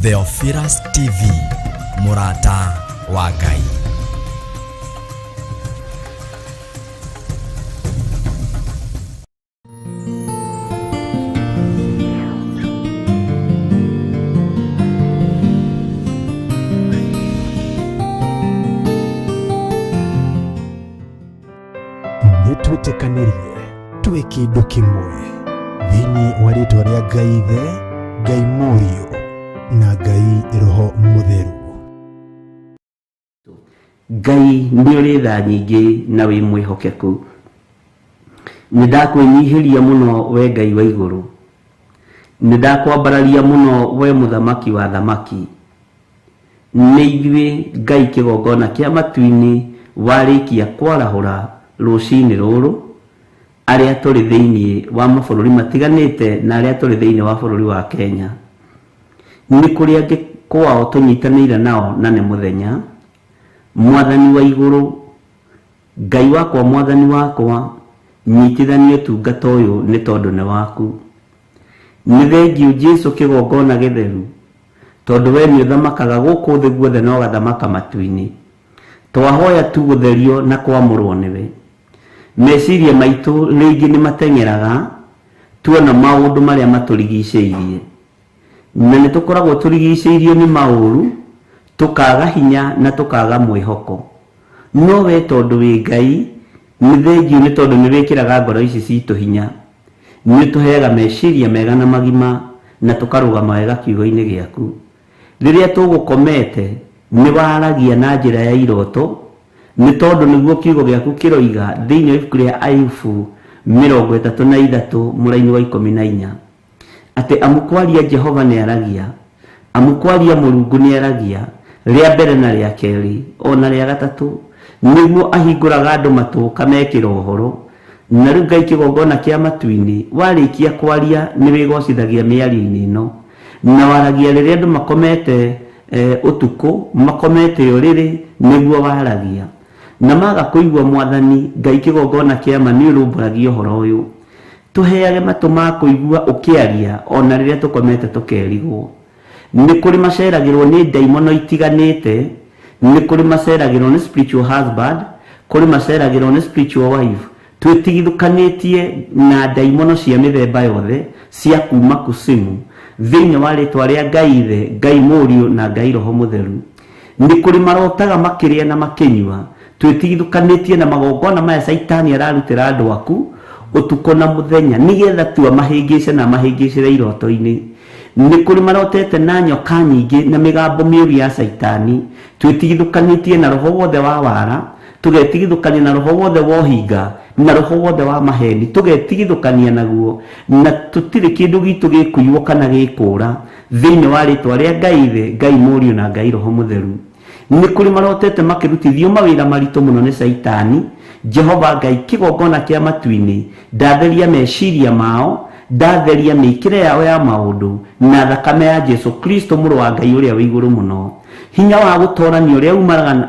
Theophilus TV, mũrata wa Ngai. Nĩ twĩtĩkanĩrie twĩ kĩndũ kĩmwe thĩinĩ wa rĩtwa rĩa Ngai Ithe, Ngai Mũriũ na Ngai Roho Mũtheru. Ngai nĩ ũrĩ tha nyingĩ na wĩ mwĩhokeku. Nĩ ndakwĩnyihĩria mũno we Ngai wa igũrũ. Nĩ ndakwambararia mũno we mũthamaki wa thamaki. Nĩ ithuĩ Ngai kĩgongona kĩa matu-inĩ warĩkia kwarahũra rũcinĩ rũrũ, arĩa tũrĩ thĩinĩ wa mabũrũri matiganĩte na arĩa tũrĩ thĩinĩ wa bũrũri wa Kenya. Nĩ kũrĩ angĩ kwao tũnyitanĩire nao na nĩ mũthenya. Mwathani wa igũrũ, Ngai wakwa mwathani wakwa, nyitithania ũtungata ũyũ nĩ tondũ nĩ waku. Nĩ thengiũ Jesu kĩgongona gĩtheru, tondũ we nĩ ũthamakaga gũkũ thĩ guothe na ũgathamaka matu-inĩ. Twahoya tu gũtherio na kwamũrwo nĩwe. Meciria maitũ rĩngĩ nĩ mateng'eraga tuona maũndũ marĩa matũrigicĩirie. Na nĩ tũkoragwo tũrigicĩirio nĩ maũru, tũkaga hinya na tũkaga mwĩhoko. No we tondũ wĩ Ngai, nĩ thengiũ nĩ tondũ nĩ wĩkĩraga ngoro ici citũ hinya. Nĩ ũtũheaga meciria mega na magima na tũkarũgama wega kiugo-inĩ gĩaku. Rĩrĩa tũgũkomete, nĩ waragia na njĩra ya iroto, nĩ tondũ nĩguo kiugo gĩaku kĩroiga thĩinĩ wa ibuku rĩa Ayubu 33 mũraini wa 14, atĩ amu kwaria Jehova nĩaragia, amu kwaria Mũrungu nĩaragia, rĩa mbere na rĩa kerĩ, o na rĩa gatatũ, nĩguo ahingũraga andũ matũ ũkamekĩra ũhoro. Na rĩu Ngai kĩgongona kĩa matu-inĩ, warĩkia kwaria nĩwĩgocithagia mĩario-inĩ ĩno, na waragia rĩrĩa andũ makomete ũtukũ, makomete ũrĩrĩ, nĩguo waragia. Na maga kũigua Mwathani Ngai kĩgongona kĩa ma nĩũrũmbũragia ũhoro ũyũ. Tũheage matũ ma kũigua ũkĩaria o na rĩrĩa tũkomete tũkerigwo. Nĩ kũrĩ maceragĩrwo nĩ ndaimono itiganĩte, nĩ kũrĩ maceragĩrwo nĩ spiritual husband, kũrĩ maceragĩrwo nĩ spiritual wife. Twĩtigithũkanĩtie na ndaimono cia mĩthemba yothe cia kuma kusimu thĩinĩ wa rĩtwa rĩa Ngai Ithe, Ngai Mũriũ na Ngai Roho Mũtheru. Nĩ kũrĩ marotaga makĩrĩa na makĩnyua. Twĩtigithũkanĩtie na magongona maya Caitani ararutĩra andũ aku ũtukũ na mũthenya nĩgetha tu amahĩngĩce na amahĩngĩcĩre iroto-inĩ. Nĩ kũrĩ marotete na nyoka nyingĩ na mĩgambo mĩũru ya Caitani. Twĩtigithũkanĩtie na roho wothe wa wara, tũgetigithũkania na roho wothe wa ũhinga, na roho wothe wa maheni, tũgetigithũkania naguo, na tũtirĩ kĩndũ gitũ gĩkũiywo kana gĩkũũra, thĩinĩ wa rĩtwa rĩa Ngai Ithe, Ngai Mũriũ na Ngai Roho Mũtheru. Nĩ kũrĩ marotete makĩrutithio mawĩra maritũ mũno nĩ Caitani. Jehova Ngai kĩgongona kĩa matu-inĩ, ndatheria meciria mao, ndatheria mĩĩkĩre yao ya maũndũ, na thakame ya Jesu Kristo Mũrũ wa Ngai ũrĩa wĩ igũrũ mũno. Hinya wa gũtorania ũrĩa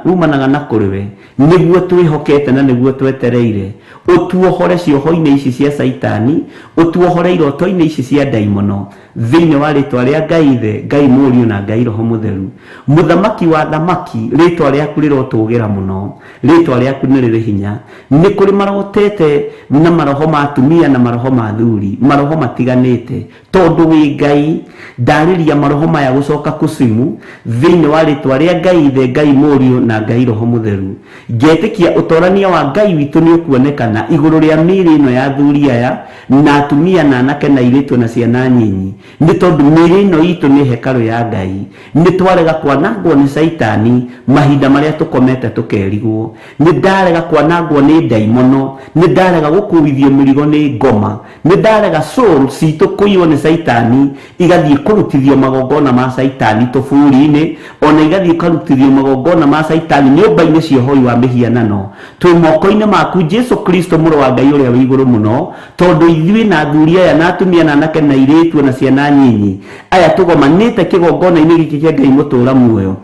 umanaga na kũrĩ we, nĩguo twĩhokete na nĩguo twetereire. Ũtuohore cioho-inĩ ici cia Caitani, ũtuohore iroto-inĩ ici cia ndaimono, thĩinĩ wa rĩtwa rĩa Ngai Ithe, Ngai Mũriũ na Ngai Roho Mũtheru. Mũthamaki wa athamaki, rĩtwa rĩaku rĩrotũgĩra mũno, rĩtwa rĩaku nĩ rĩrĩ hinya. Nĩ kũrĩ marotete na maroho ma atumia na maroho ma athuri, maroho matiganĩte, tondũ wĩ Ngai. Ndarĩria maroho maya gũcoka kusimu thĩinĩ wa rĩtwa rĩa Ngai Ithe, Ngai Mũriũ na Ngai Roho Mũtheru. Ngetĩkia ũtorania wa Ngai witũ nĩ ũkuonekana igũrũ rĩa mĩĩrĩ ĩno ya athuri aya na atumia na anake na airĩtu na ciana nyinyi, nĩ tondũ mĩĩrĩ ĩno itũ nĩ hekarũ ya Ngai. Nĩ twarega kwanangwo nĩ Caitani mahinda marĩa tũkomete tũkerigwo. Nĩ ndarega kwanangwo nĩ ndaimono. Nĩ ndarega gũkuithio mĩrigo nĩ ngoma. Nĩ ndarega soul citũ kũiywo nĩ Caitani, igathiĩ kũrutithio magongona ma Caitani tũburi-inĩ, ona igathiĩ ikarutithio magongona ma Caitani nyũmba-inĩ cia ũhoi wa mĩhianano. Twĩ moko-inĩ maku Jesu Kristo Mũrũ wa Ngai ũrĩa wĩ igũrũ mũno, tondũ ithuĩ na athuri aya na atumia na anake na airĩtu ona ciana nyinyi aya tũgomanĩte kĩgongona-inĩ gĩkĩ kĩa Ngai mũtũũra muoyo,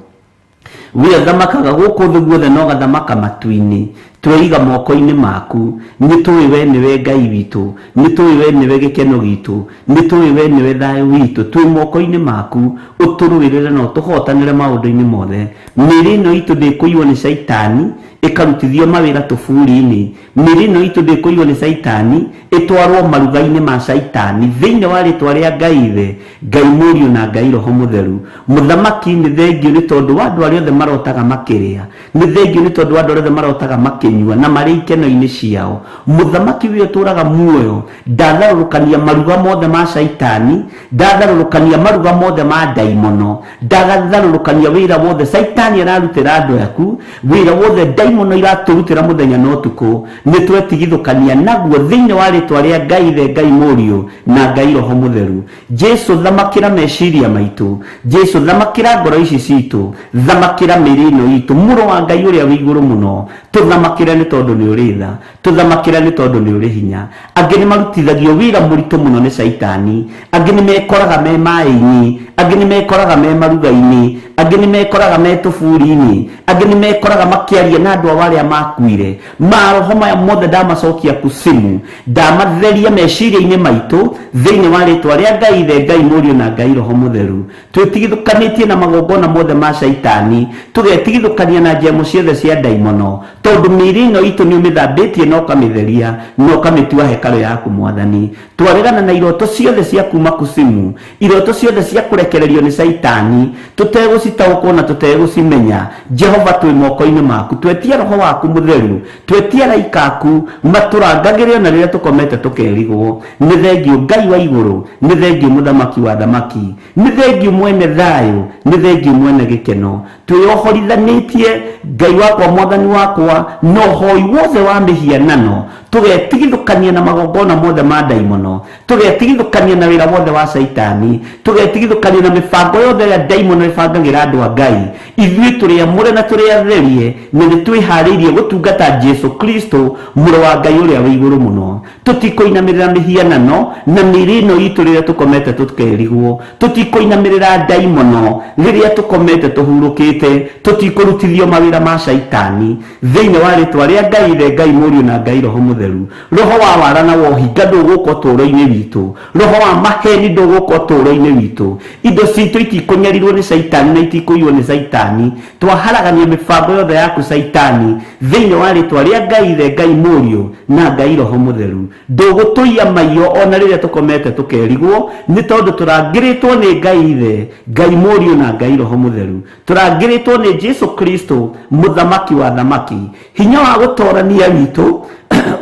we ũthamakaga gũkũ thĩ guothe na ũgathamaka matu-inĩ. Tweiga moko-inĩ maku. Nĩ tũĩ we nĩwe Ngai witũ, nĩ tũĩ we nĩwe gĩkeno gitũ, nĩ tũĩ we nĩwe thayũ witũ. Twĩ moko-inĩ maku, ũtũrũĩrĩre na ũtũhotanĩre maũndũ-inĩ mothe. Mĩĩrĩ ĩno itũ ndĩkũiywo nĩ caitani ĩkarutithio mawĩra tũburi-inĩ. Mĩĩrĩ ĩno itũ ndĩkũiywo nĩ caitani ĩtwarwo maruga-inĩ ma caitani. Thĩinĩ wa rĩtwa rĩa Ngai Ithe, Ngai Mũriũ na Ngai Roho Mũtheru. Mũthamaki nĩ thengio nĩ tondũ wa andũ arĩa othe marotaga makĩrĩa, nĩ thengio nĩ tondũ wa andũ arĩa othe marotaga makĩnyua na marĩ ikeno-inĩ ciao. Mũthamaki ũyũ ũtũũraga muoyo ndatharũrũkania maruga mothe ma caitani, ndatharũrũkania maruga mothe ma ndaimono, ndatharũrũkania wĩra wothe caitani ararutĩra andũ aku, wĩra wothe ndaimono iratũrutĩra mũthenya na ũtukũ. Nĩ twetigithũkania naguo thĩinĩ wa rĩtwa rĩa Ngai Ithe, Ngai Mũriũ na Ngai Roho Mũtheru. Jesu thamakĩra meciria maitũ, Jesu thamakĩra ngoro ici citũ, thamakĩra mĩĩrĩ ĩno itũ. Mũrũ wa Ngai ũrĩa wĩ igũrũ mũno, tũthamakĩre nĩ tondũ nĩ ũrĩ tha, tũthamakĩre nĩ tondũ nĩ ũrĩ hinya. Angĩ nĩ marutithagio wĩra mũritũ mũno nĩ caitani, angĩ nĩ mekoraga me maĩ-inĩ, angĩ nĩ mekoraga me maruga-inĩ, angĩ nĩ mekoraga me tũburi-inĩ, angĩ nĩ mekoraga makĩaria na andũ ao arĩa makuire. Maroho maya mothe ndamacokia kusimu, ndamatheria meciria-inĩ maitũ thĩinĩ wa rĩtwa rĩa Ngai Ithe, Ngai Mũriũ na Ngai Roho Mũtheru. Twĩtigithũkanĩtie na magongona mothe ma caitani, tũgetigithũkania na njemo ciothe cia ndaimono, tondũ mĩĩrĩ ĩno itũ nĩ ũmĩthambĩtie na ũkamĩtheria na ũkamĩtua hekarũ yaku Mwathani. Twaregana na iroto ciothe cia kuma kusimu, iroto ciothe cia kũrekererio nĩ caitani, tũtegũcitaũkwo na tũtegũcimenya. Jehova twĩ moko-inĩ maku, twetia roho waku mũtheru, twetia araika aku matũrangagĩre ona rĩrĩa tũkomete tũkerigwo. Nĩ thengio Ngai wa igũrũ, nĩ thengio mũthamaki wa thamaki, nĩ thengio mwene thayũ, nĩ thengio mwene gĩkeno. Twĩohorithanĩtie Ngai wakwa Mwathani wakwa na ũhoi wothe wa mĩhianano, tũgetigithũkania na magongona mothe ma ndaimono, tũgetigithũkania na wĩra wothe wa caitani, tũgetigithũkania na mĩbango yothe ĩrĩa ndaimono ĩbangagĩra andũ a Ngai. Ithuĩ tũrĩ amũre na tũrĩ atherie, na nĩ twĩharĩirie gũtungata Jesu Kristo mũrũ wa Ngai ũrĩa wĩ igũrũ mũno. Tũtikũinamĩrĩra mĩhianano na mĩĩrĩ ĩno itũ rĩrĩa tũkomete tũkerigwo, tũtikũinamĩrĩra ndaimono rĩrĩa tũkomete tũhurũkĩte, tũtikũrutithio mawĩra ma caitani. Thĩinĩ wa rĩtwa rĩa Ngai Ithe, Ngai Mũriũ na Ngai Roho Mũtheru. Roho wa wara na wa ũhinga ndũgũka ũtũũro-inĩ witũ, roho wa maheni ndũgũka ũtũũro-inĩ witũ. Indo citũ itikũnyarirwo nĩ caitani na itikũiywo nĩ caitani. Twaharagania mĩbango yothe yaku caitani thĩinĩ wa rĩtwa rĩa Ngai Ithe, Ngai Mũriũ na Ngai Roho Mũtheru. Ndũgũtũiya maiyo ona rĩrĩa tũkomete tũkerigwo, nĩ tondũ tũrangĩrĩtwo nĩ Ngai Ithe, Ngai Mũriũ na Ngai Roho Mũtheru. Tũrangĩrĩtwo nĩ Jesu Kristo mũthamaki wa thamaki. Hinya wa gũtorania witũ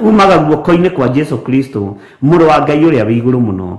umaga guoko-inĩ kwa Jesu Kristo mũrũ wa Ngai ũrĩa wĩ igũrũ mũno.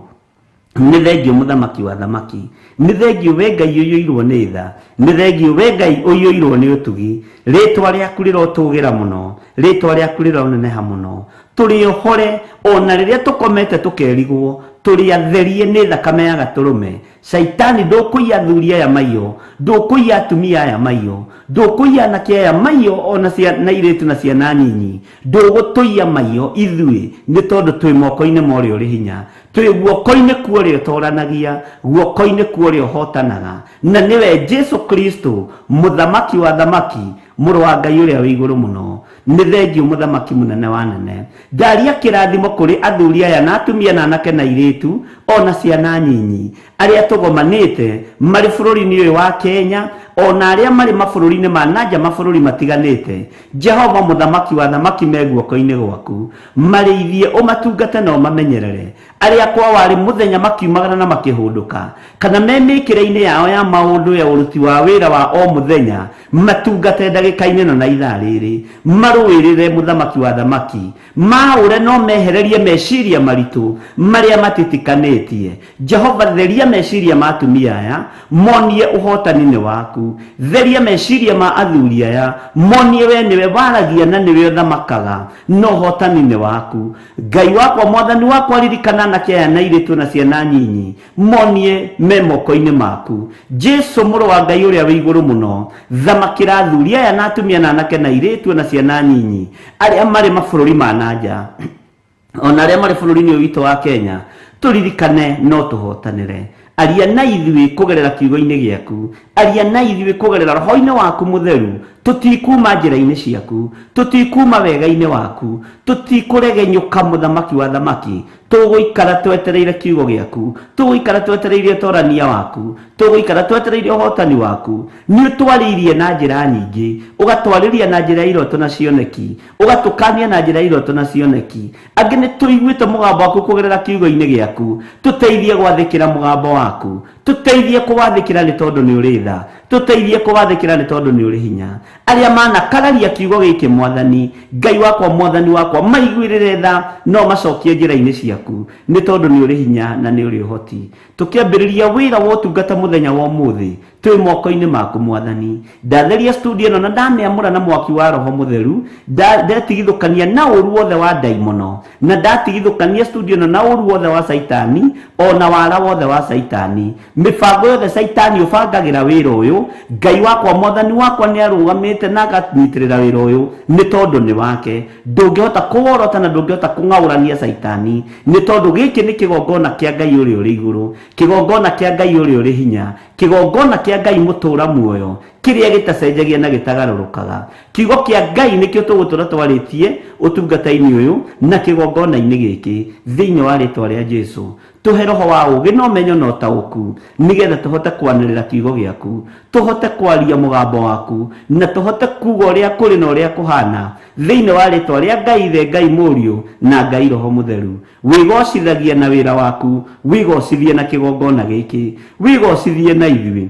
Nĩ thengio mũthamaki wa thamaki, nĩ thengio we Ngai ũiyũirwo nĩ tha, nĩ thengio we Ngai ũiyũirwo nĩ ũtugi. Rĩtwa rĩaku rĩrotũgĩra mũno, rĩtwa rĩaku rĩroneneha mũno. Tũrĩ ohore ona rĩrĩa tũkomete tũkerigwo, tũrĩ atherie nĩ thakame ya gatũrũme. Caitani ndũkũiya athuri aya maiyo, ndũkũiya atumia aya maiyo, ndũkũiya anake aya maiyo ona ciana airĩtu na ciana nyinyi, ndũgũtũiya maiyo ithuĩ nĩ tondũ twĩ moko-inĩ ma ũrĩa ũrĩ hinya. Twĩ guoko-inĩ kwa ũrĩa ũtoranagia, guoko-inĩ kwa ũrĩa ũhotanaga, na nĩwe Jesu Kristo mũthamaki wa thamaki, mũrũ wa Ngai ũrĩa wĩ igũrũ mũno. Nĩ thengio mũthamaki mũnene wa nene. Ndaria kĩrathimo kũrĩ athuri aya na atumia na anake na airĩtu ona ciana nyinyi arĩa tũgomanĩte marĩ bũrũri-inĩ ũyũ wa Kenya, ona arĩa marĩ mabũrũri-inĩ ma nanja mabũrũri matiganĩte. Jehova mũthamaki wa thamaki me guoko-inĩ gwaku, marĩithie ũmatungate na ũmamenyerere. Arĩa kwa warĩ mũthenya makiumagara na makĩhũndũka, kana me mĩkĩre-inĩ yao ya maũndũ ya ũruti wa wĩra wa o mũthenya, matungate ndagĩka-inĩ ĩno na ithaa rĩrĩ, marũĩrĩre mũthamaki wa thamaki, maũre no mehererie meciria maritũ marĩa matitikanĩtie. Jehova theria meciria ma atumia aya, monie ũhotani nĩ waku. Theria meciria ma athuri aya, monie we nĩwe waragia na nĩwe ũthamakaga, na ũhotani nĩ waku. Ngai wakwa Mwathani wakwa, ririkana anake aya na airĩtu na ciana nyinyi, monie me moko-inĩ maku. Jesu mũrũ wa Ngai ũrĩa wĩ igũrũ mũno, thamakĩra athuri aya na atumia na anake na airĩtu na ciana nyinyi arĩa marĩ mabũrũri ma nanja, ona arĩa marĩ bũrũri-inĩ ũyũ witũ wa Kenya. Tũririkane no tũhotanĩre. Aria na ithuĩ kũgerera kiugo-inĩ gĩaku, aria na ithuĩ kũgerera roho-inĩ waku mũtheru. Tũtikuma njĩra-inĩ ciaku, tũtikuma wega-inĩ waku, tũtikũregenyũka mũthamaki wa thamaki. Tũgũikara twetereire kiugo gĩaku, tũgũikara twetereire ũtorania waku, tũgũikara twetereire ũhotani waku. Nĩ ũtwarĩirie na njĩra nyingĩ, ũgatwarĩria na njĩra ya iroto na cioneki, ũgatũkania na njĩra ya iroto na cioneki. Angĩ nĩ tũiguĩte mũgambo waku kũgerera kiugo-inĩ gĩaku. Tũteithie gwathĩkĩra mũgambo waku, tũteithie kũwathĩkĩra nĩ tondũ nĩ ũrĩ tha, tũteithie kũwathĩkĩra nĩ tondũ nĩ ũrĩ hinya. Arĩa manakararia kiugo gĩkĩ mwathani Ngai wakwa, mwathani wakwa, maiguĩrĩre tha no macokie njĩra-inĩ ciaku nĩ tondũ nĩ ũrĩ hinya na nĩ ũrĩ ũhoti. Tũkĩambĩrĩria wĩra wa ũtungata mũthenya wa ũmũthĩ, twĩ moko-inĩ maku mwathani. Ndatheria studio ĩno na ndamĩamũra na mwaki wa Roho Mũtheru, ndetigithũkania na ũru wothe wa ndaimono, na ndatigithũkania studio ĩno na ũru wothe wa Caitani, ona wara wothe wa Caitani. Mĩbango yothe Caitani ũbangagĩra wĩra ũyũ, Ngai wakwa mwathani wakwa nĩ arũgamĩte na akanyitĩrĩra wĩra ũyũ nĩ tondũ nĩ wake. Ndũngĩhota kũworota na ndũngĩhota kũng'aũrania Caitani nĩ tondũ gĩkĩ nĩ kĩgongona kĩa Ngai ũrĩa ũrĩ igũrũ, kĩgongona kĩa Ngai ũrĩa ũrĩ hinya, kĩgongona kĩa Ngai mũtũũra muoyo, kĩrĩa gĩtacenjagia na gĩtagarũrũkaga. Kiugo kĩa Ngai nĩkĩo tũgũtũra twarĩtie ũtungata-inĩ ũyũ na kĩgongona-inĩ gĩkĩ thĩinĩ wa rĩtwa rĩa Jesu. Tũhe roho wa ũũgĩ na ũmenyo na ũtaũku nĩgetha tũhote kwanĩrĩra kiugo gĩaku, tũhote kwaria mũgambo waku, na tũhote kuuga ũrĩa kũrĩ na ũrĩa kũhana thĩinĩ wa rĩtwa rĩa Ngai Ithe, Ngai Mũriũ, na Ngai Roho Mũtheru. Wĩgocithagie na wĩra waku, wĩgocithie na kĩgongona gĩkĩ, wĩgocithie na ithuĩ.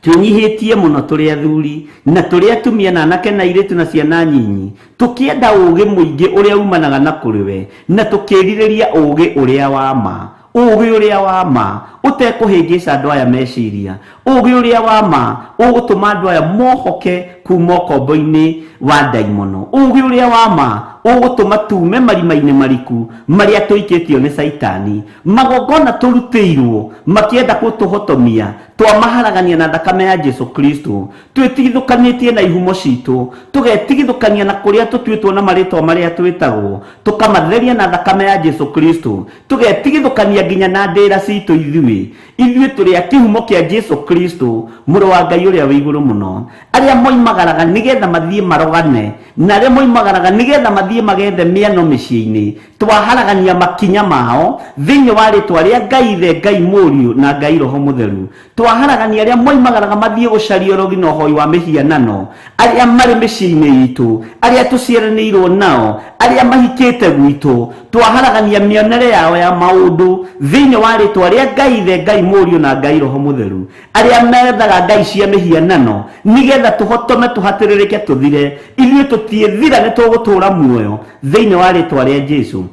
Twĩnyihĩtie mũno tũrĩ athuri na tũrĩ atumia na anake na airĩtu na ciana nyinyi, tũkĩenda ũũgĩ mũingĩ ũrĩa umanaga na kũrĩ we, na tũkĩĩrirĩria ũũgĩ ũrĩa wa ma, ũũgĩ ũrĩa wa ma ũtekũhĩngĩca andũ aya meciria, ũũgĩ ũrĩa wa ma ũgũtũma andũ aya mohoke kuma ũkombo-inĩ wa ndaimono, ũũgĩ ũrĩa wa ma ũgũtũma tume marima-inĩ mariku marĩa tũikĩtio nĩ Caitani, magongona tũrutĩirwo makĩenda gũtũhotomia, twamaharagania na thakame ya Jesu Kristo, twĩtigithũkanĩtie na ihumo citũ, tũgetigithũkania na kũrĩa tũtuĩtwo na marĩtwa marĩa twĩtagwo, tũkamatheria na thakame ya Jesu Kristo, tũgetigithũkania nginya na ndĩra citũ ithuĩ. Ithuĩ tũrĩ a kĩhumo kĩa Jesu Kristo, mũrũ wa Ngai ũrĩa wĩ igũrũ mũno. Arĩa moimagaraga nĩgetha mathiĩ marogane, na arĩa moimagaraga nĩgetha mathiĩ magethe mĩano mĩciĩ-inĩ, twaharagania makinya mao thĩinĩ wa rĩtwa rĩa Ngai Ithe, Ngai Mũriũ, na Ngai Roho Mũtheru. Twaharagania arĩa moimagaraga mathiĩ gũcaria ũrogi na ũhoi wa mĩhianano, arĩa marĩ mĩciĩ-inĩ itũ, arĩa tũciaranĩirwo nao, arĩa mahikĩte gwitũ, twaharagania mĩonere yao ya maũndũ thĩinĩ wa rĩtwa rĩa Ngai Ithe, Ngai Mũriũ, na Ngai Roho Mũtheru. Arĩa methaga ngai cia mĩhianano nĩgetha tũhotome tũhatĩrĩrĩke tũthire, ithuĩ tũtiĩthira, nĩ tũgũtũũra muoyo thĩinĩ wa rĩtwa rĩa Jesu.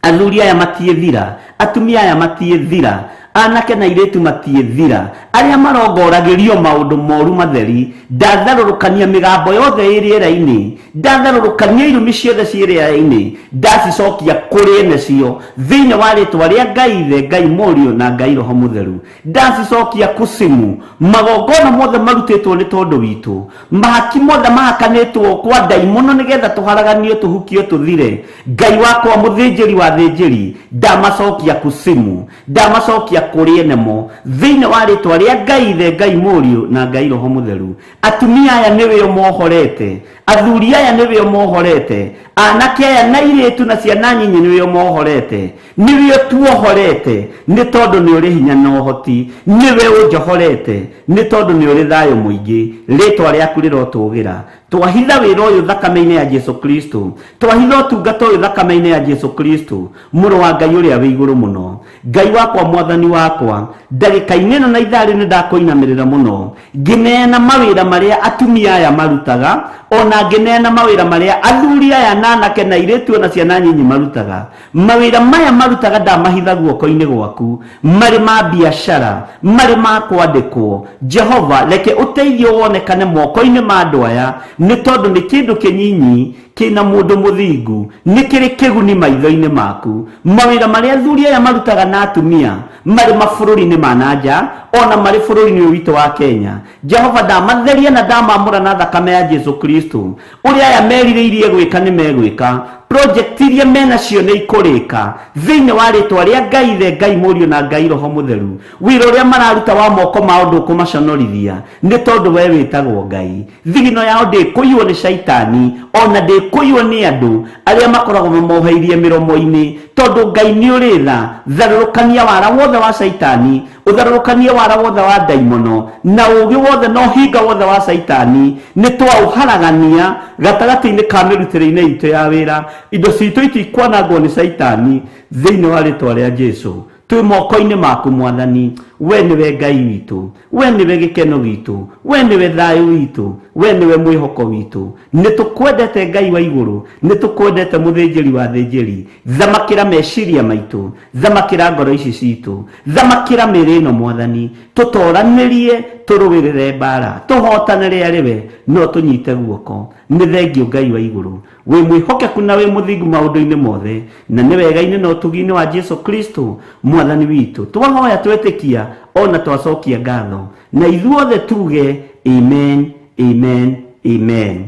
Athuri aya matiĩthira, atumia aya matiĩthira, anake na airĩtu matiĩthira, arĩa marongoragĩrio maũndũ moru matheri. Ndatharũrũkania mĩgambo yothe ĩ rĩera-inĩ, ndatharũrũkania irumi ciothe ciĩ rĩera-inĩ, ndacicokia kũrĩ ene cio thĩinĩ wa rĩtwa rĩa Ngai Ithe, Ngai Mũriũ, na Ngai Roho Mũtheru. Ndacicokia kusimu. Magongona mothe marutĩtwo nĩ tondũ witũ, mahaki mothe mahakanĩtwo kwa ndaimono nĩgetha tũharaganio tũhukio tũthire, Ngai wakwa mũthĩnjĩri wa thĩnjĩri, ndamacokia kusimu, ndamacokia kũrĩ ene mo thĩinĩ wa rĩtwa rĩa Ngai Ithe, Ngai Mũriũ, na Ngai Roho Mũtheru. Atumia aya nĩwe ũmohorete, athuri aya nĩwe ũmohorete, anake aya na airĩtu na ciana nyinyi nĩwe ũmohorete, nĩwe ũtuohorete nĩ tondũ nĩ ũrĩ hinya na ũhoti, nĩwe ũnjohorete nĩ tondũ nĩ ũrĩ thayũ mũingĩ. Rĩtwa rĩaku rĩrotũgĩra. Twahitha wĩra ũyũ thakame-inĩ ya Jesu Kristo, twahitha ũtungata ũyũ thakame-inĩ ya Jesu Kristo, mũrũ wa Ngai ũrĩa wĩ igũrũ mũno. Ngai wakwa, mwathani wakwa, ndagĩka-inĩ ĩno na ithaa rĩrĩ nĩndakũinamĩrĩra mũno ngĩneana mawĩra marĩa atumia aya marutaga, ona ngĩneana mawĩra marĩa athuri aya na anake na airĩtu ona ciana nyinyi marutaga. Mawĩra maya marutaga ndamahitha guoko-inĩ gwaku, marĩ ma biacara, marĩ ma kwandĩkwo. Jehova, reke ũteithio wonekane moko-inĩ ma andũ aya, nĩ tondũ nĩ kĩndũ kĩnyinyi kĩna mũndũ mũthingu, nĩ kĩrĩ kĩguni maitho-inĩ maku. Mawĩra marĩa athuri aya marutaga na atumia marĩ mabũrũri-inĩ ma na nja, ona marĩ bũrũri-inĩ ũyũ witũ wa Kenya, Jehova, ndamatheria na ndamamũra na thakame ya Jesu Kristo. Ũrĩa aya merirĩirie gwĩka nĩ megwĩka. Project iria menacio nĩ ikũrĩka thĩinĩ wa rĩtwa rĩa Ngai Ithe, Ngai Mũriũ na Ngai Roho Mũtheru. Wĩra ũrĩa mararuta wa moko mao ndũkũmaconorithia, nĩ tondũ we wĩtagwo Ngai. Thigino yao ndĩkũiywo nĩ caitani, ona ndĩkũiywo nĩ andũ arĩa makoragwo mamoheirie mĩromo-inĩ, tondũ Ngai nĩ ũrĩ tha. Tharũrũkania wara wothe wa caitani, ũtharũrũkanie wara wothe wa ndaimono, na ũũgĩ wothe na ũhinga wothe wa caitani, nĩ twaũharagania gatagatĩ-inĩ ka mĩrutĩre-inĩ itũ ya wĩra. Indo citũ itikwanangwo nĩ caitani thĩinĩ wa rĩtwa rĩa Jesu. Twĩ moko-inĩ maku Mwathani, we nĩwe Ngai witũ, we nĩwe gĩkeno gitũ, we nĩwe thayũ witũ, we nĩwe mwĩhoko witũ. Nĩ tũkwendete Ngai wa igũrũ, nĩ tũkwendete mũthĩnjĩri wa thĩnjĩri. Thamakĩra meciria maitũ, thamakĩra ngoro ici citũ, thamakĩra mĩĩrĩ ĩno Mwathani, tũtoranĩrie, tũrũĩrĩre mbara, tũhotanĩre arĩ we, no tũnyite guoko. Nĩ thengio Ngai wa igũrũ, wĩ mwĩhokeku na wĩ mũthingu maũndũ-inĩ mothe, na nĩ wega-inĩ na ũtugi-inĩ wa Jesu Kristo Mwathani witũ. Twahoya twetĩkia ona twacokia ngatho, na ithuothe tuge amen, amen, amen.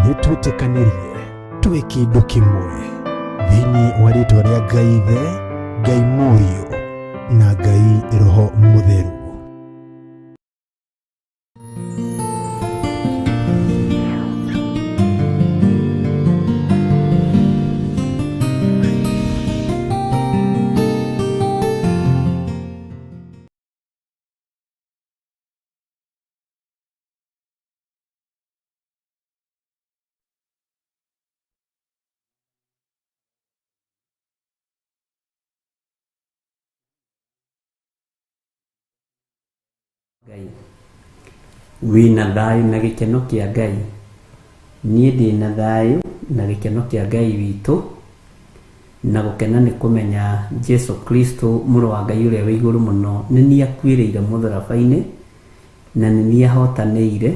Nĩ twĩtĩkanĩrie twĩ kĩndũ kĩmwe thĩinĩ wa rĩtwa rĩa Ngai Ithe, Ngai Mũriũ na Ngai Roho Mũtheru. Ngai wĩna thayũ na gĩkeno kĩa Ngai. Niĩ ndĩna thayũ na gĩkeno kĩa Ngai witũ, na gũkena nĩ kũmenya Jesu Kristo mũrũ wa Ngai ũrĩa wĩ igũrũ mũno nĩ niĩ akuĩrĩire mũtharaba-inĩ, na nĩ niĩ ahotanĩire,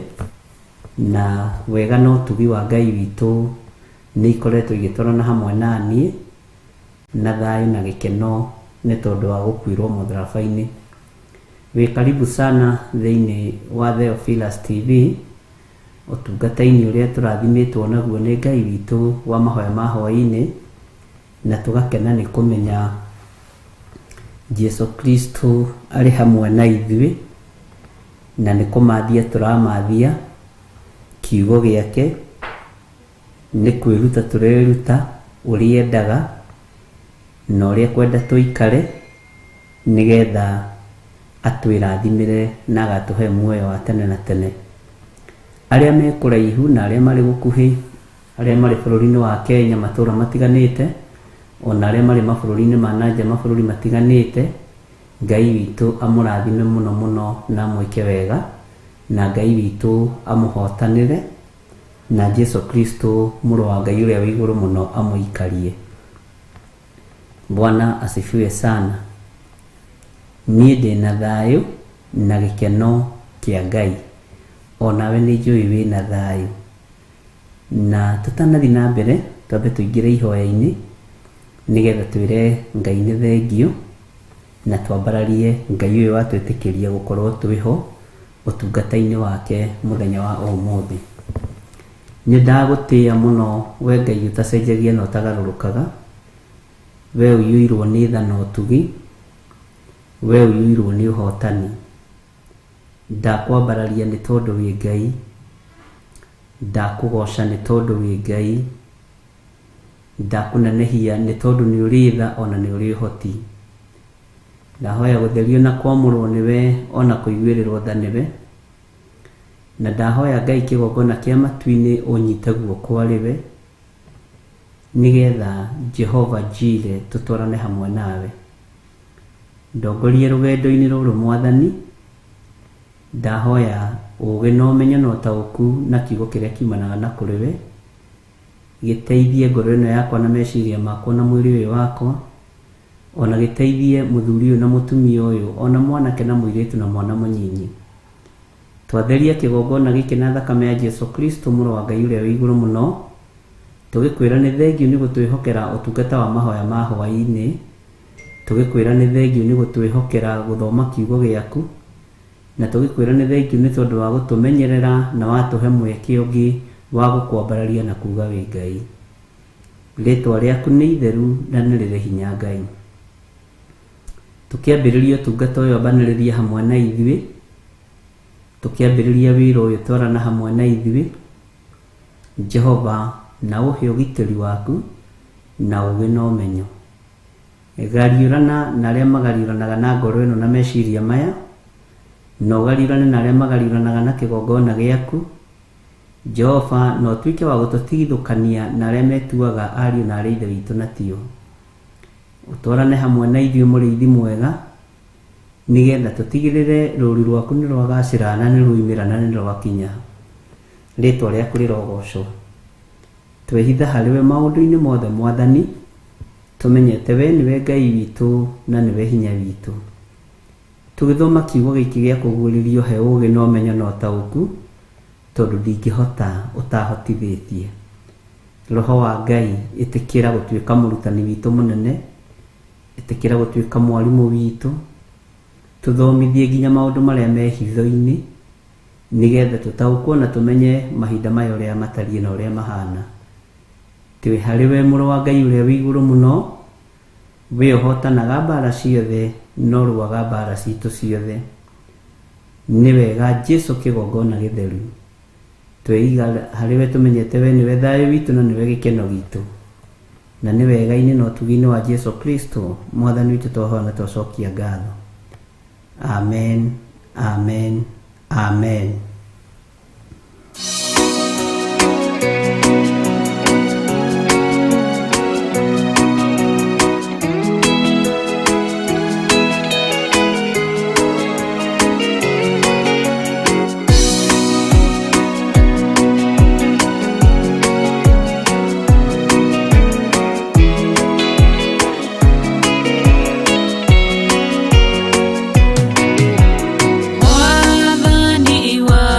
na wega na ũtugi wa Ngai witũ nĩ ikoretwo igĩtwarana hamwe na niĩ, na thayũ na gĩkeno nĩ tondũ wa gũkuĩrwo mũtharaba-inĩ. Wĩ karibu sana thĩinĩ wa Theophilus TV, ũtungata-inĩ ũrĩa tũrathimĩtwo naguo nĩ Ngai witũ wa mahoya ma hwaĩ-inĩ, na tũgakena nĩ kũmenya Jesu Kristo arĩ hamwe na ithuĩ, na nĩ kũmathia tũramathia kiugo gĩake, nĩ kwĩruta tũreruta ũrĩa endaga na ũrĩa kwenda tũikare, nĩgetha atwĩrathimĩre na agatũhe muoyo wa tene na tene. Arĩa me kũraihu na arĩa marĩ gũkuhĩ, arĩa marĩ bũrũri-inĩ wa Kenya matũũra matiganĩte, ona arĩa marĩ mabũrũri-inĩ ma na nja mabũrũri matiganĩte, Ngai witũ amũrathime mũno mũno na amwĩke wega, na Ngai witũ amũhotanĩre, na Jesu Kristo mũrũ wa Ngai ũrĩa wĩ igũrũ mũno amũikarie. Bwana asifiwe sana. Niĩ ndĩna thayũ na gĩkeno kĩa Ngai, onawe nĩ njũĩ wĩna thayũ. Na tũtanathiĩ na mbere, twambe tũingĩre ihoya-inĩ nĩgetha twĩre Ngai nĩ thengio, na twambararie Ngai ũyũ watwĩtĩkĩria gũkorwo twĩho ũtungata-inĩ wake mũthenya wa ũmũthĩ. Nĩ ndagũtĩĩa mũno we Ngai ũtacenjagia na ũtagarũrũkaga, we ũiyũirwo nĩ tha na ũtugi, we ũiyũirwo nĩ ũhotani. Ndakwambararia nĩ tondũ wĩ Ngai, ndakũgoca nĩ tondũ wĩ Ngai, ndakũnenehia nĩ tondũ nĩ ũrĩ tha ona nĩ ũrĩ ũhoti. Ndahoya gũtherio na kwamũrwo nĩwe ona kũiguĩrĩrwo tha nĩwe, na ndahoya Ngai kĩgongona kĩa matu-inĩ ũnyite guoko arĩ we, nĩgetha Jehova Jire tũtwarane hamwe nawe. Ndongorie rũgendo-inĩ rũrũ Mwathani, ndahoya ũũgĩ na ũmenyo na ũtaũku na kiugo kĩrĩa kiumanaga na kũrĩ we, gĩteithie ngoro ĩno yakwa na meciria makwa na mwĩrĩ ũyũ wakwa, ona gĩteithie mũthuri ũyũ na mũtumia ũyũ, ona mwanake na mũirĩtu na mwana mũnyinyi. Twatheria kĩgongona gĩkĩ na thakame ya Jesu Kristo mũrũ wa Ngai ũrĩa wĩ igũrũ mũno, tũgĩkwĩra nĩ thengio nĩ gũtwĩhokera ũtungata wa mahoya ma hwaĩ-inĩ, tũgĩkwĩra nĩ thengio nĩ gũtwĩhokera gũthoma kiugo gĩaku, na tũgĩkwĩra nĩ thengio nĩ tondũ wa gũtũmenyerera na watũhe mweke ũngĩ wa gũkwambararia na kuga wĩ Ngai. Rĩtwa rĩaku nĩ itheru na nĩ rĩrĩ hinya Ngai. Tũkĩambĩrĩria ũtungata ũyũ ambanĩrĩria hamwe na ithuĩ, tũkĩambĩrĩria wĩra ũyũ twarana hamwe na ithuĩ, Jehova na ũhe ũgitĩri waku na ũgĩ na ũmenyo. Gariũrana na arĩa magariũranaga na ngoro ĩno na meciria maya, na ũgariũrane na arĩa magariũranaga na kĩgongona gĩaku, Jehova, na ũtuĩke wa gũtũtigithũkania na arĩa metuaga ariũ na arĩ ithe witũ na tio. Ũtwarane hamwe na ithuĩ mũrĩithi mwega, nĩgetha tũtigĩrĩre rũũru rwaku nĩ rwagacĩra na nĩ rwoimĩra na nĩ rwakinya. Rĩtwa rĩaku rĩrogocwo. Twehitha harĩ we maũndũ-inĩ mothe Mwathani, tũmenyete we nĩwe Ngai witũ na nĩwe hinya witũ. Tũgĩthoma kiugo gĩkĩ gĩa kũguũrĩrio he ũũgĩ na ũmenyo na ũtaũku, tondũ ndingĩhota ũtahotithĩtie. Roho wa Ngai, ĩtĩkĩra gũtuĩka mũrutani witũ mũnene, ĩtĩkĩra gũtuĩka mwarimũ witũ, tũthomithie nginya maũndũ marĩa me hitho-inĩ, nĩgetha tũtaũkwo na tũmenye mahinda maya ũrĩa matariĩ na ũrĩa mahana. Twĩ harĩ we mũrũ wa Ngai ũrĩa wĩ igũrũ mũno, we ũhotanaga mbara ciothe na ũrũaga mbara citũ ciothe. Nĩ wega Jesu kĩgongona gĩtheru. Tweiga harĩ we tũmenyete we nĩwe thayũ witũ na nĩwe gĩkeno gitũ. Na nĩ wega-inĩ na ũtugi-inĩ wa Jesu Kristo mwathani witũ twahoya na twacokia ngatho. Amen, amen, amen. Mwathani wa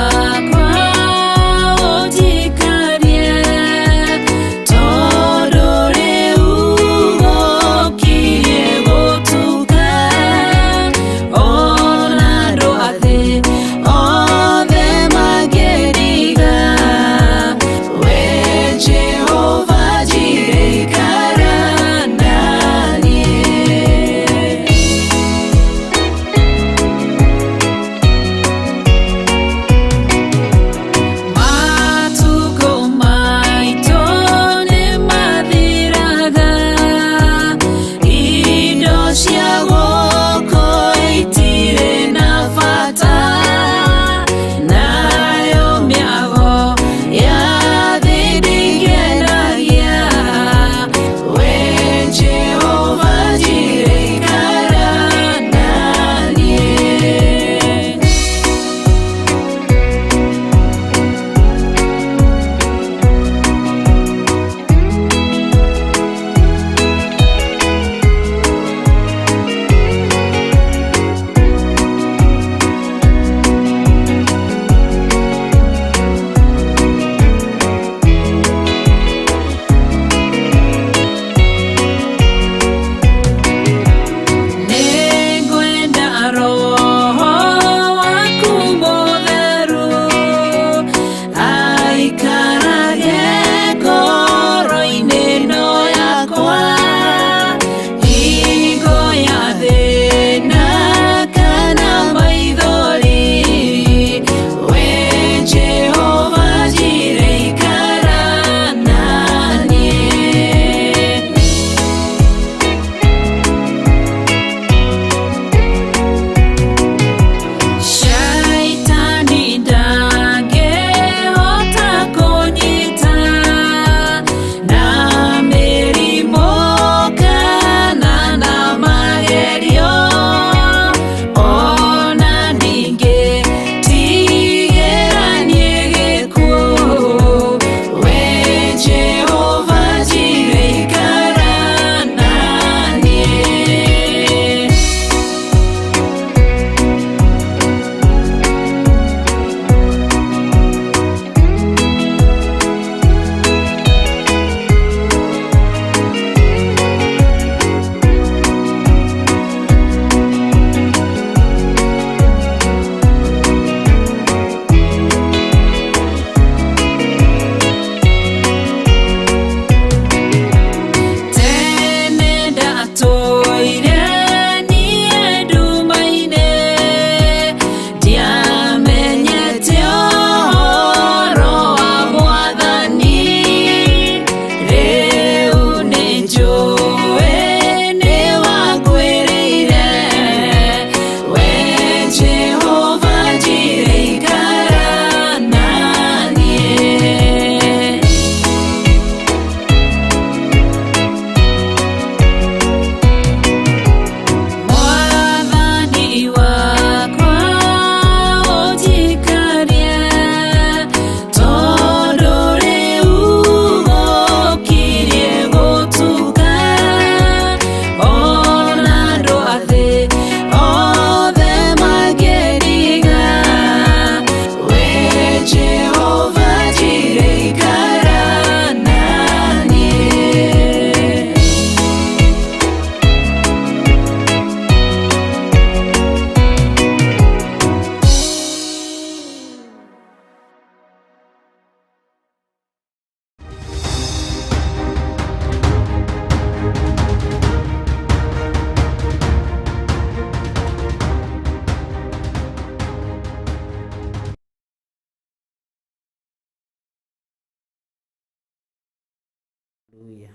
Hallelujah.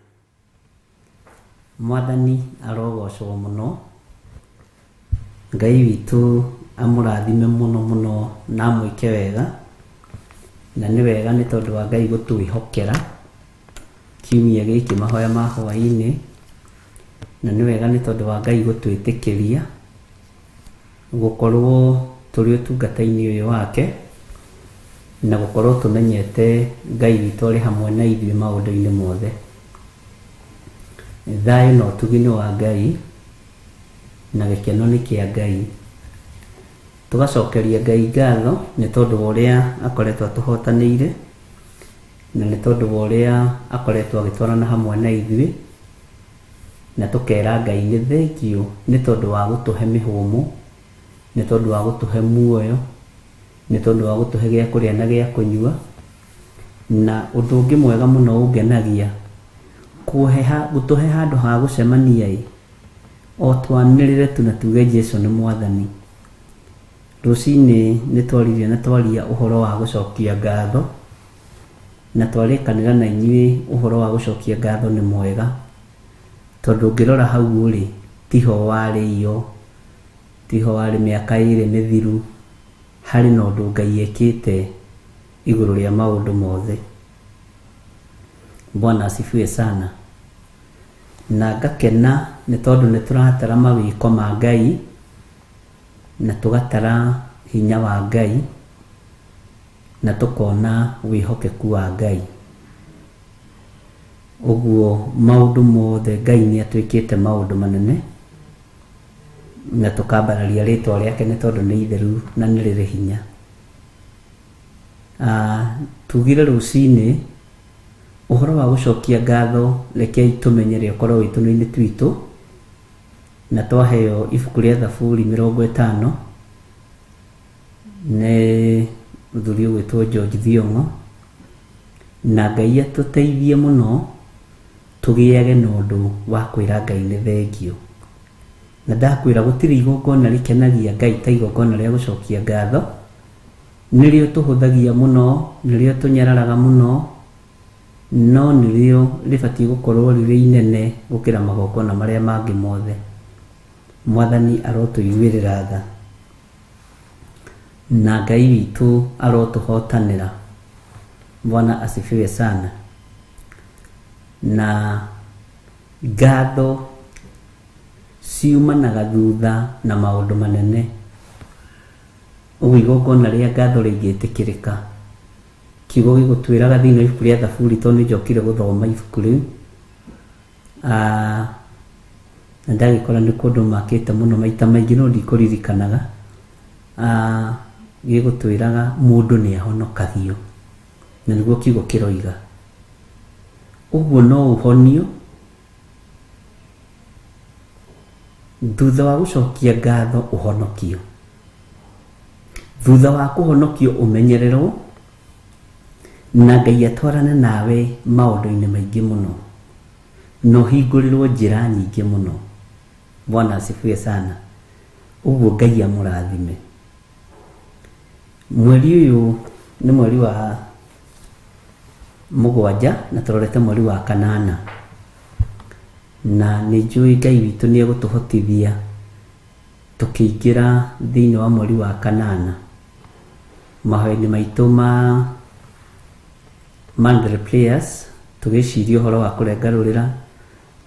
Mwathani arogocwo mũno. Ngai witũ amũrathime mũno mũno na amwĩke wega. Na nĩ wega nĩ tondũ wa Ngai gũtwĩhokera kiumia gĩkĩ mahoya ma hwaĩ-inĩ. Na nĩ wega nĩ tondũ wa Ngai gũtwĩtĩkĩria gũkorwo tũrĩ ũtungata-inĩ ũyũ wake na gũkorwo tũmenyete Ngai witũ arĩ hamwe na ithuĩ maũndũ-inĩ mothe. Thayũ na ũtugi nĩ wa Ngai na gĩkeno nĩ kĩa Ngai. Tũgacokeria Ngai ngatho nĩ tondũ wa ũrĩa akoretwo atũhotanĩire na nĩ tondũ wa ũrĩa akoretwo agĩtwarana hamwe na ithuĩ, na tũkera Ngai nĩ thengiũ nĩ tondũ wa gũtũhe mĩhũmũ, nĩ tondũ wa gũtũhe muoyo, nĩ tondũ wa gũtũhe gĩa kũrĩa na gĩa kũnyua. Na ũndũ ũngĩ mwega mũno ũngenagia, gũtũhe handũ ha gũcemania ĩ, o twanĩrĩre tu na tuge Jesu nĩ Mwathani. Rũcinĩ nĩ twaririe na twaria ũhoro wa gũcokia ngatho, na twarĩkanĩra na inyuĩ ũhoro wa gũcokia ngatho nĩ mwega, tondũ ũngĩrora hau ũrĩ, tiho warĩ iyo, tiho warĩ mĩaka ĩrĩ mĩthiru, harĩ na ũndũ Ngai ekĩte igũrũ rĩa maũndũ mothe. Bwana asifiwe sana. Na ngakena nĩ tondũ nĩ tũratara mawĩko ma Ngai, na tũgatara hinya wa Ngai, na tũkona wĩhokeku wa Ngai. Ũguo maũndũ mothe Ngai nĩ atwĩkĩte maũndũ manene, na tũkambararia rĩtwa rĩake nĩ tondũ nĩ itheru na nĩ rĩrĩ hinya. Tugire rũcinĩ ũhoro wa gũcokia ngatho, rekei tũmenyere ũkorwo wĩ tũnua-inĩ twitũ, na twaheo ibuku rĩa Thaburi 50 nĩ mũthuri ũgwĩtwo George Thiong'o, na Ngai atũteithie mũno tũgĩage na ũndũ wa kwĩra Ngai nĩ thengio. Na ndakwĩra gũtirĩ igongona rĩkenagia Ngai ta igongona rĩa gũcokia ngatho, nĩrĩo tũhũthagia mũno, nĩrĩo tũnyararaga mũno, no nĩrĩo rĩbatiĩ gũkorwo rĩrĩ inene gũkĩra magongona marĩa mangĩ mothe. Mwathani arotũiguĩrĩra tha, na Ngai witũ arotũhotanĩra. Bwana asifiwe sana. Na ngatho ciumanaga thutha na maũndũ manene. Ũguo igongona rĩa ngatho rĩngĩtĩkĩrĩka, kiugo gĩgũtwĩraga thĩinĩ wa ibuku rĩa Thaburi, tondũ nĩ njokire gũthoma ibuku rĩu, na ndagĩkora nĩ kũndũ makĩte mũno maita maingĩ no ndikũririkanaga, gĩgũtwĩraga mũndũ nĩ ahonokagio, na nĩguo kiugo kĩroiga. Ũguo no ũhonio thutha wa gũcokia ngatho ũhonokio, thutha wa kũhonokio ũmenyererwo, na Ngai atwarane nawe maũndũ-inĩ maingĩ mũno, na ũhingũrĩrwo njĩra nyingĩ mũno. Bwana asifiwe sana. Ũguo Ngai amũrathime. Mweri ũyũ nĩ mweri wa 7 na tũrorete mweri wa 8, na nĩ njũĩ Ngai witũ nĩ egũtũhotithia tũkĩingĩra thĩinĩ wa mweri wa 8 mahoya-inĩ maitũ ma monthly prayers, tũgĩciria ũhoro wa kũrenga rũrĩra,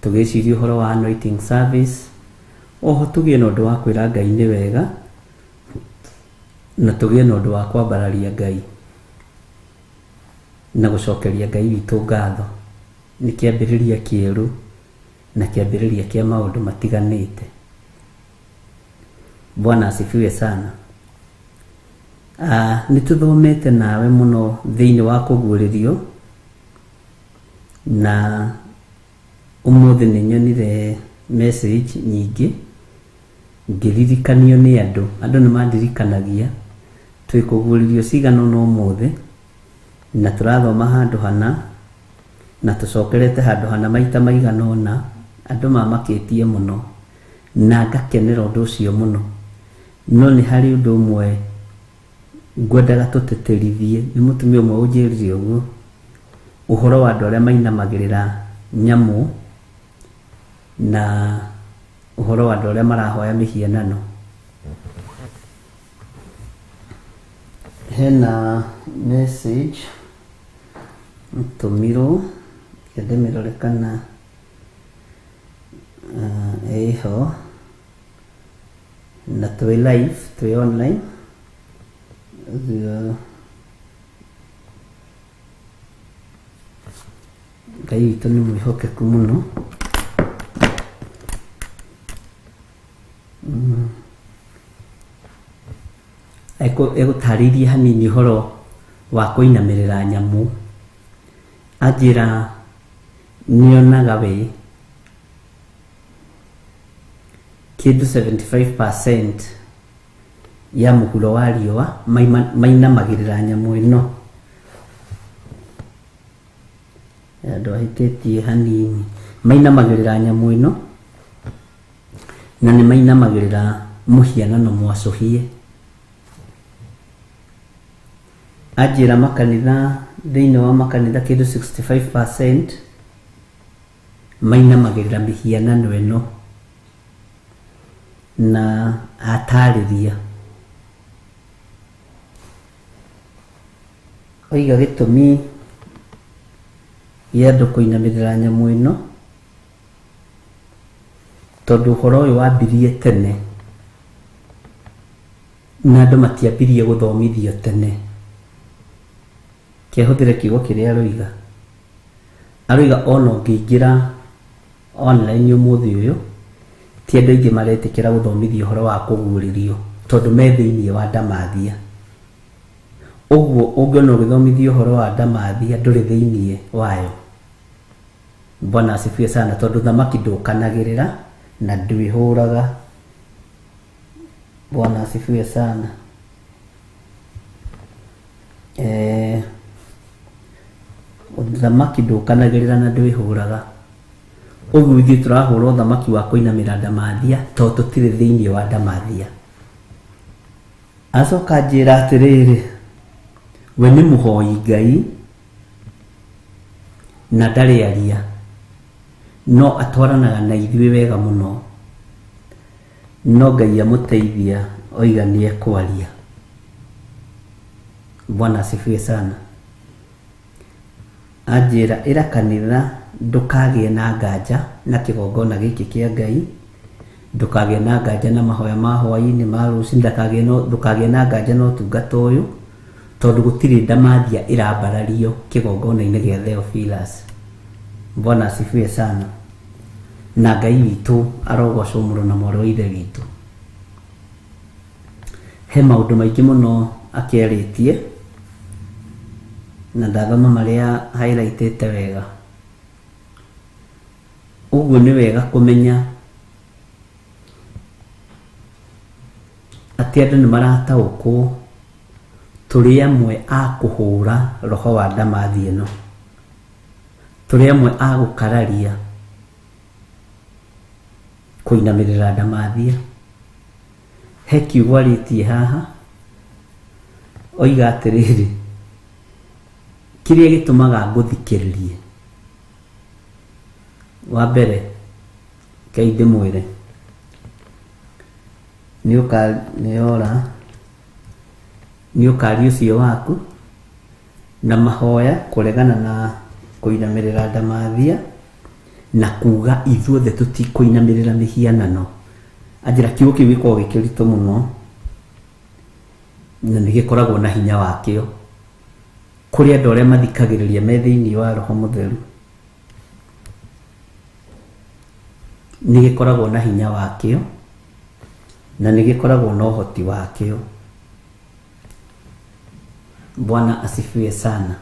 tũgĩciria ũhoro wa anointing service, oho tũgĩe na ũndũ wa kwĩra Ngai nĩ wega, na tũgĩe na ũndũ wa kwambararia Ngai na gũcokeria Ngai witũ ngatho. Nĩ kĩambĩrĩria kĩerũ na kĩambĩrĩria kĩa maũndũ matiganĩte. Bwana asifiwe sana. Nĩ tũthomete nawe mũno thĩinĩ wa kũguũrĩrio, na ũmũthĩ nĩ nyonire message nyingĩ ngĩririkanio nĩ andũ. Andũ nĩ mandirikanagia twĩ kũguũrĩrio cigana ũna ũmũthĩ, na tũrathoma handũ hana, na tũcokerete handũ hana maita maigana ũna. Andũ mamakĩtie mũno na ngakenera ũndũ ũcio mũno. No nĩ harĩ ũndũ ũmwe ngwendaga tũtĩtĩrithie. Nĩ mũtumia ũmwe ũnjĩrire ũguo, ũhoro wa andũ arĩa mainamagĩrĩra nyamũ na ũhoro wa andũ arĩa marahoya mĩhianano. Hena message tũmirwo, reke ndĩmĩrore kana ĩho, na twĩ live, twĩ online. Ũguo Ngai witũ nĩ mwĩhokeku mũno. Egũtarĩirie hanini ũhoro wa kũinamĩrĩra nyamũ. Anjĩra nĩonaga we kĩndũ 75% ya mũhuro wa riũa mainamagĩrĩra nyamũ ĩno. Andũ ahĩtĩtie hanini. Mainamagĩrĩra nyamũ ĩno na nĩ mainamagĩrĩra mũhianano mwacũhie. Anjĩra makanitha, thĩinĩ wa makanitha kĩndũ 65% mainamagĩrĩra mĩhianano ĩno, na atarĩria oiga gĩtũmi gĩa andũ kũinamĩrĩra nyamũ ĩno tondũ ũhoro ũyũ wambirie tene na andũ matiambirie gũthomithio tene. Kĩahũthĩre kiugo kĩrĩa aroiga, aroiga ona ũngĩingĩra online ũmũthĩ ũyũ ti andũ aingĩ maretĩkĩra gũthomithio ũhoro wa kũguũrĩrio tondũ me thĩinĩ wa ndamathia. Ũguo ũngĩona ũgĩthomithio ũhoro wa ndamathia ndũrĩ thĩinĩ wayo. Bwana asifiwe sana, tondũ thamaki ndũkanagĩrĩra na ndwĩhũraga. Bwana asifiwe sana. Thamaki ndũkanagĩrĩra na ndwĩhũraga. Ũguo ithuĩ tũrahũra ũthamaki wa kũinamĩra ndamathia tondũ tũtirĩ thĩinĩ wa ndamathia. Acoka anjĩra atĩrĩrĩ, we nĩ mũhoi Ngai na ndarĩ aria, no atwaranaga na ithuĩ wega mũno, no Ngai amũteithia oiga nĩ ekwaria. Bwana asifiwe sana. Anjĩra ĩra kanitha ndũkagĩe na nganja na kĩgongona gĩkĩ kĩa Ngai, ndũkagĩe na nganja na mahoya ma hwaĩ-inĩ, ma rũcinĩ, ndũkagĩe na nganja na ũtungata ũyũ, tondũ gũtirĩ ndamathia ĩrambarario kĩgongona-inĩ gĩa Theophilus. Bwana asifiwe sana. Na Ngai witũ arogocwo mũno na mwarĩ wa Ithe witũ. He maũndũ maingĩ mũno akĩarĩtie na ndathoma marĩa highlightĩte wega. Ũguo nĩ wega kũmenya atĩ andũ nĩ marataũkwo tũrĩ amwe a kũhũra roho wa ndamathi ĩno, tũrĩ amwe a gũkararia kũinamĩrĩra ndamathia. He kiugo arĩtie haha, oiga atĩrĩrĩ, kĩrĩa gĩtũmaga ngũthikĩrĩrie, wa mbere Ngai ndĩmwĩre nĩ ũkari ũcio waku na mahoya kũregana na kũinamĩrĩra ndamathia na kuga ithuothe tũtikũinamĩrĩra mĩhianano. Anjĩra kiugo kĩu gĩkoragwo gĩ kĩritũ mũno na nĩ gĩkoragwo na hinya wakĩo kũrĩ andũ arĩa mathikagĩrĩria me thĩinĩ wa Roho Mũtheru. Nĩ gĩkoragwo na hinya wakĩo na nĩ gĩkoragwo na ũhoti wakĩo. Bwana asifiwe sana.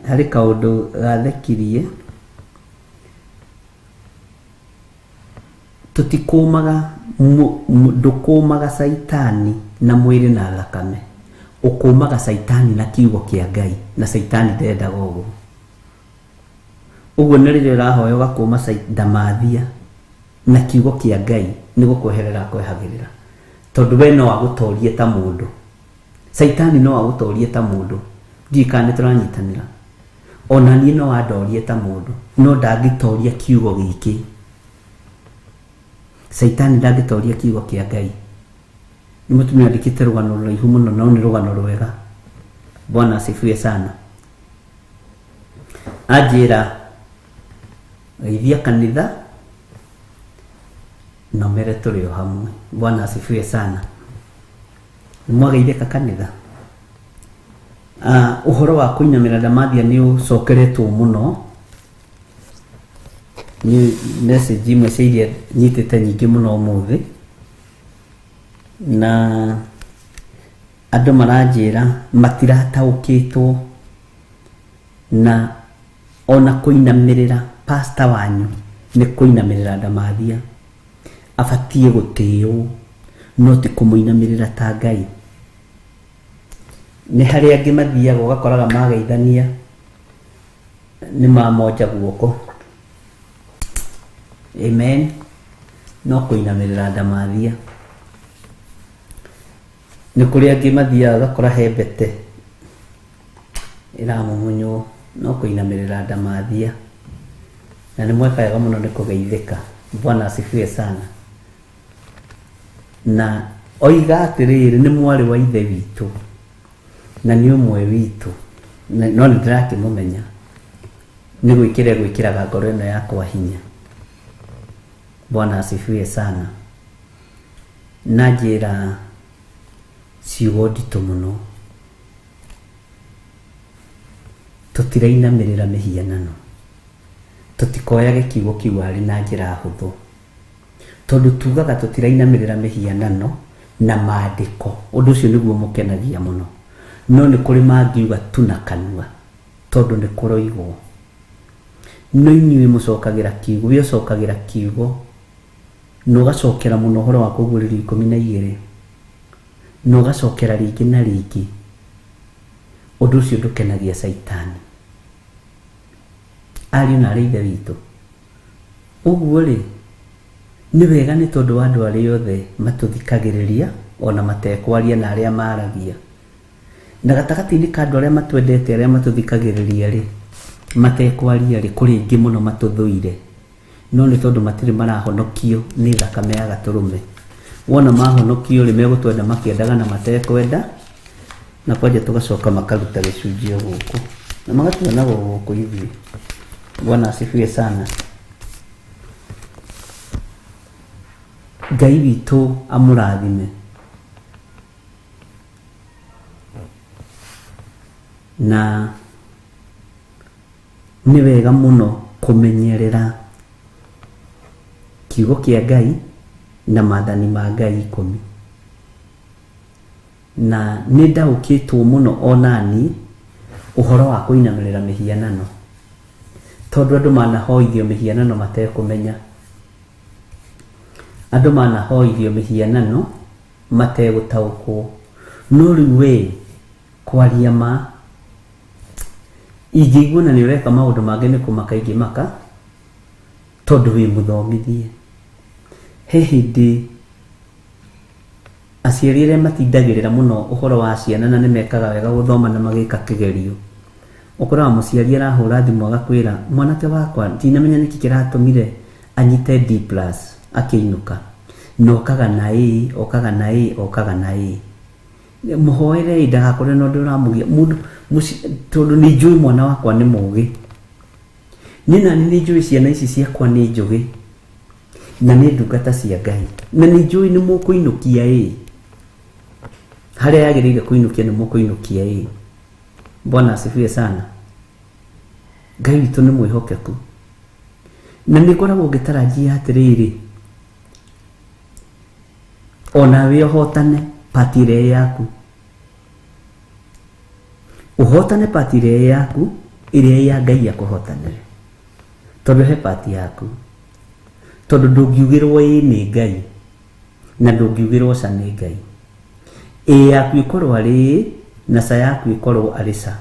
Harĩ kaũndũ gathekirie, tũtikũmaga, ndũkũmaga caitani na mwĩrĩ na thakame, ũkũmaga caitani na kiugo kĩa Ngai, na caitani ndendaga ũguo. Ũguo nĩ rĩrĩa ũrahoya ũgakũma ndamathia na kiugo kĩa Ngai nĩ gũkweherera akwehagĩrĩra, tondũ we no agũtorie ta mũndũ, caitani no agũtorie ta mũndũ, Ndiũĩ kana nĩ tũranyitanĩra. Ona niĩ no andorie ta mũndũ, no ndangĩtoria kiugo gĩkĩ. Caitani ndangĩtoria kiugo kĩa Ngai. Nĩ mũtumia andĩkĩte rũgano rũraihu mũno no nĩ rũgano rwega. Bwana asifiwe sana. Anjĩra geithia kanitha na ũmere tũrĩ o hamwe. Bwana asifiwe sana. Nĩ mwageithĩka kanitha? Ah, ũhoro wa kũinamĩra ndamathia nĩ ũcokeretwo mũno nĩ message imwe cia iria nyitĩte nyingĩ mũno ũmũthĩ na andũ maranjĩra matirataũkĩtwo na ona kũinamĩrĩra pastor wanyu nĩ kũinamĩrĩra ndamathia abatiĩ gũtĩo no ti kũmũinamĩrĩra ta Ngai. Nĩ harĩ angĩ mathiaga ũgakoraga mageithania nĩ mamonja guoko. Amen. No kũinamĩrĩra ndamathia. Nĩ kũrĩ angĩ mathiaga ũgakora he mbete ĩramumunywo no kũinamĩrĩra ndamathia. Na nĩ mweka wega mũno nĩ kũgeithĩka. Bwana asifiwe sana. Na oiga atĩrĩrĩ nĩ mwarĩ wa ithe witũ na nĩ ũmwe witũ no nĩ ndĩrakĩmũmenya nĩ gwĩkĩra gwĩkĩraga ngoro ĩno yakwa hinya. Bwana asifiwe sana. Na njĩra ciugo nditũ mũno. Tũtirainamĩrĩra mĩhianano. Tũtikoyage kiugo kĩu arĩ na njĩra hũthũ. Tondũ tugaga tũtirainamĩrĩra mĩhianano na maandĩko. Ũndũ ũcio nĩguo mũkenagia mũno. No nĩ kũrĩ mangiuga tu na kanua tondũ nĩ kũroigwo. No inyuĩ mũcokagĩra kiugo, we ũcokagĩra kiugo na ũgacokera mũno ũhoro wa kũguũrĩrio 12 na ũgacokera rĩngĩ na rĩngĩ. Ũndũ ũcio ndũkenagia Caitani. Ariũ na arĩ ithe witũ. Ũguo rĩ, nĩ wega nĩ tondũ wa andũ arĩa othe matũthikagĩrĩria ona matekwaria na arĩa maragia. Na gatagatĩ-inĩ ka andũ arĩa matwendete arĩa matũthikagĩrĩria rĩ, matekwaria rĩ, kũrĩ aingĩ mũno matũthũire. No nĩ tondũ matirĩ marahonokio nĩ thakame ya gatũrũme. Wona mahonokio rĩ, megũtwenda makĩendaga na matekwenda, na kwanja tũgacoka makaruta gĩcunjĩ o gũkũ. Na magatuonaga o gũkũ ithuĩ. Bwana asifiwe sana. Ngai witũ amũrathime. Na nĩ wega mũno kũmenyerera kiugo kĩa Ngai na maathani ma Ngai 10. Na nĩ ndaũkĩtwo mũno onani ũhoro wa kũinamĩrĩra mĩhianano. Tondũ andũ manahoithio mĩhianano matekũmenya. Andũ manahoithio mĩhianano mategũtaũkwo. No rĩu we kwaria ma ingĩigua na nĩ ũreka maũndũ mangĩ nĩ kũmaka ingĩmaka tondũ wĩ mũthomithie. He hĩndĩ aciari arĩa matindagĩrĩra mũno ũhoro wa ciana na nĩ mekaga wega gũthoma na magĩka kĩgerio. Ũkoraga mũciari arahũra thimũ agakwĩra mwanake wakwa ndinamenya nĩkĩ kĩratũmire anyite D plus akĩinũka. Na okaga na A, okaga na A, okaga na A. Mũhoere ndagakorwo na ũndũ ũramũgia mũndũ tondũ nĩ njũĩ mwana wakwa nĩ mũgĩ. Niĩ nani nĩ njũĩ ciana ici ciakwa nĩ njũgĩ na nĩ ndungata cia Ngai na nĩ njũĩ nĩ mũkũinũkia A. Harĩa yagĩrĩire kũinũkia nĩ mũkũinũkia A. Bwana asifiwe sana. Ngai witũ nĩ mwĩhokeku. Na nĩ ngoragwo ngĩtarajia atĩrĩrĩ onawe ũhotane pati ĩrĩa yaku. Ũhotane pati ĩrĩa yaku ĩrĩa ya Ngai akũhotanĩre. Tondũ he pati yaku. Tondũ ndũngiugĩrwo ĩ nĩ Ngai na ndũngiugĩrwo ca nĩ Ngai. Ĩ yaku ĩkorwo arĩ ĩ na ca yaku ĩkorwo arĩ ca.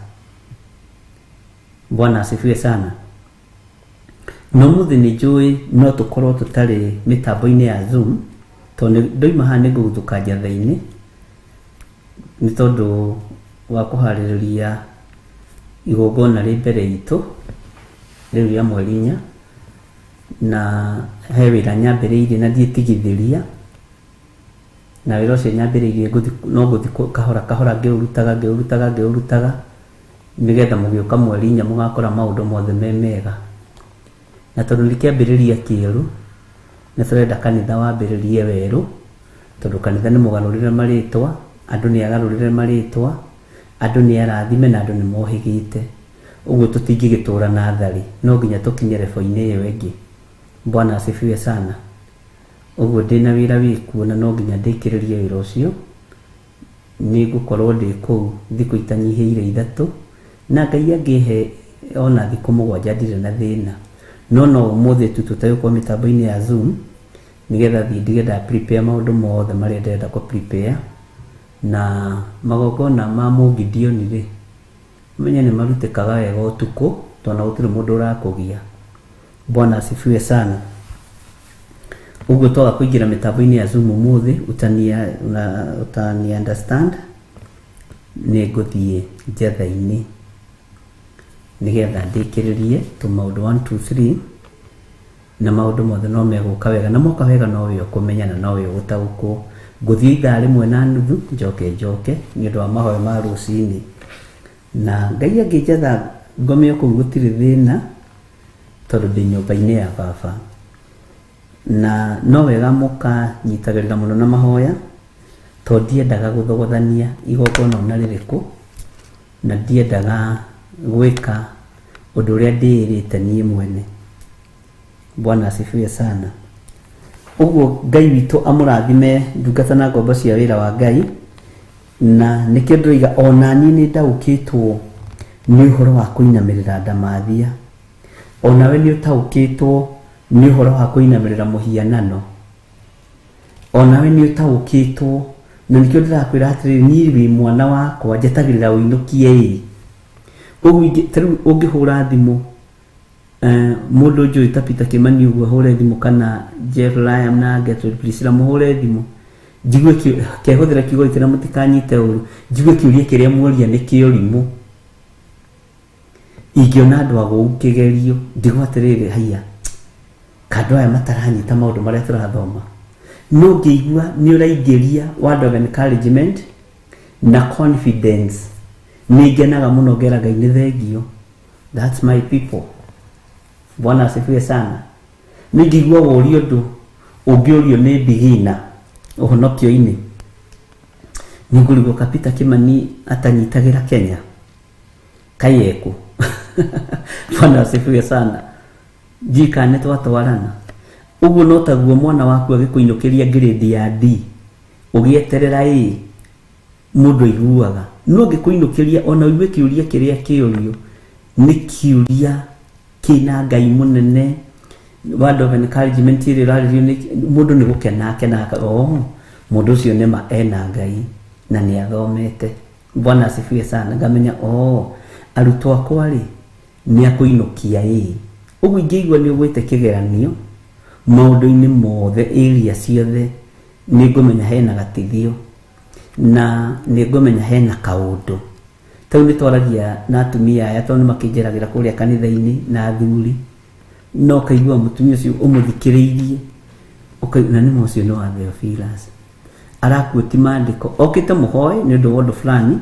Bwana asifiwe sana. Na ũmũthĩ nĩ njũĩ no tũkorwo tũtarĩ mĩtambo-inĩ ya Zoom tondũ ndoima haha nĩ ngũguthũka njatha-inĩ nĩ tondũ wa kũharĩrĩria Igongona rĩ mbere itũ rĩu rĩa mweri 4, na he wĩra nyambĩrĩirie na ndiĩtigithĩria, na wĩra ũcio nyambĩrĩirie no ngũthiĩ kahora kahora ngĩũrutaga ngĩũrutaga ngĩũrutaga, nĩgetha mũgĩũka mweri 4 mũgakora maũndũ mothe me mega. Na tondũ nĩ kĩambĩrĩria kĩerũ, nĩ tũrenda kanitha wambĩrĩrie werũ, tondũ kanitha nĩ mũgarũrĩre marĩtwa, andũ nĩ agarũrĩre marĩtwa, andũ nĩ arathime na andũ nĩ mohĩgĩte. Ũguo tũtingĩgĩtũra natharĩ, no nginya tũkinye level-inĩ ĩyo ĩngĩ. Bwana asifiwe sana. Ũguo ndĩna wĩra wĩkuo na no nginya ndĩkĩrĩrie wĩra ũcio. Nĩ ngũkorwo ndĩ kũu thikũ itanyihĩire 3, na Ngai angĩhe ona thikũ 7 ndirĩ na thĩna. No no ũmũthĩ tu tũtegũkorwo mĩtambo-inĩ ya Zoom, nĩgetha thiĩ ndige nda prepare maũndũ mothe marĩa ndĩrenda kũ prepare. Na magongona ma Mũgideoni rĩ, ũmenye nĩ marutĩkaga wega ũtukũ, tondũ gũtirĩ mũndũ ũrakũgia. Bwana asifiwe sana. Ũguo twaga kũingĩra mĩtambo-inĩ ya Zoom ũmũthĩ, utani understand, nĩ ngũthiĩ njetha-inĩ nĩgetha ndĩkĩrĩrie tũmaũndũ 1 2 3, na maũndũ mothe no megũka wega, na moka wega no we ũkũmenya na no we ũgũtaũkwo. Ngũthiĩ ithaa 1:30 njoke njoke nĩ ũndũ wa mahoya ma rũcinĩ, na Ngai angĩnjatha ngome o kũu gũtirĩ thĩna, tondũ ndĩ nyũmba-inĩ ya baba. Na no wega mũkanyitagĩrĩra mũno na mahoya, tondũ ndiendaga gũthogothania igongona ona rĩrĩkũ, na ndiendaga gwĩka ũndũ ũrĩa ndĩĩrĩte niĩ mwene. Bwana asifiwe sana. Ũguo Ngai witũ amũrathime ndungata na ngombo cia wĩra wa Ngai. Na nĩkĩo ndĩroiga ona niĩ nĩ ndaũkĩtwo nĩ ũhoro wa kũinamĩrĩra ndamathia, onawe nĩ ũtaũkĩtwo nĩ ũhoro wa kũinamĩrĩra mũhianano, onawe nĩ ũtaũkĩtwo. Na nĩkĩo ndĩrakwĩra atĩrĩrĩ, niĩ wĩ mwana wakwa, njetagĩrĩra ũinũkie ĩ. Ũguo ta rĩu ũngĩhũra thimũ, mũndũ njũĩ ta Peter Kimani ũguo ahũre thimũ, kana Jeff Lyon na Gertrude Priscilla mũhũre thimũ, njigue kehũthĩra kiugo gĩkĩ na mũtikanyite ũru, njigue kĩũria kĩrĩa muoria nĩ kĩorimũ. Ingĩona andũ a gũkũ kĩgerio, ndigwo atĩrĩrĩ, haiya, kandũ aya mataranyita maũndũ marĩa tũrathoma. No ngĩigua nĩ ũraingĩria word of encouragement na confidence, nĩ ngenaga mũno, ngera Ngai nĩ thengio. That's my people. Bwana asifiwe sana. Nĩ ngĩigua worio ũndũ ũngĩũrio nĩ beginner ũhonokio-inĩ, nĩ ngũrigwo ka Peter Kimani atanyitagĩra Kenya kaĩ ekũ. Bwana asifiwe sana. Ndiũĩ kana nĩ twatwarana. Ũguo no taguo mwana waku agĩkũinũkĩria grade ya D, ũgĩeterera ĩ mũndũ aiguaga, no angĩkũinũkĩria ona ũigue kĩũria kĩrĩa kĩũrio nĩ kĩũria kĩna Ngai mũnene, word of encouragement ĩrĩa ĩrarĩrio nĩ mũndũ nĩ gũkena akenaga, oh, mũndũ ũcio nĩma ena Ngai na nĩ athomete. Bwana asifiwe sana. Ngamenya, oh, arutwo akwa rĩ nĩ akũinũkia ĩ. Ũguo ingĩigua nĩ ũgwĩte kĩgeranio maũndũ-inĩ mothe, area ciothe, nĩ ngũmenya hena gatithio na nĩ ngũmenya hena kaũndũ. Ta rĩu nĩ twaragia na atumia aya, tondũ nĩ makĩnjeragĩra kũrĩa kanitha-inĩ na athuri, no ũkaigua mũtumia ũcio ũmũthikĩrĩirie, ũkaigua na nĩma ũcio nĩ wa Theophilus, arakuoti maandĩko, okĩte mũhoe nĩ ũndũ wa ũndũ fulani,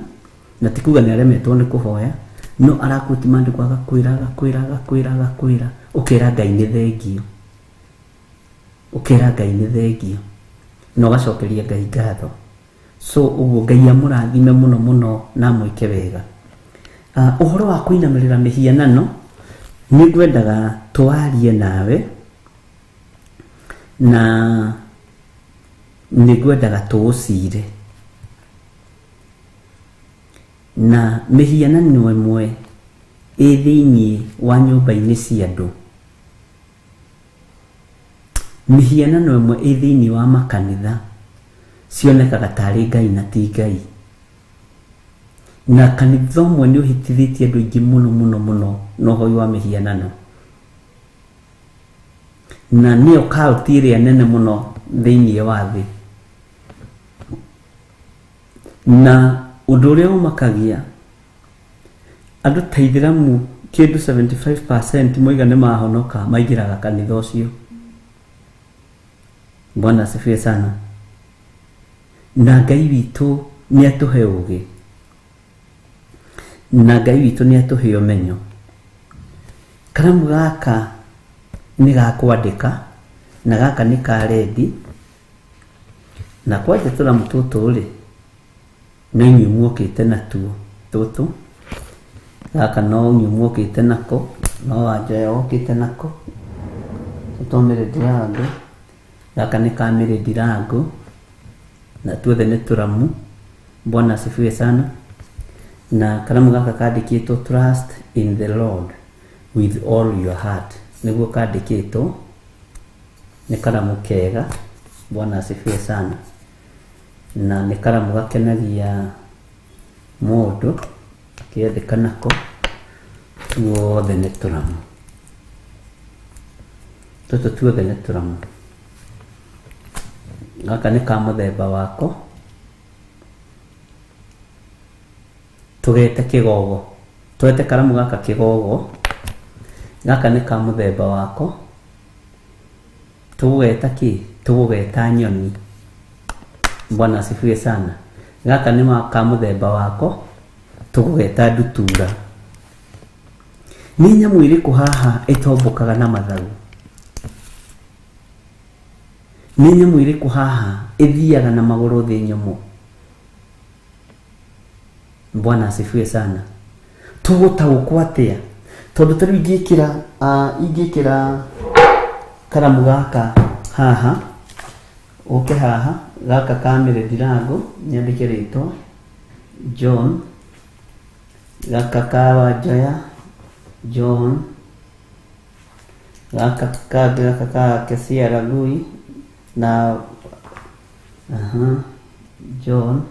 na ti kuga nĩ aremetwo nĩ kũhoya, no arakuoti maandĩko, agakwĩra agakwĩra agakwĩra agakwĩra, ũkera Ngai nĩ thengio, ũkera Ngai nĩ thengio, na ũgacokeria Ngai ngatho. So ũguo Ngai amũrathime mũno mũno na amwĩke wega. Ũhoro wa kũinamĩrĩra mĩhianano nĩ ngwendaga twarie nawe, na nĩ ngwendaga tũũcire. Na mĩhianano ĩmwe ĩ thĩiniĩ wa nyũmba-inĩ cia andũ, mĩhianano ĩmwe ĩ thĩiniĩ wa makanitha, cionekaga tarĩ Ngai na ti Ngai. Na kanitha ũmwe nĩ ũhĩtithĩtie andũ aingĩ mũno mũno mũno na ũhoi wa mĩhianano, na nĩyo cult ĩrĩa nene mũno thĩiniĩ wa thĩ. Na ũndũ ũrĩa ũmakagia, Andũ ta ithĩramu kĩndũ 75% moiga nĩ mahonoka maingĩraga kanitha ũcio. Bwana asifiwe sana. Na Ngai witũ nĩ atũhe ũgĩ, na Ngai witũ nĩ atũhe ũmenyo. Karamu gaka nĩ ga kwandĩka, na gaka nĩ ka rendi, na kwanja tũramu tũtũ rĩ, no inyuĩ muokĩte natuo tũtũ. Gaka no inyuĩ muokĩte nako, no Wanjoya wokĩte nako. Tũtũ mĩrĩndirango, gaka nĩ ka mĩrĩndirango, na tuothe nĩ tũramu. Bwana asifiwe sana. Na karamu gaka kandĩkĩtwo trust in the Lord with all your heart, nĩguo kandĩkĩtwo. Nĩ karamu kega. Bwana asifiwe sana. Na nĩ karamu gakenagia mũndũ akĩandĩka nako. Tuothe nĩ tũramu, tũtũ tuothe nĩ tũramu. Gaka nĩ ka mũthemba wako, tũgete kĩgogo, twete karamu gaka kĩgogo. Gaka nĩ ka mũthemba wako, tũgũgeta kĩ? Tũgũgeta nyoni. Bwana asifiwe sana. Gaka nĩ ka mũthemba wako, tũgũgeta ndutura. Nĩ nyamũ ĩrĩkũ haha ĩtombũkaga na mathagu? Nĩ nyamũ ĩrĩkũ haha ĩthiaga na magũrũ thĩ nyũmũ? Bwana asifiwe sana. Tũgũtaũkwo atĩa? Tondũ ta rĩu ingĩkĩra karamu gaka haha, ũke haha, gaka ka mĩrĩndirango, nyandĩke rĩtwa John, gaka ka Wanjoya John, gaka kangĩ gaka ka Kesia Ragui na John.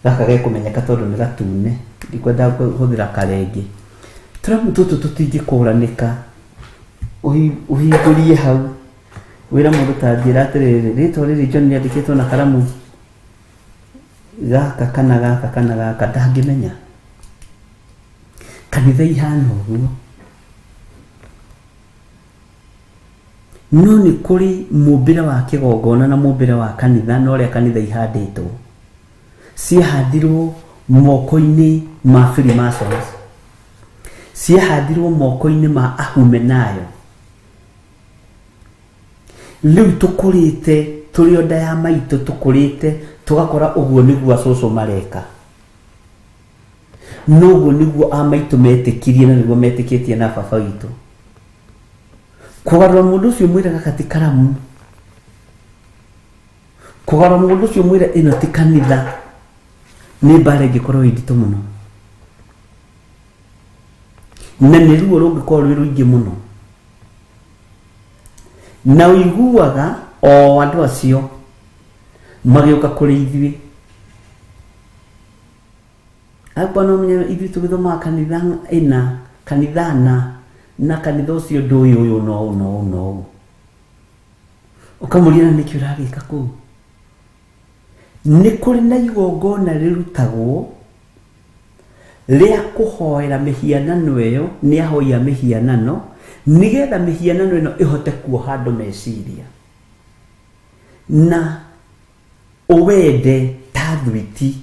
Gaka gekũmenyeka tondũ nĩ gatune, ndikwenda kũhũthĩra karenge. Tũramu tũtũ tũtingĩkũranĩka. Ũhingũrie hau wĩra mũndũ ta njĩra atĩrĩrĩ, rĩtwa rĩrĩ John rĩandĩkĩtwo na karamu gaka kana gaka kana gaka, ndangĩmenya. Kanitha ihana ũguo. No nĩ kũrĩ mũmbĩre wa kĩgongona na mũmbĩre wa kanitha, na ũrĩa kanitha ihandĩtwo. Ciahandirwo moko-inĩ ma Freemasons, ciahandirwo moko-inĩ ma Ahumenayo. Rĩu tũkũrĩte tũrĩ o nda ya maitũ, tũkũrĩte tũgakora ũguo nĩguo acũcũ mareka, no ũguo nĩguo a maitũ metĩkirie na nĩguo metĩkĩtie na baba witũ. Kũgarũra mũndũ ũcio mwĩre gaka ti karamu, kũgarũra mũndũ ũcio mwĩre ĩno ti kanitha, nĩ mbara ĩngĩkorwo ĩ nditũ mũno, na nĩ ruo rũngĩkorwo rwĩ rũingĩ mũno. Na ũiguaga o andũ acio magĩũka kũrĩ ithuĩ, angĩkorwo no ũmenye ithuĩ tũgĩthomaga kanitha ĩna, kanitha na, na kanitha ũcio ndũĩ ũyũ na ũyũ na ũyũ na ũyũ, ũkamũria na nĩkĩ ũragĩka kũu. Nĩ kũrĩ na igongona rĩrutagwo rĩa kũhoera mĩhianano ĩyo, nĩ ahoi a mĩhianano, nĩgetha mĩhianano ĩno ĩhote kuoha andũ meciria na ũwende ta thwiti.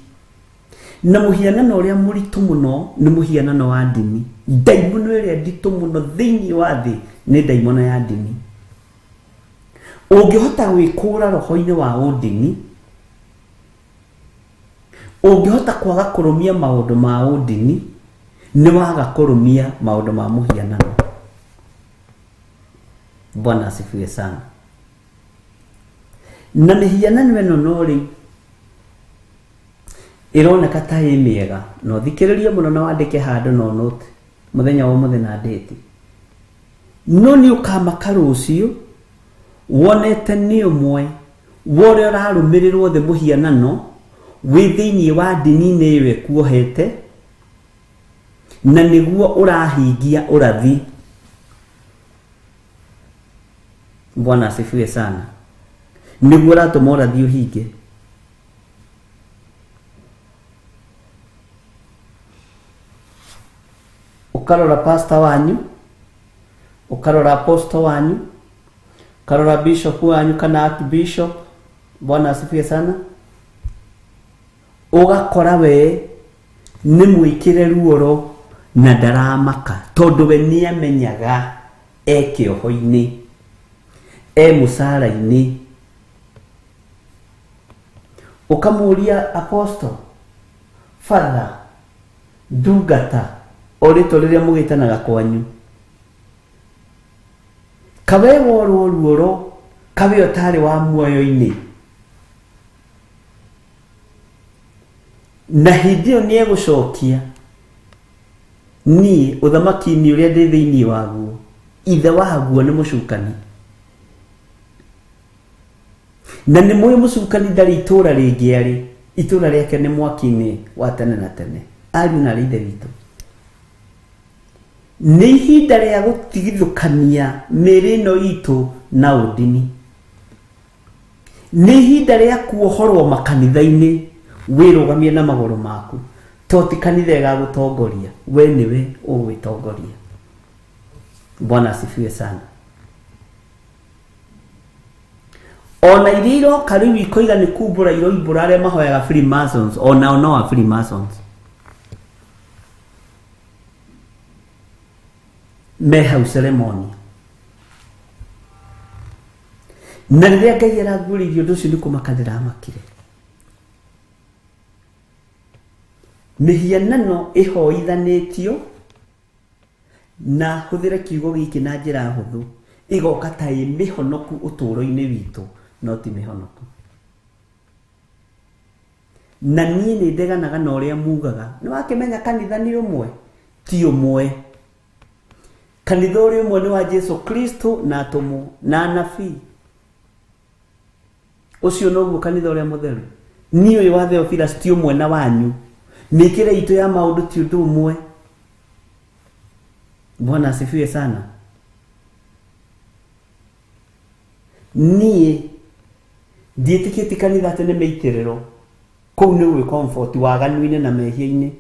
Na mũhianano ũrĩa mũritũ mũno nĩ mũhianano wa ndini. Ndaimono ĩrĩa nditũ mũno thĩinĩ wa thĩ nĩ ndaimono ya ndini. Ũngĩhota gwĩkũra roho-inĩ wa ũndini, ũngĩhota kwaga kũrũmia maũndũ ma ũndini, nĩ waga kũrũmia maũndũ ma mũhianano. Bwana asifiwe sana. Na mĩhianano ĩno no rĩu ĩroneka ta ĩ mĩega, na ũthikĩrĩrie mũno na wandĩke handũ no note mũthenya wa ũmũthĩ na ndĩti. No nĩ ũkamaka rũciũ wonete nĩ ũmwe wa ũrĩa ũrarũmĩrĩrwo thĩ mũhianano wĩ thĩinĩ wa ndini-inĩ ĩyo ĩkuohete, na nĩguo ũrahingia ũrathi. Bwana asifiwe sana. Nĩguo ũratũma ũrathi ũhinge. Ũkarora pastor wanyu, ũkarora apostle wanyu, ũkarora bishop wanyu kana archbishop, Bwana asifiwe sana, ũgakora we nĩ mwĩkĩre ruoro na ndaramaka tondũ we nĩamenyaga e kĩoho-inĩ, e mũcara-inĩ. Ũkamũria apostle, father, ndungata, o rĩtwa rĩrĩa mũgĩtanaga kwanyu, kawe worwo ruoro, kawe ũtarĩ wa muoyo-inĩ. Na hĩndĩ ĩyo nĩegũcokia, niĩ ũthamaki-inĩ ũrĩa ndĩ thĩinĩ waguo, ithe waguo nĩ mũcukani. Na nĩ mũĩ mũcukani ndarĩ itũũra rĩngĩ arĩ, itũũra rĩake nĩ mwaki-inĩ wa tene na tene. Ariũ na arĩ ithe witũ, nĩ ihinda rĩa gũtigithũkania mĩĩrĩ ĩno itũ na ũndini. Nĩ ihinda rĩa kuohorwo makanitha-inĩ, wĩrũgamie na magũrũ maku, to ti kanitha ĩgagũtongoria, we nĩwe ũgwĩtongoria. Bwana asifiwe sana. Ona iria iroka rĩu ikoiga nĩ kumbũra iroimbũra arĩa mahoyaga Freemasons, onao no a Freemasons. Me hau ceremony. Na rĩrĩa Ngai araguũrĩirie ũndũ ũcio nĩ kũmaka ndĩramakire. Mĩhianano ĩhoithanĩtio, na hũthĩre kiugo gĩkĩ na njĩra hũthũ, ĩgoka ta ĩ mĩhonoku ũtũũro-inĩ witũ, no ti mĩhonoku. Na niĩ nĩ ndeganaga na ũrĩa mugaga, nĩ wakĩmenya kanitha nĩ ũmwe? Ti ũmwe. Kanitha ũrĩa ũmwe nĩ wa Jesu Kristo na atũmwo na anabii. Ũcio noguo kanitha ũrĩa mũtheru. Niĩ ũyũ wa Theophilus ti ũmwe na wanyu. Mĩkĩre itũ ya maũndũ ti ũndũ ũmwe. Bwana asifiwe sana. Niĩ ndiĩtĩkĩtie kanitha atĩ nĩ mĩitĩrĩro. Kũu nĩ gwĩ comfort waganu-inĩ na mehia-inĩ.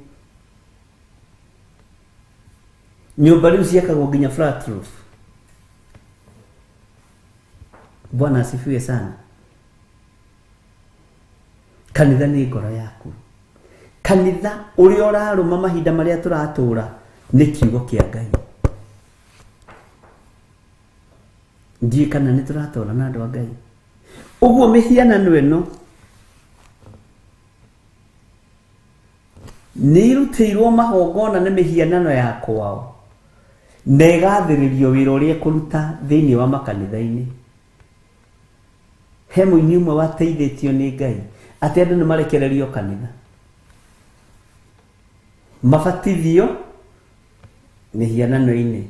Nyũmba rĩu ciakagwo nginya flat roof. Bwana asifiwe sana. Kanitha nĩ ngoro yaku. Kanitha ũrĩa ũrarũma mahinda marĩa tũratũra nĩ kiugo kĩa Ngai. Ndiũĩ kana nĩ tũratũra na andũ a Ngai. Ũguo mĩhianano ĩno nĩ irutĩirwo magongona nĩ mĩhianano ya kwao, na ĩgathĩrĩrio wĩra ũrĩa ĩkũruta thĩinĩ wa makanitha-inĩ. He mũini ũmwe wateithĩtio nĩ Ngai atĩ andũ nĩ marekererio kanitha, mabatithio mĩhianano-inĩ.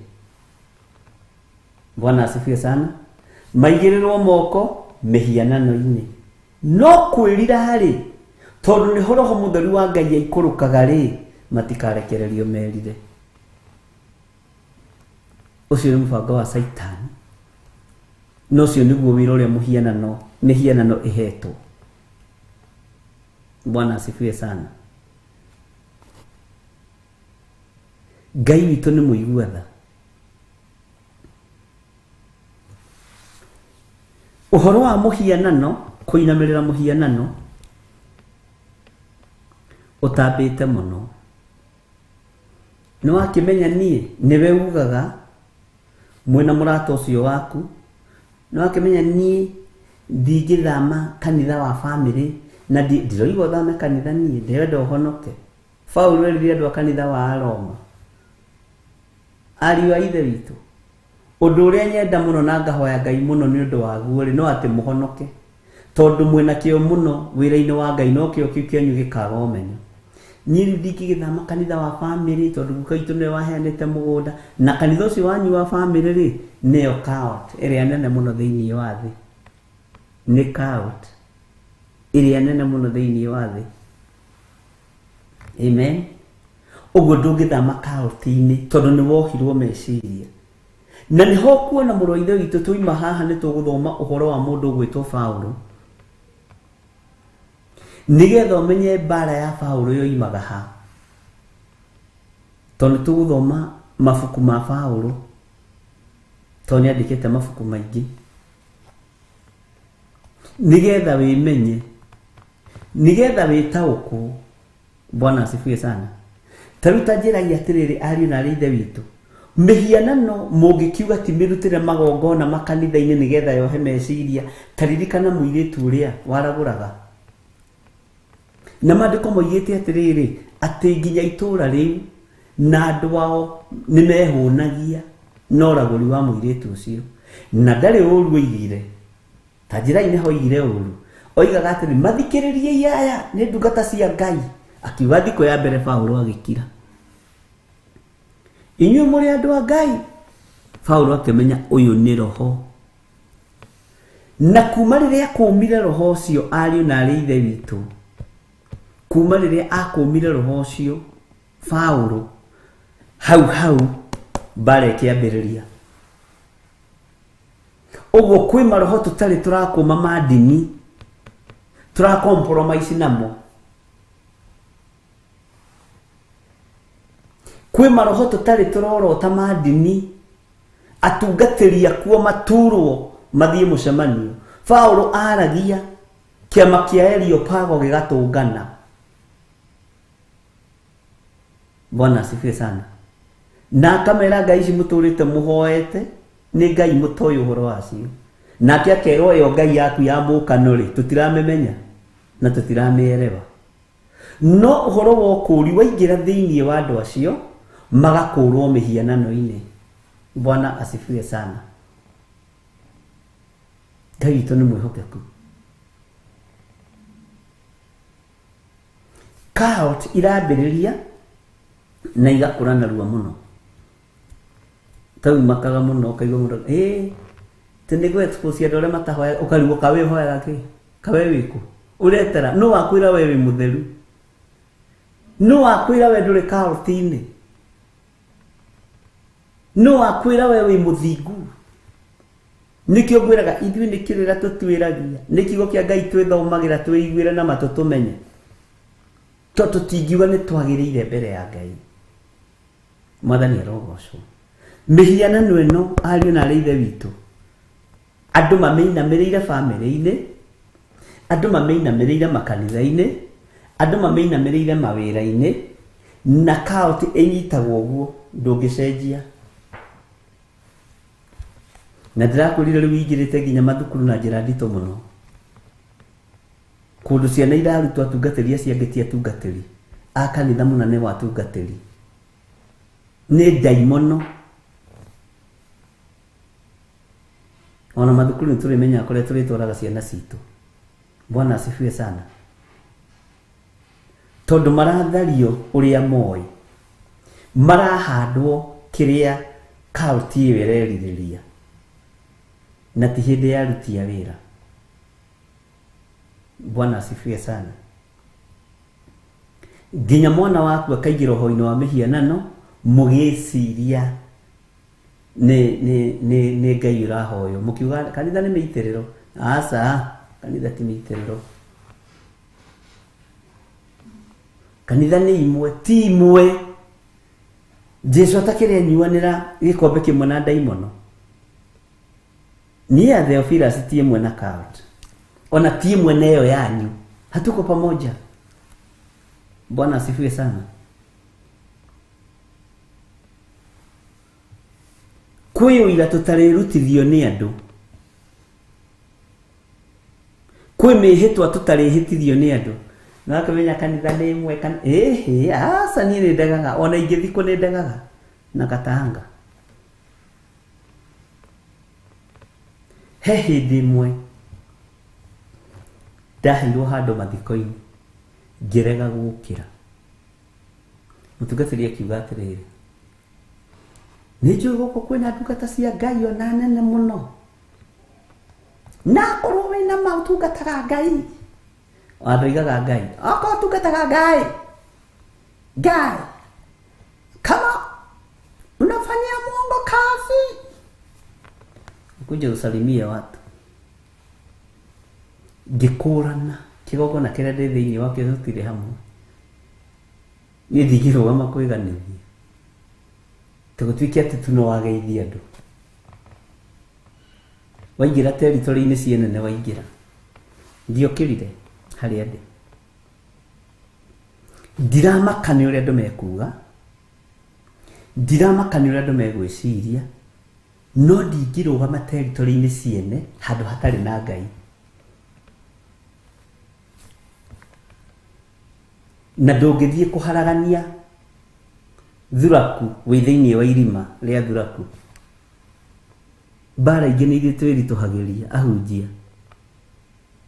Bwana asifiwe sana. Maigĩrĩrwo moko mĩhianano-inĩ. No kwĩrira rĩ, tondũ nĩho Roho Mũtheru wa Ngai aikũrũkaga rĩ, matikarekererio merire. Ũcio nĩ mũbango wa Caitani. Na ũcio nĩguo wĩra ũrĩa mĩhianano ĩhetwo. Bwana asifiwe sana. Ngai witũ nĩ mũigua tha. Ũhoro wa mũhianano, kũinamĩrĩra mũhianano, ũtambĩte mũno. Nĩ wakĩmenya niĩ, nĩwe ugaga, mwĩna mũrata ũcio waku, nĩ wakĩmenya niĩ ndingĩthama kanitha wa family, na ndiroiga ũthame kanitha niĩ, ndĩrenda ũhonoke. Paũlũ erire andũ a kanitha wa Roma, ariũ a ithe witũ, ũndũ ũrĩa nyenda mũno na ngahoya Ngai mũno nĩ ũndũ waguo rĩ, no atĩ mũhonoke. Tondũ mwĩna kĩo mũno wĩra-inĩ wa Ngai, no kĩo kĩu kĩanyu gĩkaga ũmenyo. Niĩ rĩu ndingĩgĩthama kanitha wa family, tondũ guka witũ nĩwe waheanĩte mũgũnda, na kanitha ũcio wanyu wa family rĩ, nĩyo cult ĩrĩa nene mũno thĩinĩ wa thĩ. Nĩ cult ĩrĩa nene mũno thĩinĩ wa thĩ. Amen. Ũguo ndũngĩthama cult-inĩ, tondũ nĩ wohirwo meciria. Na nĩho kuona mũrũ wa ithe witũ twaima haha nĩ tũgũthoma ũhoro wa mũndũ ũgwĩtwo Paũlũ. Nĩgetha ũmenye mbara ya Paũlũ yoimaga ha. Tondũ tũgũthoma mabuku ma Paulo, tondũ nĩandĩkĩte mabuku maingĩ, nĩgetha wĩmenye, nĩgetha wĩtaũkwo. Bwana asifiwe sana. Ta rĩu ta njĩrai atĩrĩrĩ, ariũ na arĩ ithe witũ, mĩhianano mũngĩkiuga ti mĩrutĩre magongona makanitha-inĩ nĩgetha yohe meciria, ta ririkana mũirĩtu ũrĩa waragũraga. Na maandĩko moigĩte atĩrĩrĩ, atĩ nginya itũũra rĩu na andũ ao nĩmehũnagia na ũragũri wa mũirĩtu ũcio, na ndarĩ ũru oigire. Ta njĩra-inĩ hoigire ũru, oigaga atĩrĩ, mathikĩrĩriei aya nĩ ndungata cia Ngai. Akiuga thikũ ya mbere Paulo agĩkira, inyuĩ mũrĩ andũ a Ngai. Paulo akĩmenya ũyũ nĩ roho, na kuma rĩrĩa akũmire roho ũcio, ariũ na arĩ ithe witũ, kuma rĩrĩa akũmire roho ũcio Paulo, hau hau mbara ĩkĩambĩrĩria. Ũguo kwĩ maroho tũtarĩ tũrakũma ma ndini, tũrakompromise namo. Kwĩ maroho tũtarĩ tũrorota ma ndini, atungatĩri akuo maturwo mathiĩ mũcemanio. Paulo aragia kĩama kĩa Areopago gĩgatũngana. Bwana asifiwe sana. Na akamera Ngai ici mũtũrĩte mũhoete nĩ Ngai mũtoĩ ũhoro wacio. Nake akerwo ĩyo Ngai yaku ya mũkano rĩ, tũtiramĩmenya na tũtiramĩerewa. No ũhoro wa ũkũũri waingĩra thĩinĩ wa andũ acio, magakũũrwo mĩhianano-inĩ. Bwana asifiwe sana. Ngai witũ nĩ mwĩhokeku. Cult irambĩrĩria na igakũra narua mũno. Tau makaga mũno ũkaigua mũndũ, tĩ nĩguo expose andũ arĩa matahoyaga, ũkarigwo ka wĩ ũhoyaga kĩ? Ka we wĩkũ? Ũretera, nũ wakwĩra we wĩ mũtheru? Nũ wakwĩra we ndũrĩ cult-inĩ? Nũ wakwĩra we wĩ mũthingu? Nĩkĩo ngwĩraga ithuĩ nĩ kĩrĩra tũtuĩragia, nĩ kiugo kĩa Ngai twĩthomagĩra twĩiguĩre na matũ tũmenye, tondũ tũtingiuga nĩ twagĩrĩire mbere ya Ngai. Mwathani arogocwo. Mĩhianano ĩno, ariũ na arĩ ithe witũ, andũ mamĩinamĩrĩire bamĩrĩ-inĩ, andũ mamĩinamĩrĩire makanitha-inĩ, andũ mamĩinamĩrĩire mawĩra-inĩ, na cult ĩnyitagwo ũguo, ndũngĩcenjia. Na ndĩrakwĩrire rĩu ingĩrĩte nginya mathukuru na njĩra nditũ mũno. Kũndũ ciana irarutwo atungatĩri acio angĩ ti atungatĩri, a kanitha mũna nĩ wa atungatĩri, nĩ ndaimono. Ona mathukuru nĩ tũrĩmenyaga kũrĩa tũrĩtwaraga ciana citũ. Bwana asifiwe sana. Tondũ marathario ũrĩa moĩ, marahandwo kĩrĩa cult ĩyo ĩrerirĩria, na ti hĩndĩ ya aruti a wĩra. Bwana asifiwe sana. Nginya mwana waku akaingĩra ũhoro-inĩ wa mĩhianano, mũgĩciria nĩ Ngai ũrahoywo, mũkiuga kanitha nĩ mĩitĩrĩro. Aca, kanitha ti mĩitĩrĩro. Kanitha nĩ imwe, ti imwe. Jesu atakĩrĩ anyuanĩra gĩkombe kĩmwe na ndaimono. Niĩ ya Theophilus ti ĩmwe na cult, ona ti ĩmwe na ĩyo yanyu, hatuko pamoja. Bwana asifiwe sana. Kwĩ ũira tũtarĩrutithio nĩ andũ, kwĩ mĩhĩtwa tũtarĩhĩtithio nĩ andũ. Na akamenya kanitha nĩ ĩmwe kana ĩhĩ, aca niĩ nĩ ndegaga, ona ingĩthiĩ kũ nĩ ndegaga na katanga. He hĩndĩ ĩmwe ndaheirwo handũ mathiko-inĩ, ngĩrega gũkĩra. Mũtungatĩri akiuga atĩrĩrĩ, nĩ njũĩ gũkũ kwĩna ndungata cia Ngai ona nene mũno, na akorwo wĩna ma ũtungataga Ngai, andũ oigaga Ngai, akorwo ũtungataga Ngai, Ngai kama unafanyia Mungu kazi, ukuja usalimie watu. Ngĩkũrana kĩgongona kĩrĩa ndĩ thĩinĩ wakĩo tũtirĩ hamwe, niĩ ndingĩrũgama kwĩganithia. Tũgĩtuĩke atĩ tu no wageithia andũ. Waingĩra territory-inĩ ciĩ nene waingĩra. Ndiokĩrire harĩa ndĩ. Ndiramaka nĩ ũrĩa andũ mekuga, ndiramaka nĩ ũrĩa andũ megwĩciria, no ndingĩrũgama territory-inĩ ciene handũ hatarĩ na Ngai. Na ndũngĩthiĩ kũharagania thuraku wĩ thĩinĩ wa irima rĩa thuraku. Mbara ingĩ nĩ ithuĩ twĩritũhagĩria ahunjia.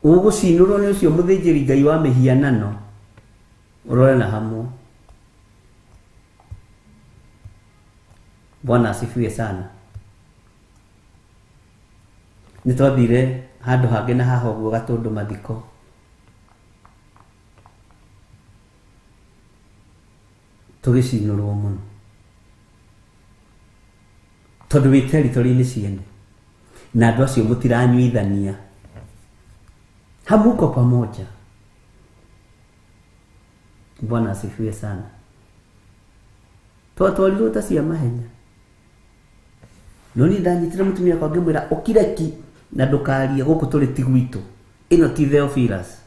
Ũgũcinũrwo nĩ ũcio mũthĩnjĩri Ngai wa mĩhianano ũrore na hamwe. Bwana asifiwe sana. Nĩ twathire handũ hangĩ na haha ũguo Gatũndũ mathiko. Tũgĩcinũrwo mũno tondũ wĩ territory-inĩ ciene na andũ acio mũtiranyuithania, hamuko pamoja. Bwana asifiwe sana. Twatwarirwo ta cia mahenya, no niĩ ndanyitire mũtumia wakwa ngĩmwĩra ũkire ki na ndũkarie, gũkũ tũrĩ ti gwitũ, ĩno ti Theophilus,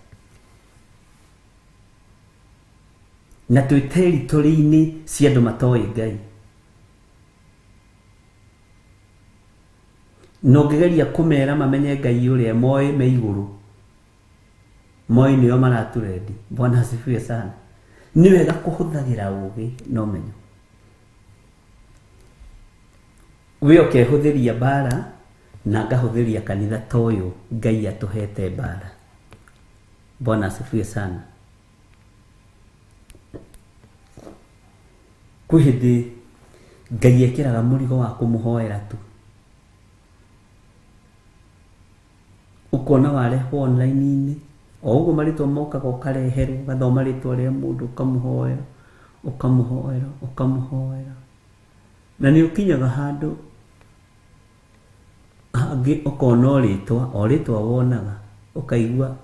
na twĩ territory-inĩ cia andũ matoĩ Ngai. Na ũngĩgeria kũmera mamenye Ngai ũrĩa moĩ me igũrũ, moĩ nĩo maraturendi. Bwana asifiwe sana. Nĩ wega kũhũthagĩra ũgĩ na ũmenyo. We ũkehũthĩria mbara na ngahũthĩria kanitha ta ũyũ Ngai atũhete mbara. Bwana asifiwe sana. Kwĩ hĩndĩ Ngai ekĩraga mũrigo wa kũmũhoera tu, ũkona warehwo online-inĩ o ũguo marĩtwa mokaga ũkareherwo, ũgathoma rĩtwa rĩa mũndũ ũkamũhoera ũkamũhoera ũkamũhoera, na nĩ ũkinyaga handũ hangĩ ũkona o rĩtwa o rĩtwa wonaga ũkaigua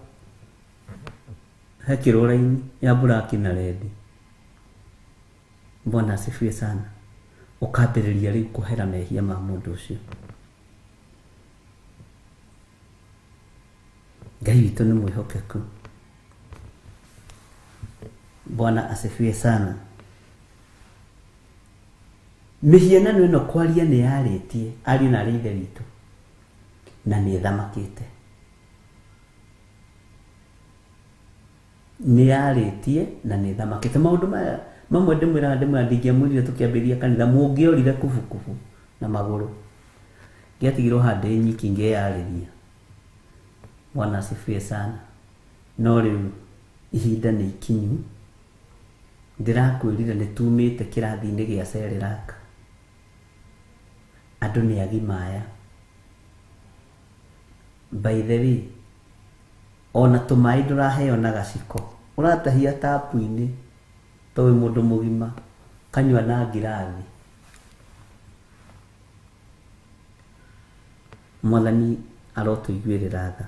he kĩrũra-inĩ ya black na red. Bwana asifiwe sana. Ũkambĩrĩria rĩu kũhera mehia ma mũndũ ũcio. Ngai witũ nĩ mwĩhokeku. Bwana asifiwe sana. Mĩhianano ĩno kwaria nĩ yarĩtie ariũ na arĩ ithe witũ, na nĩ ĩthamakĩte. Nĩ yarĩtie na nĩ ĩthamakĩte. Maũndũ maya mamwe ndĩmwĩraga ndĩmwĩra ndingĩamwĩrire tũkĩambĩrĩria kanitha, mũngĩorire kubukubu na magũrũ. Ngĩatigirwo handũ ndĩ nyiki ngĩyarĩria. Bwana asifiwe sana. No rĩu ihinda nĩ ikinyu, ndĩrakwĩrire nĩ tumĩte kĩrathi-inĩ gĩa Cerelac. Andũ nĩ agima aya. By the way, ona tũmaĩ ndũraheo na gaciko, ũratahia tapu-inĩ to wĩ mũndũ mũgima, kanyua na ngirathi. Mwathani arotũiguĩrĩra tha.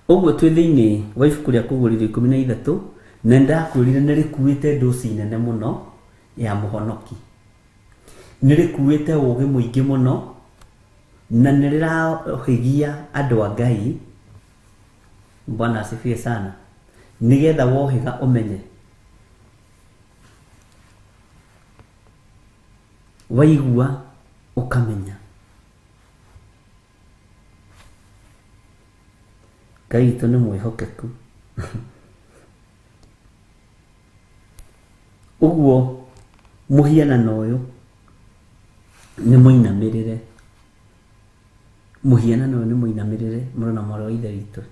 Ũguo twĩ thĩinĩ wa ibuku rĩa Kũguũrĩrio 13, na nĩndakwĩrire nĩ rĩkuĩte ndoci nene mũno ya mũhonoki, nĩ rĩkuĩte ũgĩ mũingĩ mũno, na nĩ rĩrahigia andũ a Ngai. Bwana asifiwe sana. Nĩgetha wohĩga ũmenye, waigua ũkamenya. Ngai witũ nĩ mwĩhokeku. Ũguo mũhianano ũyũ nĩ mũinamĩrĩre, mũhianano ũyũ nĩ mũinamĩrĩre mũrũ na mwarĩ wa ithe witũ,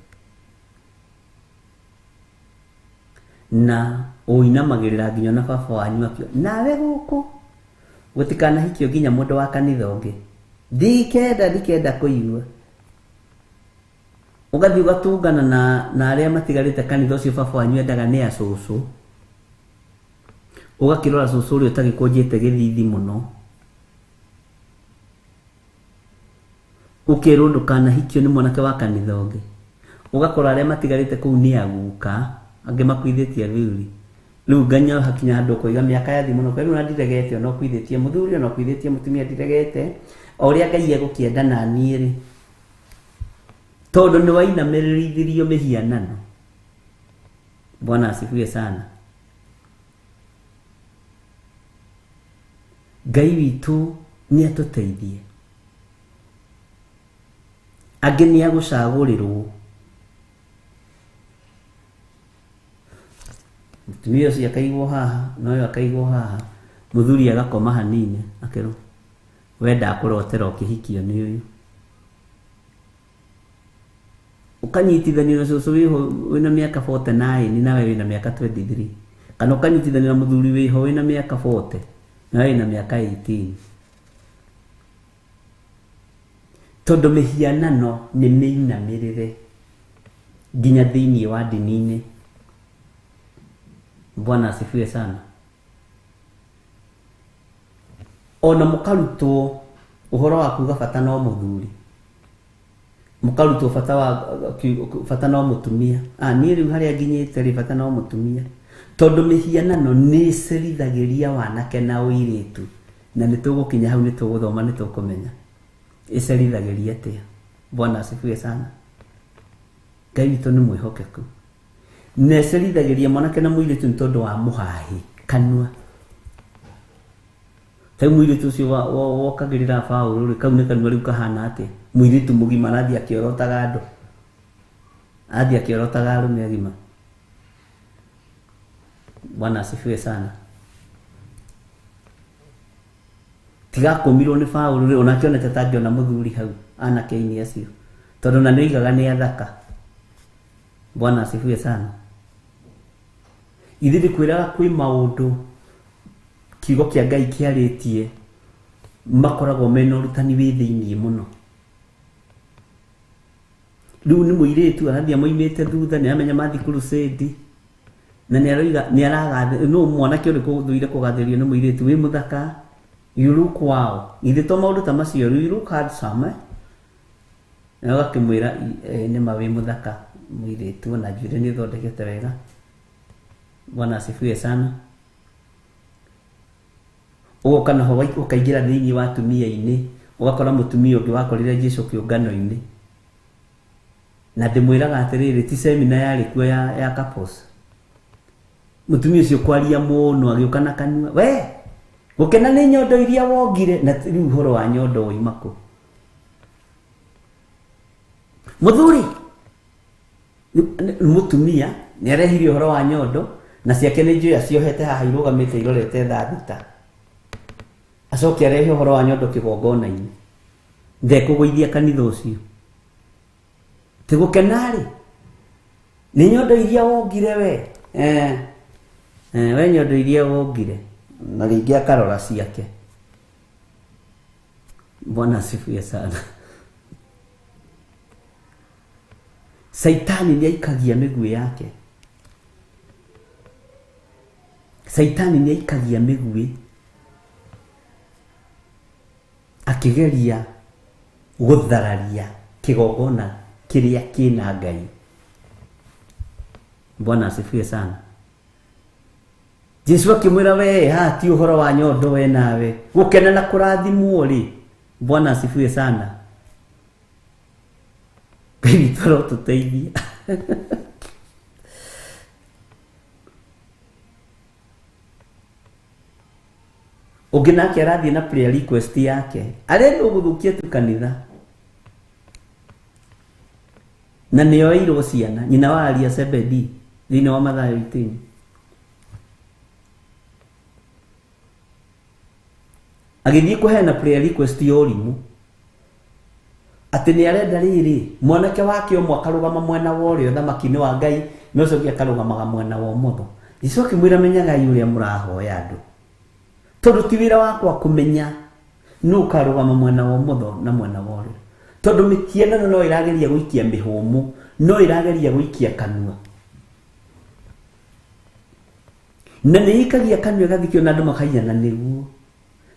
na ũinamagĩrĩra nginya ona baba wanyu akio nawe gũkũ gũtikanahikio nginya mũndũ wa kanitha ũngĩ, ndikenda kũigua. Ũgathiĩ ũgatũngana na arĩa matigarĩte kanitha ũcio baba wanyu endaga nĩ acũcũ, ũgakĩrora cũcũ ũrĩa ũtagĩkũnjĩte gĩthithi mũno, ũkerwo ndũkanahikio nĩ mwanake wa kanitha ũngĩ, ũgakora arĩa matigarĩte kũu nĩ aguka, angĩ makuithĩtie athuri, Rĩu nganya hakinya handũ ũkoiga mĩaka yathiĩ mũno rĩu na ndiregete ona ũkuithĩtie mũthuri ona ũkuithĩtie mũtumia ndiregete o ũrĩa Ngai egũkĩenda na niĩ rĩ tondũ nĩ wainamĩrĩrithirio mĩhianano. Bwana asifiwe sana. Ngai witũ nĩ atũteithie. Angĩ nĩ agũcagũrĩrwo Mũtumia ũcio akaigwo haha na ũyũ akaigwo haha, mũthuri agakoma hanini akerwo we ndakũrotera ũkĩhikio nĩ ũyũ. Ũkanyitithanio na cũcũ wĩho wĩna mĩaka 49 nawe wĩna mĩaka 23, kana ũkanyitithanio na mũthuri wĩho wĩna mĩaka 40 nawe wĩna mĩaka 18. Tondũ mĩhianano nĩ mĩinamĩrĩre nginya thĩinĩ wa ndini-inĩ. Bwana asifiwe sana. Ona mũkarutwo ũhoro wa kuga bata no mũthuri, mũkarutwo bata wa bata no mũtumia. Ah, niĩ rĩu harĩa nginyĩte rĩ bata no mũtumia, tondũ mĩhianano nĩ ĩcerithagĩria wanake na ũirĩtu, na nĩ tũgũkinya hau, nĩ tũgũthoma, nĩ tũkũmenya ĩcerithagĩria atĩa. Bwana asifiwe sana. Ngai witũ nĩ mwĩhokeku na ĩcerithagĩria mwanake na mũirĩtu nĩ tondũ wa mũhahi kanua. Ta rĩu mũirĩtu ũcio wokagĩrĩra Paũlũ rĩ, kau nĩ kanua rĩu kahana atĩa? Mũirĩtu mũgima arathiĩ akĩorotaga andũ, arathiĩ akĩorotaga arũme agima. Bwana asifiwe sana. Tiga akũmirwo nĩ Paũlũ rĩ, onake onete ta angĩona mũthuri hau anake-inĩ acio, tondũ na nĩoigaga nĩ athaka. Bwana asifiwe sana. Ithuĩ ndĩkwĩraga kwĩ maũndũ kiugo kĩa Ngai kĩarĩtie makoragwo mena ũrutani wĩ thĩiniĩ mũno. Rĩu nĩ mũirĩtu arathiĩ amoimĩte thutha, nĩ aramenya mathiĩ crusade, na nĩ aroiga nĩ aragathe no mwanake ũrĩkũ ũthũire kũgathĩrĩrio nĩ mũirĩtu wĩ mũthaka, you look wow. Githĩ to maũndũ ta macio, you look handsome, eh? Na ũgakĩmwĩra nĩ ma wĩ mũthaka mũirĩtu, ona njuĩrĩ nĩ ũthondekete wega. Bwana asifiwe sana. Ũgoka naho ũkaingĩra thĩinĩ wa atumia-inĩ, ũgakora mũtumia ũngĩ wakorire Jesu kĩũngano-inĩ. Na ndĩmwĩraga atĩrĩrĩ, ti semina yarĩ kuo ya couples. Mũtumia ũcio kwaria mũno agĩũka na kanua, we gũkena nĩ nyondo iria wongire, na rĩu ũhoro wa nyondo woima kũ? Mũthuri mũtumia nĩ arehire ũhoro wa nyondo na ciake nĩ njoya ciohete haha irũgamĩte irorete thaa thita, acoke arehe ũhoro wa nyondo kĩgongona-inĩ, ndekũgũithia kanitha ũcio. Ti gũkena rĩ nĩ nyondo iria wongire we, we nyondo iria wongire, na rĩngĩ akarora ciake. Bwana asifiwe sana. Saitani nĩ aikagia mĩguĩ yake. Saitani nĩ aikagia mĩguĩ akĩgeria gũthararia kĩgongona kĩrĩa kĩna Ngai. Bwana asifiwe sana. Jesu akĩmwĩra we haha ti ũhoro wa nyondo we nawe gũkena na kũrathimwo rĩ. Bwana asifiwe sana. Ngai witũ arotũteithia. Ũngĩ nake arathiĩ na prayer request yake, arenda gũthũkia tu kanitha, na nĩ oeirwo ciana nyina wa Aria Zebedi thĩinĩ wa Mathayo 18. Agĩthiĩ kũheana prayer request ya ũrimũ atĩ nĩ arenda rĩrĩ mwanake wake ũmwe akarũgama mwena wa ũrĩo ũthamaki-inĩ wa Ngai na ũcio ũngĩ akarũgamaga mwena wa ũmotho. Jesu akĩmwĩra menyagai ũrĩa mũrahoya andũ, tondũ ti wĩra wakwa kũmenya nũ ũkarũgama mwena wa ũmotho na mwena wa ũrĩo, tondũ mĩhianano no ĩrageria gũikia mĩhũmũ, no ĩrageria gũikia kanua, na nĩ ĩikagia kanua ĩgathikio na andũ makaigana nĩguo.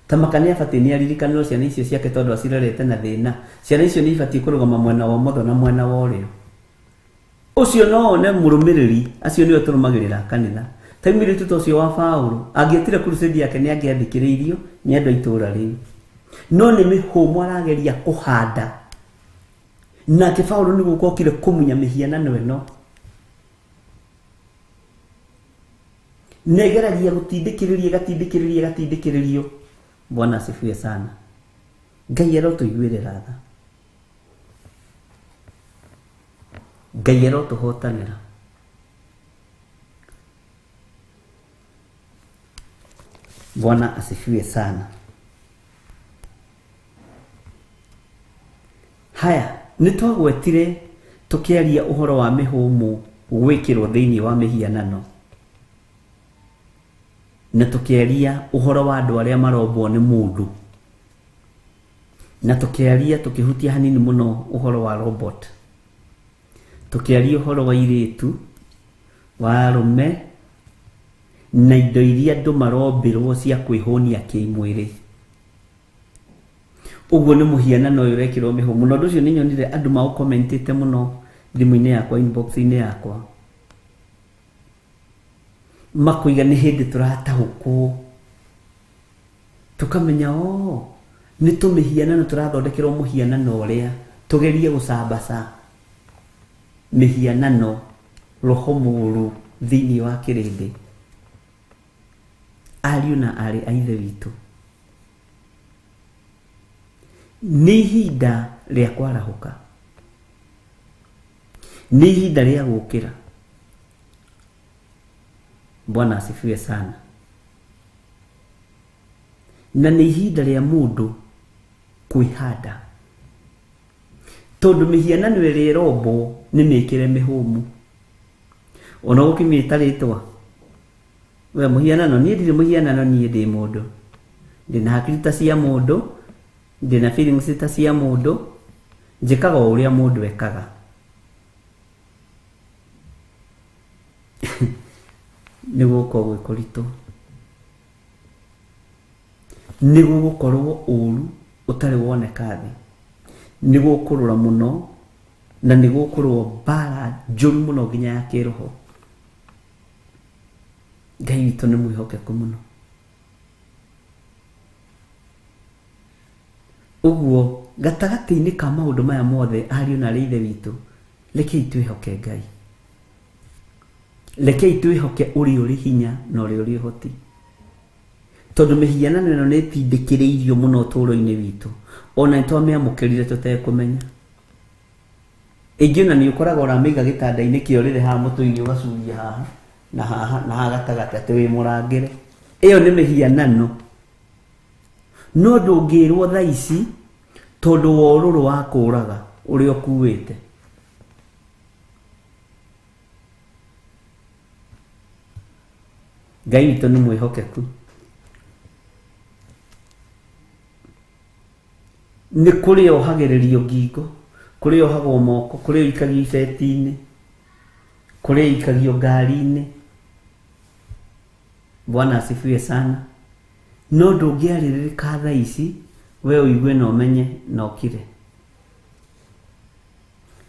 Ta maka nĩ abatiĩ nĩ aririkanĩrwo ciana icio ciake tondũ acirerete na thĩna. Ciana icio nĩ ibatiĩ kũrũgama mwena wa ũmotho na mwena wa ũrĩo. Ũcio no one mũrũmĩrĩri, acio nĩo tũrũmagĩrĩra kanitha. Ta mũirĩtu ta ũcio wa Paũlũ angĩetire crusade yake nĩ angĩathikĩrĩirio nĩ andũ a itũũra rĩu. No nĩ mĩhũmũ arageria kũhanda. Nake Paũlũ nĩ gũka okire kũmunya mĩhianano ĩno. Na ĩgeragia gũtindĩkĩrĩria, ĩgatindĩkĩrĩria, ĩgatindĩkĩrĩrio. Bwana asifiwe sana. Ngai arotũiguĩrĩra tha. Ngai arotũhotanĩra. Bwana asifiwe sana. Haya, nĩtwagwetire tũkĩaria ũhoro wa mĩhũmũ gwĩkĩrwo thĩinĩ wa mĩhianano. Na tũkĩaria ũhoro wa andũ arĩa marombwo nĩ mũndũ. Na tũkĩaria tũkĩhutia hanini mũno ũhoro wa robot. Tũkĩaria ũhoro wa irĩtu, wa arũme, na indo iria andũ marombĩrwo cia kwĩhũnia kĩmwĩrĩ. Ũguo nĩ mũhianano ũyũ ũrekĩrwo mĩhũmũ. Na ũndũ ũcio nĩ nyonire andũ maũkomentĩte mũno thimũ-inĩ yakwa, inbox-inĩ yakwa. Makoiga nĩ hĩndĩ tũrataũkwo. Tũkamenya, oh, nĩ tũmĩhianano tũrathondekerwo mũhianano ũrĩa tũgerie gũcambaca mĩhianano roho mũũru thĩinĩ wa kĩrĩndĩ. Ariũ na aarĩ a Ithe witũ, nĩ ihinda rĩa kwarahũka, nĩ ihinda rĩa gũkĩra. Bwana asifiwe sana. Na nĩ ihinda rĩa mũndũ kwĩhanda, tondũ mĩhianano ĩrĩa ĩrombwo nĩ mĩkĩre mĩhũmũ. Ona ũkĩmĩta rĩtwa we mũhianano, niĩ ndirĩ mũhianano, niĩ ndĩ mũndũ, ndĩna hakiri ta cia mũndũ, ndĩna feelings ta cia mũndũ, njĩkaga o ũrĩa mũndũ ekaga. Nĩ gũgũkorwo gwĩ kũritũ, nĩ gũgũkorwo ũru ũtarĩ woneka thĩ, nĩ gũkũrũra mũno, na nĩ gũkũrũo mbara njũru mũno nginya ya kĩroho. Ngai witũ nĩ mwĩhokeku mũno. Ũguo gatagatĩ-inĩ ka maũndũ maya mothe, ariũ na aarĩ a Ithe witũ, rekei twĩhoke Ngai. Rekei twĩhoke ũrĩa ũrĩ hinya na ũrĩa ũrĩ ũhoti. Tondũ mĩhianano ĩno nĩ ĩtindĩkĩrĩirio mũno ũtũũro-inĩ witũ. Ona nĩ twamĩamũkĩrire tũtekũmenya. Ĩngĩ ona nĩ ũkoraga ũramĩiga gĩtanda-inĩ kĩa ũrĩrĩ haha mũtwe-inĩ, ũgacuria haha na haha na haha gatagatĩ atĩ wĩ mũrangĩre. Ĩyo nĩ mĩhianano. No ndũngĩrwo thaa ici tondũ wa ũrũrũ wa kũraga ũrĩa ũkuĩte. Ngai witũ nĩ mwĩhokeku. Nĩ kũrĩ ohagĩrĩrio ngingo, kũrĩ ohagwo moko, kũrĩ oikagio ibeti-inĩ, kũrĩ oikagio ngari-inĩ. Bwana asifiwe sana. No ndũngĩarĩrĩka thaa ici we ũigue na ũmenye na ũkire.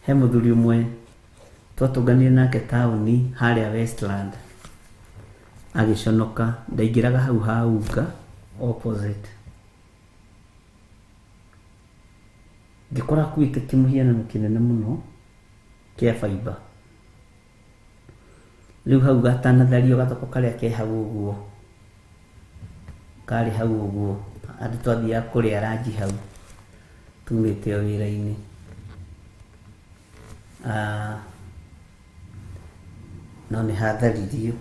He mũthuri ũmwe twatũnganire nake taũni harĩa Westland, agĩconoka, ndaingĩraga hau ha unga opposite. Ngĩkora akuĩte kĩmũhianano kĩnene mũno kĩa fiber. Rĩu hau gatanathario gathoko karĩa ke hau ũguo, karĩ hau ũguo, andũ twathiaga kũrĩa ranji hau tumĩte o wĩra-inĩ. No nĩ hatharirio.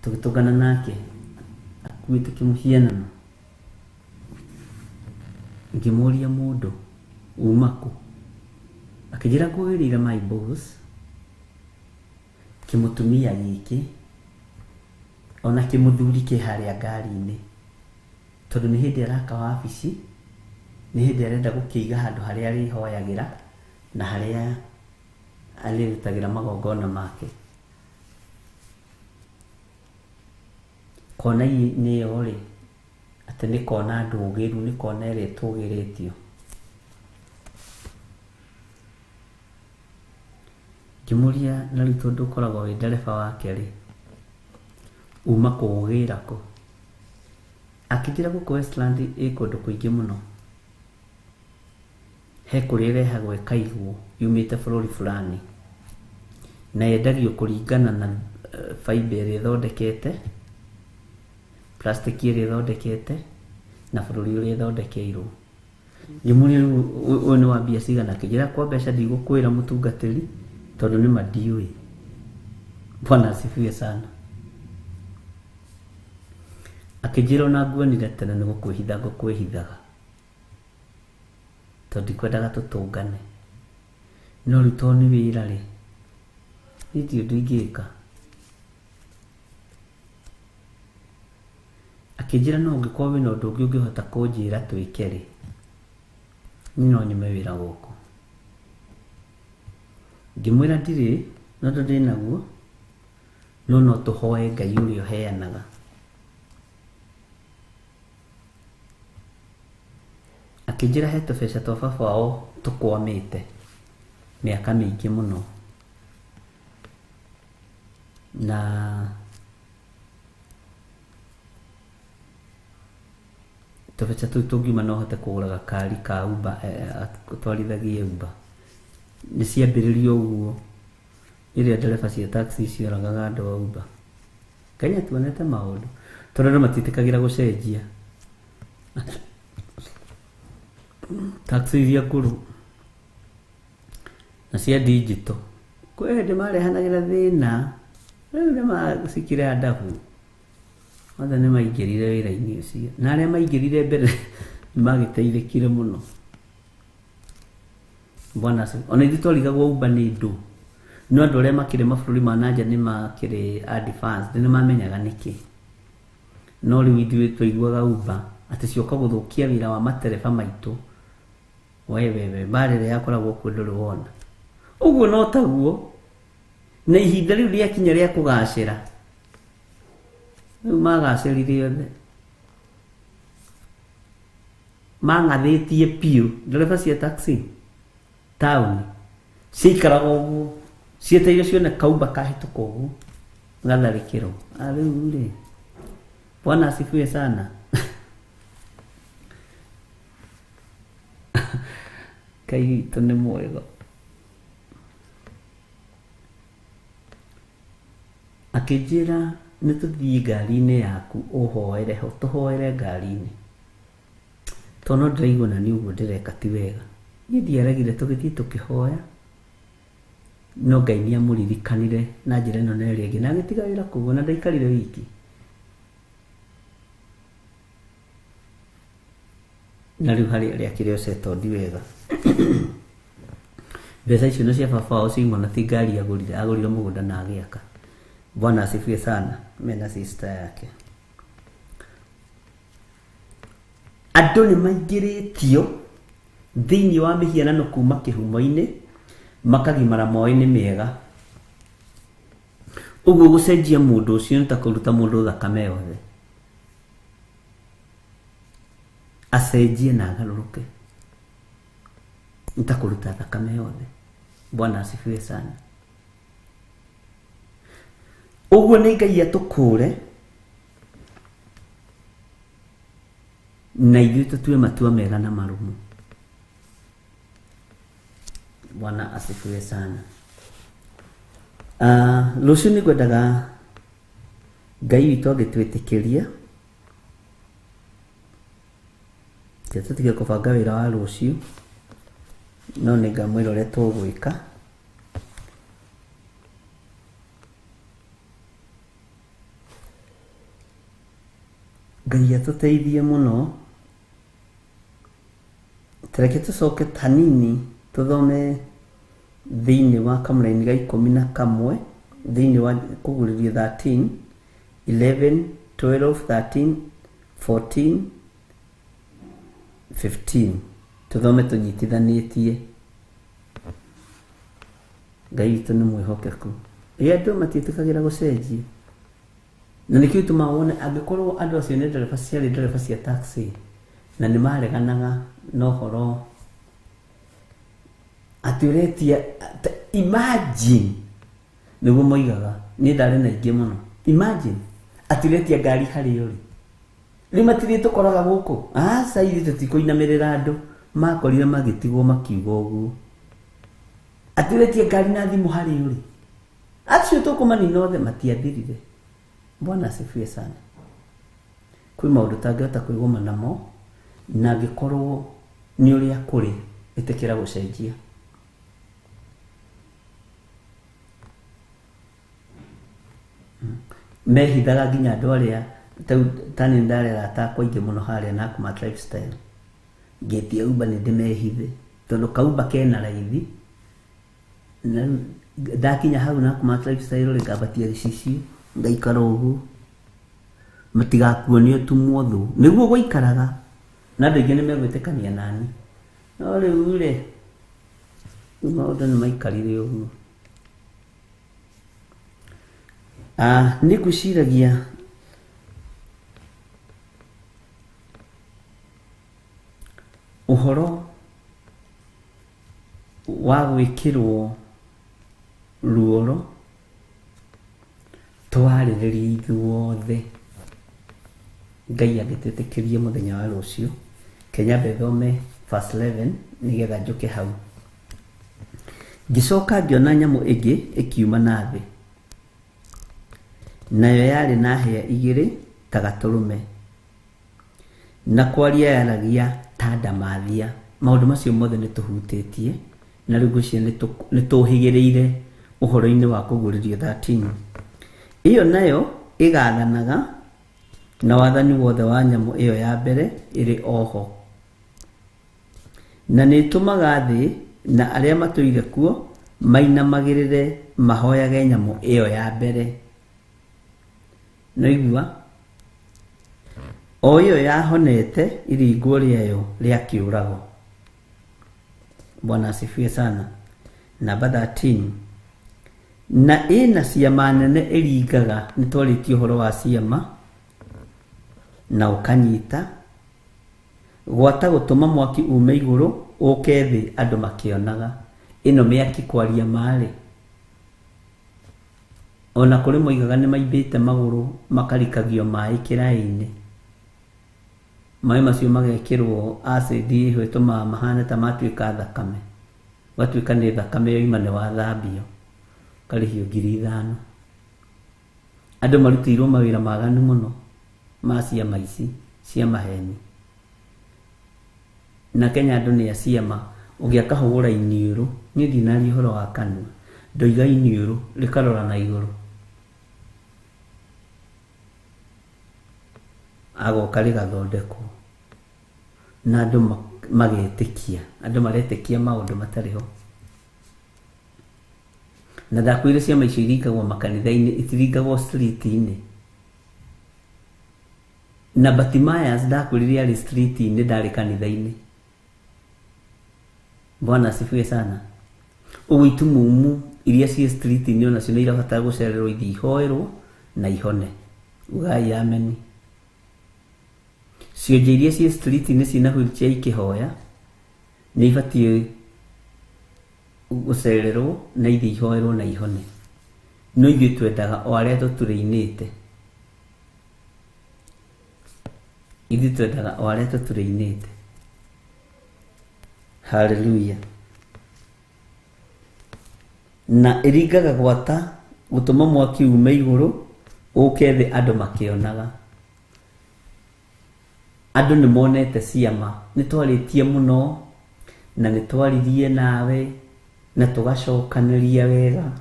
Tũgĩtũngana nake akuĩte kĩmũhianano. Ngĩmũria mũndũ uma kũ, akĩnjĩra ngũgĩrĩire my boss kĩmũtumia gĩkĩ ona kĩmũthuri kĩ harĩa ngari-inĩ, tondũ nĩ hĩndĩ araka wabici, nĩ hĩndĩ arenda gũkĩiga handũ harĩa arĩhoyagĩra na harĩa arĩrutagĩra magongona make. Kona-inĩ ĩyo rĩ, atĩ nĩ kona ndũgĩru, nĩ kona ĩrĩa ĩtũgĩrĩtio. Ngĩmũria na rĩu tondũ ũkoragwo wĩ ndereba wake rĩ, uma kũũgĩra kũ? Akĩnjĩra gũkũ Westland ĩ kũndũ kũingĩ mũno. He kũrĩa ĩrehagwo ĩkaigwo yumĩte bũrũri fulani, na yendagio kũringana na fibre ĩrĩa ĩthondekete, plastic ĩrĩa ĩthondekete, na bũrũri ũrĩa ĩthondekeirwo. Ngĩmũria rĩu ũyũ nĩ wa mbia cigana? Akĩnjĩra kwa mbeca ndigũkwĩra mũtungatĩri tondũ nĩma ndiũĩ. Bwana asifiwe sana. Akĩnjĩra ona nguonire tene nĩ gũkwĩhitha ngũkwĩhithaga tondũ ndikwendaga tũtũngane, no rĩu tondũ nĩ wĩra rĩ, niĩ ndirĩ ũndũ ingĩka. Akĩnjĩra no ũngĩkorwo wĩna ũndũ ũngĩ ũngĩhota kũnjĩra twĩke rĩ, niĩ no nyume wĩra gũkũ. Ngĩmwĩra ndirĩ na ũndũ ndĩnaguo, no no tũhoe Ngai ũrĩa ũheanaga. Akĩnjĩra he tũbeca twa baba wao tũkwamĩte mĩaka mĩingĩ mũno, na tũbeca tũu tũngiuma no hote kũgũra gakari ka Uber, twarithagie Uber. Nĩ ciambĩrĩria ũguo rĩrĩa ndereba cia taxi cioragaga andũ a Uber. Kenya tuonete maũndũ tondũ andũ matiĩtĩkagĩra gũcenjia taxi iria ngũrũ na cia digital. Kwĩ hĩndĩ marehanagĩra thĩna, rĩu nĩ macikire adabu, othe nĩ maingĩrire wĩra-inĩ ũcio, na arĩa maingĩrire mbere nĩ magĩteithĩkire mũno. Bwana asifiwe. Ona ithuĩ twarigagwo Uber nĩ ndũ, no andũ arĩa makĩrĩ mabũrũri ma nanja nĩ makĩrĩ advanced, nĩ mamenyaga nĩkĩ. No rĩu ithuĩ twaiguaga Uber atĩ cioka gũthũkia wĩra wa matereba maitũ. Wewewe mbara ĩrĩa yakoragwo kuo ndũrĩ wona. Ũguo no taguo na ihinda rĩu rĩakinya rĩa kũgacĩra, rĩu magacĩrire othe, mang'athĩtie biũ. Ndereba cia taxi taũni ciaikaraga ũguo cietereire cione kauba kahĩtũka ũguo gatharĩkĩrwo. Rĩu rĩ, Bwana asifiwe sana. Ngai witũ nĩ mwega. Akĩnjĩra nĩ tũthiĩ ngari-inĩ yaku ũhoere ho, tũhoere ngari-inĩ, tondũ no ndĩraigua na niĩ ũguo ndĩreka ti wega. Niĩ ndiaregire, tũgĩthiĩ tũkĩhoya, no Ngai nĩ amũririkanire na njĩra ĩno na ĩrĩa ĩngĩ, na agĩtiga wĩra kũu, ona ndaikarire wiki. Na rĩu harĩ arĩa akĩrĩ o settled wega. Mbeca icio nĩ cia baba wao ciauma na ti ngari agũrire, agũrire mũgũnda na agĩaka. Bwana asifiwe sana, mena sister yake. Andũ nĩ maingĩrĩtio thĩinĩ wa mĩhianano kuma kĩhumo-inĩ, makagimara moĩ nĩ mĩega. Ũguo gũcenjia mũndũ ũcio nĩ ta kũruta mũndũ thakame yothe. Acenjie na agarũrũke, nĩ ta kũruta thakame yothe. Bwana asifiwe sana. Ũguo nĩ Ngai atũkũre na ithuĩ tũtue matua mega na marũmu. Bwana asifiwe sana. Rũciũ nĩ ngwendaga Ngai witũ angĩtwĩtĩkĩria, tũtige kũbanga wĩra wa rũciũ, no nĩ ngamwĩra ũrĩa tũgwĩka. Ngai atũteithie mũno. Tareke tũcoke hanini tũthome thĩinĩ wa kamũraini ga 11 thĩinĩ wa kũgurĩrio 13 11 12 13 14 15, tũthome tũnyitithanĩtie. Ngai witũ nĩ mwĩhokeku. Ĩ andũ matiĩtĩkagĩra gũcenjia, na nĩkĩo gĩtũmaga wone angĩkorwo andũ acio nĩ ndereba ciarĩ ndereba cia taxi na nĩ mareganaga na ũhoro atĩ ũretia Imagine nĩguo moigaga niĩ ndarĩ na ingĩ mũno. Imagine atĩ ũretia ngari harĩa ũrĩ. Rĩu matirĩ tũkoraga gũkũ. Aca ithuĩ tũtikũinamĩrĩra andũ. Makorire magĩtigwo makiuga ũguo. Atĩ ũretia ngari na thimũ harĩa ũrĩ. Acio tũkũmanina othe matiathirire. Bwana asifiwe sana. Kwĩ maũndũ ũtangĩhota kwĩgũma namo na angĩkorwo nĩ ũrĩa kũrĩ ĩtĩkĩra gũcenjia. Mehithaga nginya andũ arĩa tani ndarĩ arata akwa aingĩ mũno harĩa Nakumatt Lifestyle. Ngĩtia Uber nĩ ndĩmehithe tondũ ka Uber kena raithi. Na rĩu ndakinya hau Nakumatt Lifestyle rĩ, ngambatia gĩcicio ngaikara ũguo matigakuonie ũtumwo thũ nĩguo gũikaraga na andũ aingĩ nĩ megwĩtĩkania nani. No rĩu rĩ, rĩu maũndũ nĩ maikarire ũguo. Nĩ ngwĩciragia ũhoro wa gwĩkĩrwo ruoro twarĩrĩrie ithuothe. Ngai angĩtwĩtĩkĩrie mũthenya wa rũciũ, Kenya thome verse 11 nĩgetha njũke hau. Ngĩcoka ngĩona nyamũ ĩngĩ ĩkiuma na thĩ, nayo yarĩ na hĩa igĩrĩ ta gatũrũme, na kwaria yaragia ta ndamathia. Maũndũ macio mothe nĩ tũhutĩtie na rĩu ngwĩciria nĩ tũhĩgĩrĩire ũhoro-inĩ wa kũguũrĩrio 13. Ĩyo nayo ĩgathanaga na wathani wothe wa nyamũ ĩyo ya mbere ĩrĩ oho, na nĩ ĩtũmaga thĩ na arĩa matũire kuo mainamagĩrĩre mahoyage nyamũ ĩyo ya mbere. Nĩwaigua? O ĩyo yahonete iringwo rĩayo rĩa kĩũrago. Bwana asifiwe sana. Namba 13. Na ĩna ciama nene ĩringaga, nĩ twarĩtie ũhoro wa ciama na ũkanyita gwata gũtũma mwaki ume igũrũ ũke thĩ andũ makĩonaga. Ĩno mĩaki kwaria marĩ ona kũrĩ moigaga nĩ maimbĩte magũrũ makarikagio maĩ kĩraĩ-inĩ. Maĩ macio magekĩrwo acid ĩho ĩtũmaga mahane ta matuĩka thakame, gwatuĩka nĩ thakame yoima nĩ wathambio, ũkarĩhio 5,000. Andũ marutĩirwo mawĩra maganu mũno ma ciama ici cia maheni. Na Kenya andũ nĩ a ciama, ũngĩakahũgũra iniũrũ, niĩ ndinaria ũhoro wa kanua, ndoiga iniũrũ rĩkarora na igũrũ, agoka rĩgathondekwo na andũ magetĩkia, andũ maretĩkia maũndũ matarĩ ho. Na ndakwĩrire ciama icio iringagwo makanitha-inĩ, itiringagwo street-inĩ. Na Bartimaeus ndakwĩrire arĩ street-inĩ, ndarĩ kanitha-inĩ. Bwana asifiwe sana. Ũguo itumumu iria ciĩ street-inĩ onacio nĩ irabatara gũcererwo ithiĩ ihoerwo na ihone. Ugai ameni. Cionje iria ciĩ street-inĩ ciĩna wheelchair ikĩhoya nĩ ibatiĩ gũcererwo na ithiĩ ihoerwo na ihone. No ithuĩ twendaga o arĩa tũtũrĩinĩte. Ithuĩ twendaga o arĩa tũtũrĩinĩte. Hallelujah. Na ĩringaga gwata gũtũma mwaki ume igũrũ ũke thĩ andũ makĩonaga. Andũ nĩ monete ciama, nĩ twarĩtie mũno na nĩ twaririe nawe na tũgacokanĩria wega,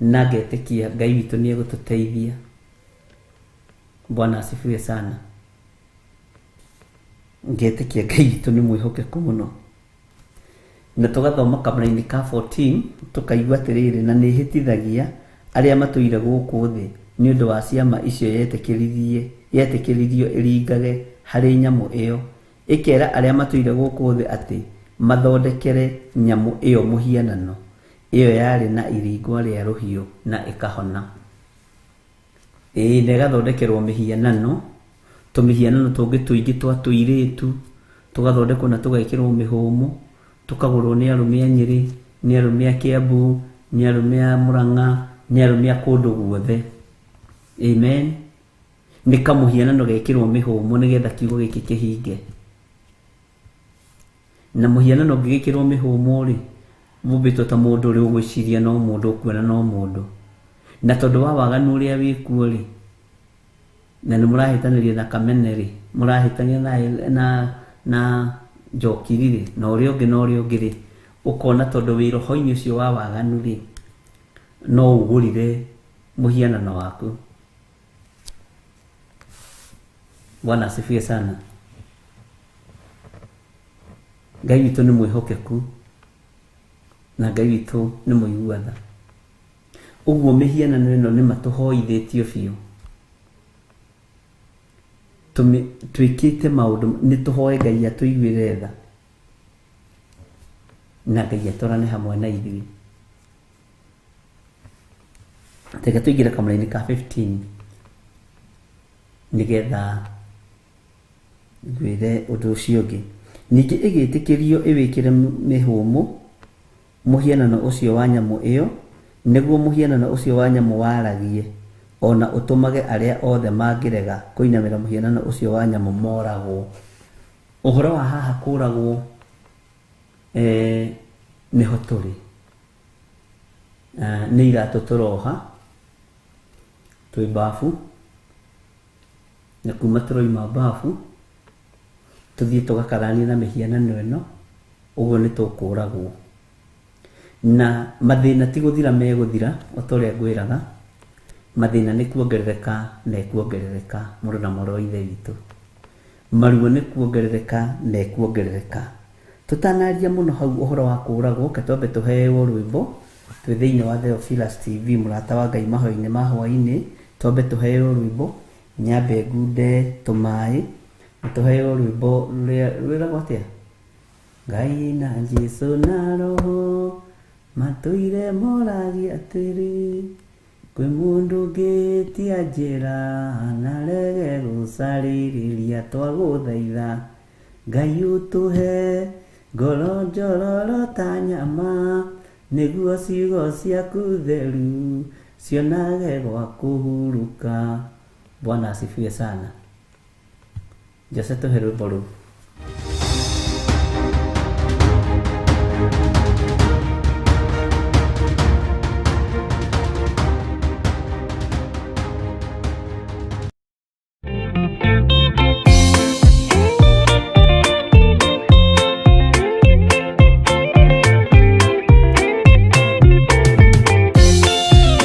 na ngetĩkia Ngai witũ nĩ egũtũteithia. Bwana asifiwe sana. Ngetĩkia Ngai witũ nĩ mwĩhokeku mũno. Na tũgathoma kamũraini ka 14 tũkaigua atĩrĩrĩ, na nĩ ĩhĩtithagia arĩa matũire gũkũ thĩ nĩ ũndũ wa ciama icio yetĩkĩririo ĩringage harĩ nyamũ ĩyo, ĩkera arĩa matũire gũkũ thĩ atĩ mathondekere nyamũ ĩyo mũhianano ĩyo yarĩ na iringwa rĩa rũhiũ na ĩkahona. Ĩĩ, na ĩgathondekerwo mĩhianano, tũmĩhianano tũngĩ tũingĩ twa tũirĩtu tũgathondekwo na tũgekĩrwo mĩhũmũ, tũkagũrwo nĩ arũme a Nyĩrĩ Nĩ arũme a Kiambu, nĩ arũme a Murang'a, nĩ arũme a kũndũ guothe. Amen. Nĩ kamũhianano gekĩrwo mĩhũmũ nĩgetha kiugo gĩkĩ kĩhinge. Na mũhianano ũngĩgĩkĩrwo mĩhũmũ rĩ, ũmbĩtwo ta mũndũ ũrĩa ũgwĩciria no mũndũ, ũkuona no mũndũ. Na tondũ wa waganu ũrĩa wĩkuo rĩ, na nĩ mũrahĩtanĩria na Kamene rĩ, mũrahĩtania na Njokiri rĩ, na ũrĩa ũngĩ na ũrĩa ũngĩ rĩ, ũkona tondũ wĩ roho-inĩ ũcio wa waganu rĩ, no ũgũrire mũhianano waku. Bwana asifiwe sana. Ngai witũ nĩ mwĩhokeku na Ngai witũ nĩ mũigua tha. Ũguo mĩhianano ĩno nĩ matũhoithĩtio biũ. Twĩkĩte maũndũ, nĩ tũhoe Ngai atũiguĩre tha na Ngai atwarane hamwe na ithuĩ. Reke tũingĩre kamũra-inĩ ka 15 nĩgetha ngwĩre ũndũ ũcio ũngĩ. Ningĩ ĩgĩtĩkĩrio ĩwĩkĩre mĩhũmũ mũhianano ũcio wa nyamũ ĩyo, nĩguo mũhianano ũcio wa nyamũ waragie, o na ũtũmage arĩa othe mangĩrega kũinamĩra mũhianano ũcio wa nyamũ moragwo. Ũhoro wa haha kũragwo nĩho tũrĩ. Nĩ iratũ tũroha twĩ mbabu, na kuma tũroima mbabu tũthiĩ tũgakaranie na mĩhianano ĩno, ũguo nĩ tũkũragwo. Na mathĩna ti gũthira megũthira, o ta ũrĩa ngwĩraga, mathĩna nĩ kuongerereka mekuongerereka, mũrũ na mwarĩ wa Ithe witũ. Maruo nĩ kuongerereka mekuongerereka. Tũtanaria mũno hau ũhoro wa kũragwo, reke twambe tũheo rwĩmbo twĩ thĩinĩ wa Theophilus TV, mũrata wa Ngai mahoya-inĩ ma hwaĩ-inĩ. Twambe tũheo rwĩmbo, nyambe ngunde tũmaĩ, na tũheo rwĩmbo rũrĩa rwĩragwo atĩa? Ngai na Jesu na Roho matũire moragia atĩrĩ, kwĩ mũndũ ũngĩtia njĩra na rege gũcarĩrĩria twagũthaitha. Ngai ũtũhe ngoro njororo ta nyama, nĩguo ciugo ciaku theru cionage gwa kũhurũka. Bwana asifiwe sana. Jose tũhe rwĩmbo rũu.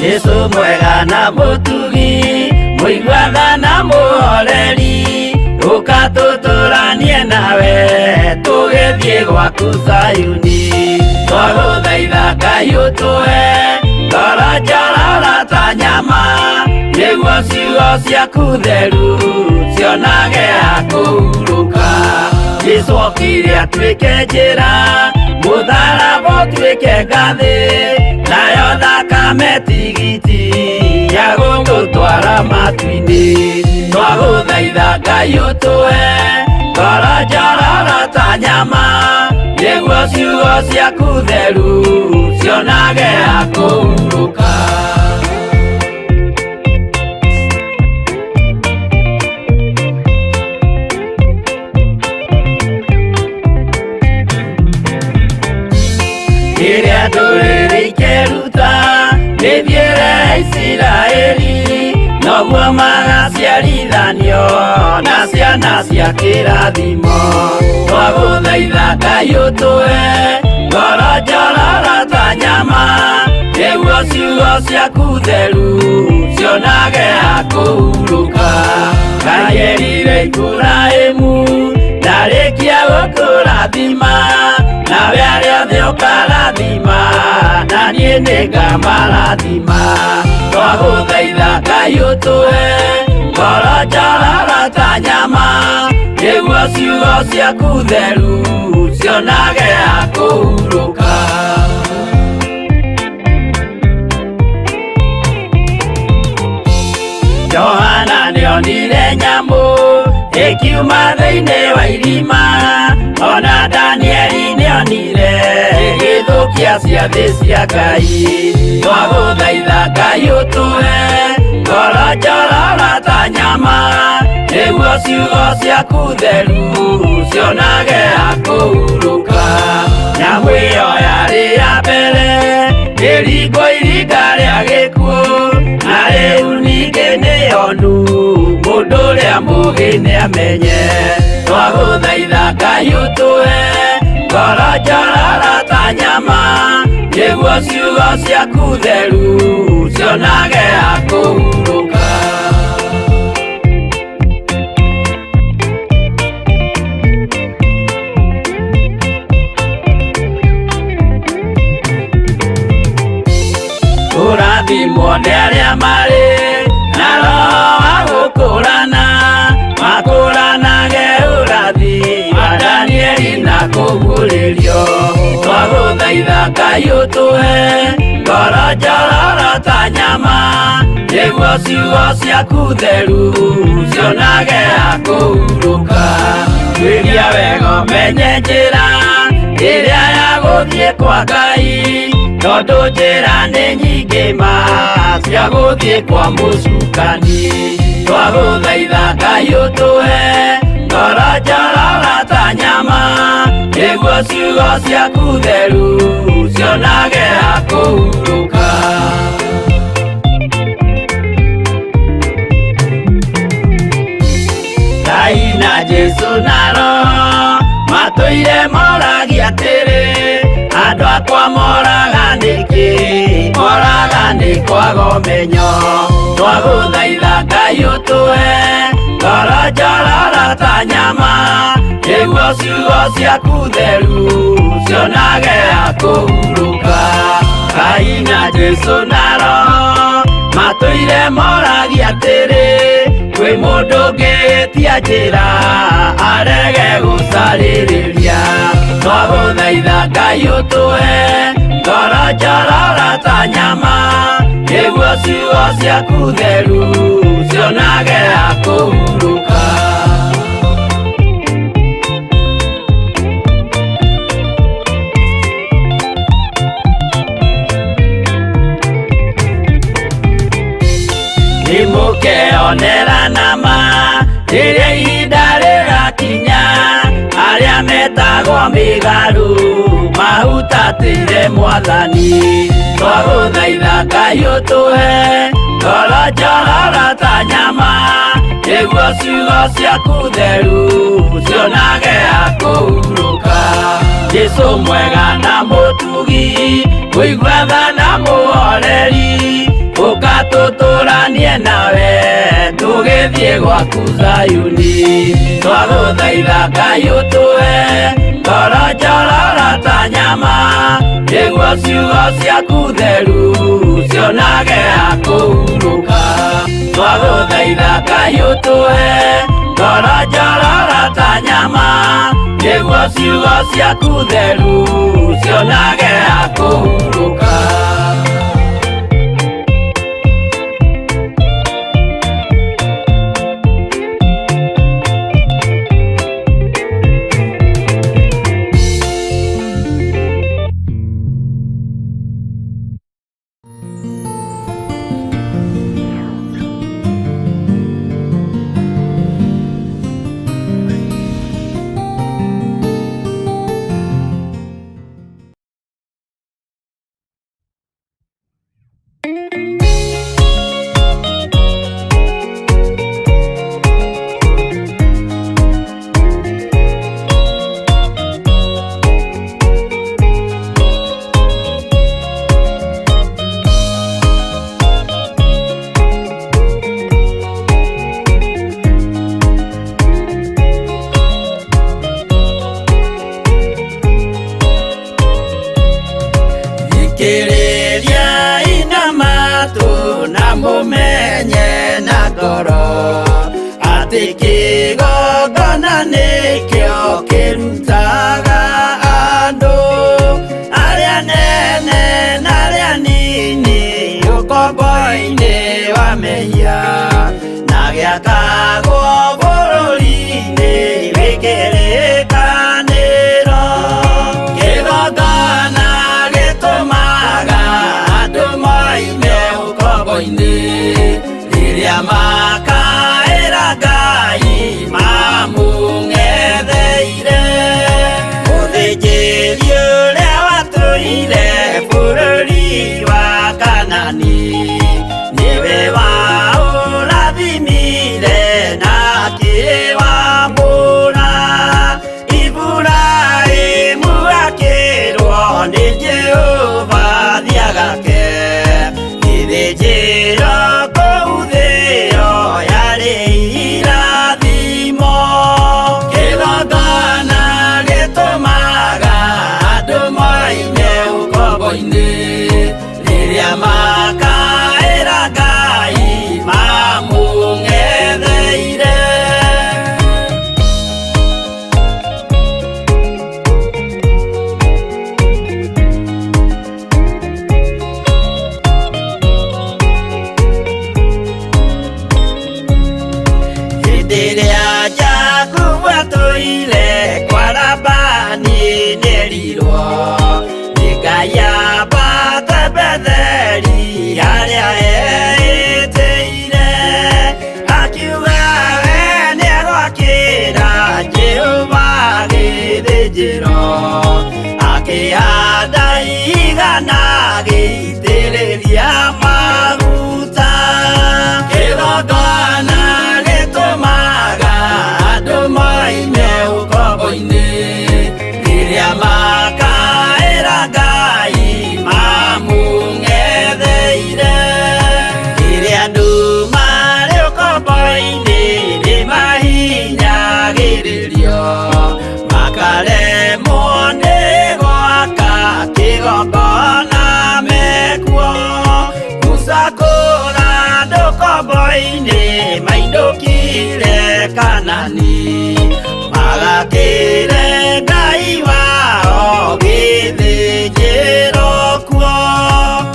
Jesu mwega na mũtugi, mũiguatha na mũhoreri, ũka tũtũranie nawe tũgĩthiĩ gwaku Zayuni. Twagũthaitha Ngai ũtũhe ngoro njororo ta nyama, nĩguo ciugo ciaku theru cionage ha kũhurũka. Jesu okire atuĩke njĩra, mũtharaba ũtuĩke ngathĩ, nayo thakame tigiti ya gũtũtwara matu-inĩ. Twagũthaitha Ngai ũtũhe ngoro njororo ta nyama, nĩguo ciugo ciaku theru cionage ha kũhurũka. Rĩrĩa ndũrĩrĩ ikeruta mĩthiĩre ya Isiraeli, noguo magaciarithanio na ciana cia kĩrathimo. Twagũthaitha Ngai ũtũhe ngoro njororo ta nyama, nĩguo ciugo ciaku theru cionage ha kũhurũka. Ngai erire Iburahĩmu ndarĩkia gũkũrathima, nawe arĩa othe ũkarathima, na niĩ nĩngamarathima. Twagũthaitha Ngai ũtũhe ngoro njororo ta nyama, nĩguo ciugo ciaku theru cionage ha kũhurũka. Johana nĩonire nyamũ ĩkiuma thĩinĩ wa irima, ona Danieli nĩonire ĩgĩthũkia Tũrĩa ciathĩ cia Ngai. Twagũthaitha Ngai ũtũhe ngoro njororo ta nyama, nĩguo ciugo ciaku theru cionage ha kũhurũka. Nyamũ ĩyo yarĩ ya mbere ĩringwo iringa rĩa gĩkuũ, na rĩu ningĩ nĩyonu mũndũ ũrĩa mũũgĩ nĩamenye. Twagũthaitha Ngai ũtũhe ngoro njororo ta nyama, nĩguo ciugo ciaku theru cionage ha kũhurũka. Kũrathimwo nĩ arĩa marĩ na roho wa gũkũrana, makũranage ũrathi wa Danieli na kũguũrĩrio. Twagũthaitha Ngai ũtũhe ngoro njororo ta nyama, nĩguo ciugo ciaku theru cionage ha kũhurũka. Tuĩria wega ũmenye njĩra ĩrĩa ya gũthiĩ kwa Ngai, tondũ njĩra nĩ nyingĩ ma cia gũthiĩ kwa mũcukani. Twagũthaitha Ngai ũtũhe ngoro njororo ta nyama, nĩguo ciugo ciaku theru cionage ha kũhurũka. Ngai na Jesũ na Roho matũire moragia atĩrĩ, andũ akwa moraga nĩkĩ? Moraga nĩ kwaga ũmenyo. Twagũthaitha Ngai ũtũhe ngoro njororo ta nyama, nĩguo ciugo ciaku theru cionage ha kũhurũka. Ngai na Jesũ na Roho matũire moragia atĩrĩ, kwĩ mũndũ ũngĩtia njĩra arege gũcarĩrĩria. Twagũthaitha Ngai ũtũhe ngoro njororo ta nyama, nĩguo ciugo ciaku theru cionage ha kũhurũka. Nĩmũkeonera nama rĩrĩa ihinda rĩgakinya, arĩa metagwo mĩgarũ mahutatĩire Mwathani. Twagũthaitha Ngai ũtũhe ngoro njororo ta nyama, nĩguo ciugo ciaku theru cionage ha kũhurũka. Jesũ mwega na mũtugi, mũigua tha na mũhoreri, ũka tũtũranie nawe tũgĩthiĩ gwaku Zayuni. Twagũthaitha Ngai ũtũhe ngoro njororo ta nyama, nĩguo ciugo ciaku theru cionage ha kũhurũka. Twagũthaitha Ngai ũtũhe ngoro njororo ta nyama, nĩguo ciugo ciaku theru cionage ha kũhurũka. Atĩ kĩgongona nĩkĩo kĩrutaga andũ arĩa nene na arĩa nini ũkombo-inĩ wa mehia, na gĩakagwo bũrũri-inĩ wĩ kĩrĩkanĩro. Kĩgongona gĩtũ Gĩtaigana gĩitĩrĩria maguta. Kĩgongona gĩtũmaga andũ moime ũkombo-inĩ, rĩrĩa makaĩra Ngai mamũng'etheire. Rĩrĩa andũ marĩ ũkombo-inĩ nĩmahinyagĩrĩrio, makaremwo nĩ gwaka kĩgongona mekuo. Musa kũra andũ ũkombo-inĩ mainũkire Kanani, magakĩre Ngai wao gĩthĩnjĩro kuo.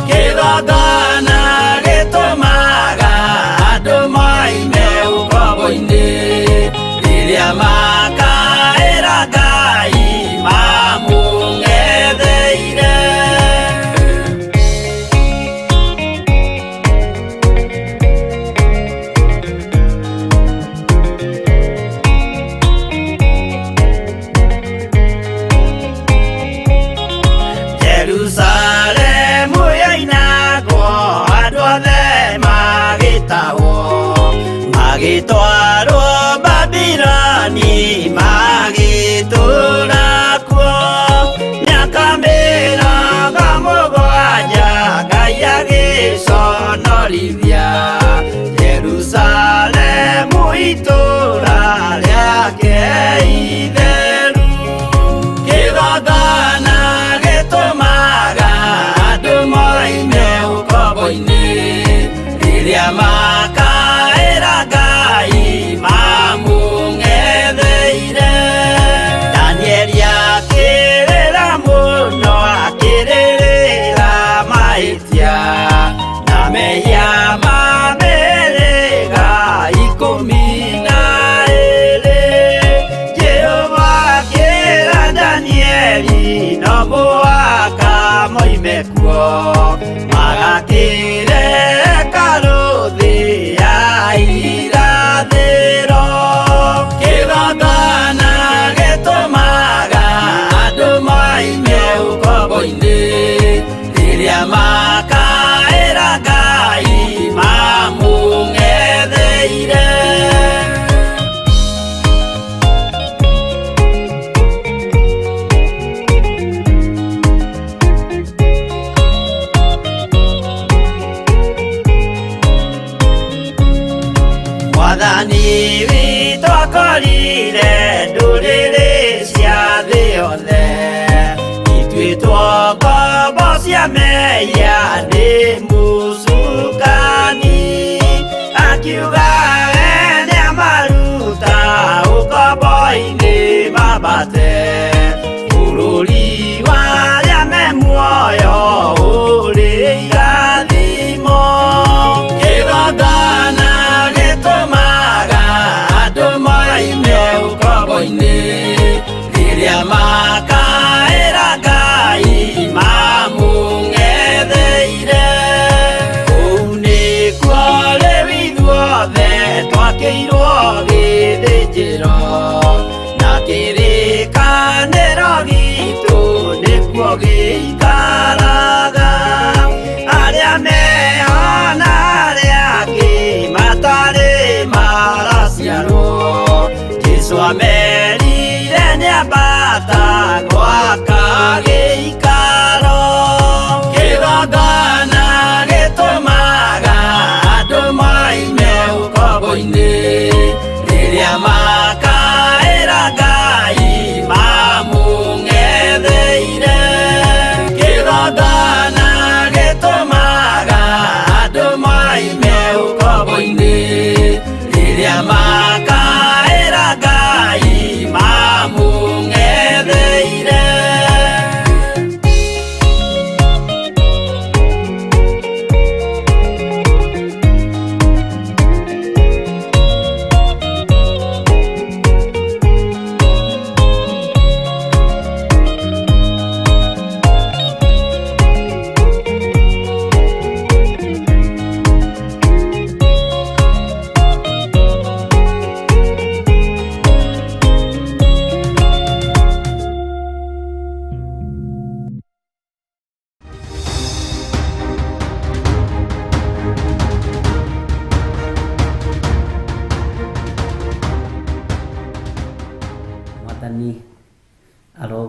Kĩgongona gĩtũmaga andũ moime ũkombo-inĩ, rĩrĩa makaĩra Ngai mamũng'etheire. Jerusalemu yoinagwo andũ othe magĩtahwo, magĩtwarwo Babiloni magĩtũũra kuo. Mĩaka 70 Ngai agĩconorithia Jerusalemu itũũra rĩake itheru. Kĩgongona gĩtũmaga andũ moime ũkombo-inĩ, rĩrĩa makaĩra Ngai mamũng'etheire. Danieli akĩrĩra mũno, akĩrĩrĩra mahĩtia na mehia ma mĩhĩrĩga 12. Jehova akĩra Danieli no mũhaka moime kuo, magakĩre hekarũ thĩ ya irathĩro. Kĩgongona gĩtũmaga andũ moime ũkombo-inĩ, rĩrĩa makaĩra Ngai mamũng'etheire. Mwathani witũ akorire ndũrĩrĩ cia thĩ yothe, ituĩtwo ngombo cia mehia nĩ mũcukani. Akiuga we nĩamaruta ũkombo-inĩ mambate bũrũri wa arĩa me muoyo ũrĩ irathimo. Kĩgongona gĩtũmaga andũ moime ũkombo-inĩ, rĩrĩa makaĩra Ngai mamũng'etheire. Kũu nĩkuo rĩu ithuothe twakĩirwo gĩthĩnjĩro, na kĩrĩkanĩro gitũ nĩkuo gĩikaraga. Arĩa meho na arĩa angĩ matarĩ maraciarwo, Jesũ amerire nĩambata gwaka gĩikaro. Kĩgongona gĩtũmaga andũ moime ũkombo-inĩ, rĩrĩa makaĩra Ngai mamũng'etheire. Kĩgongona gĩtũmaga andũ moime ũkombo-inĩ, rĩrĩa makaĩra Ngai mamũng'etheire.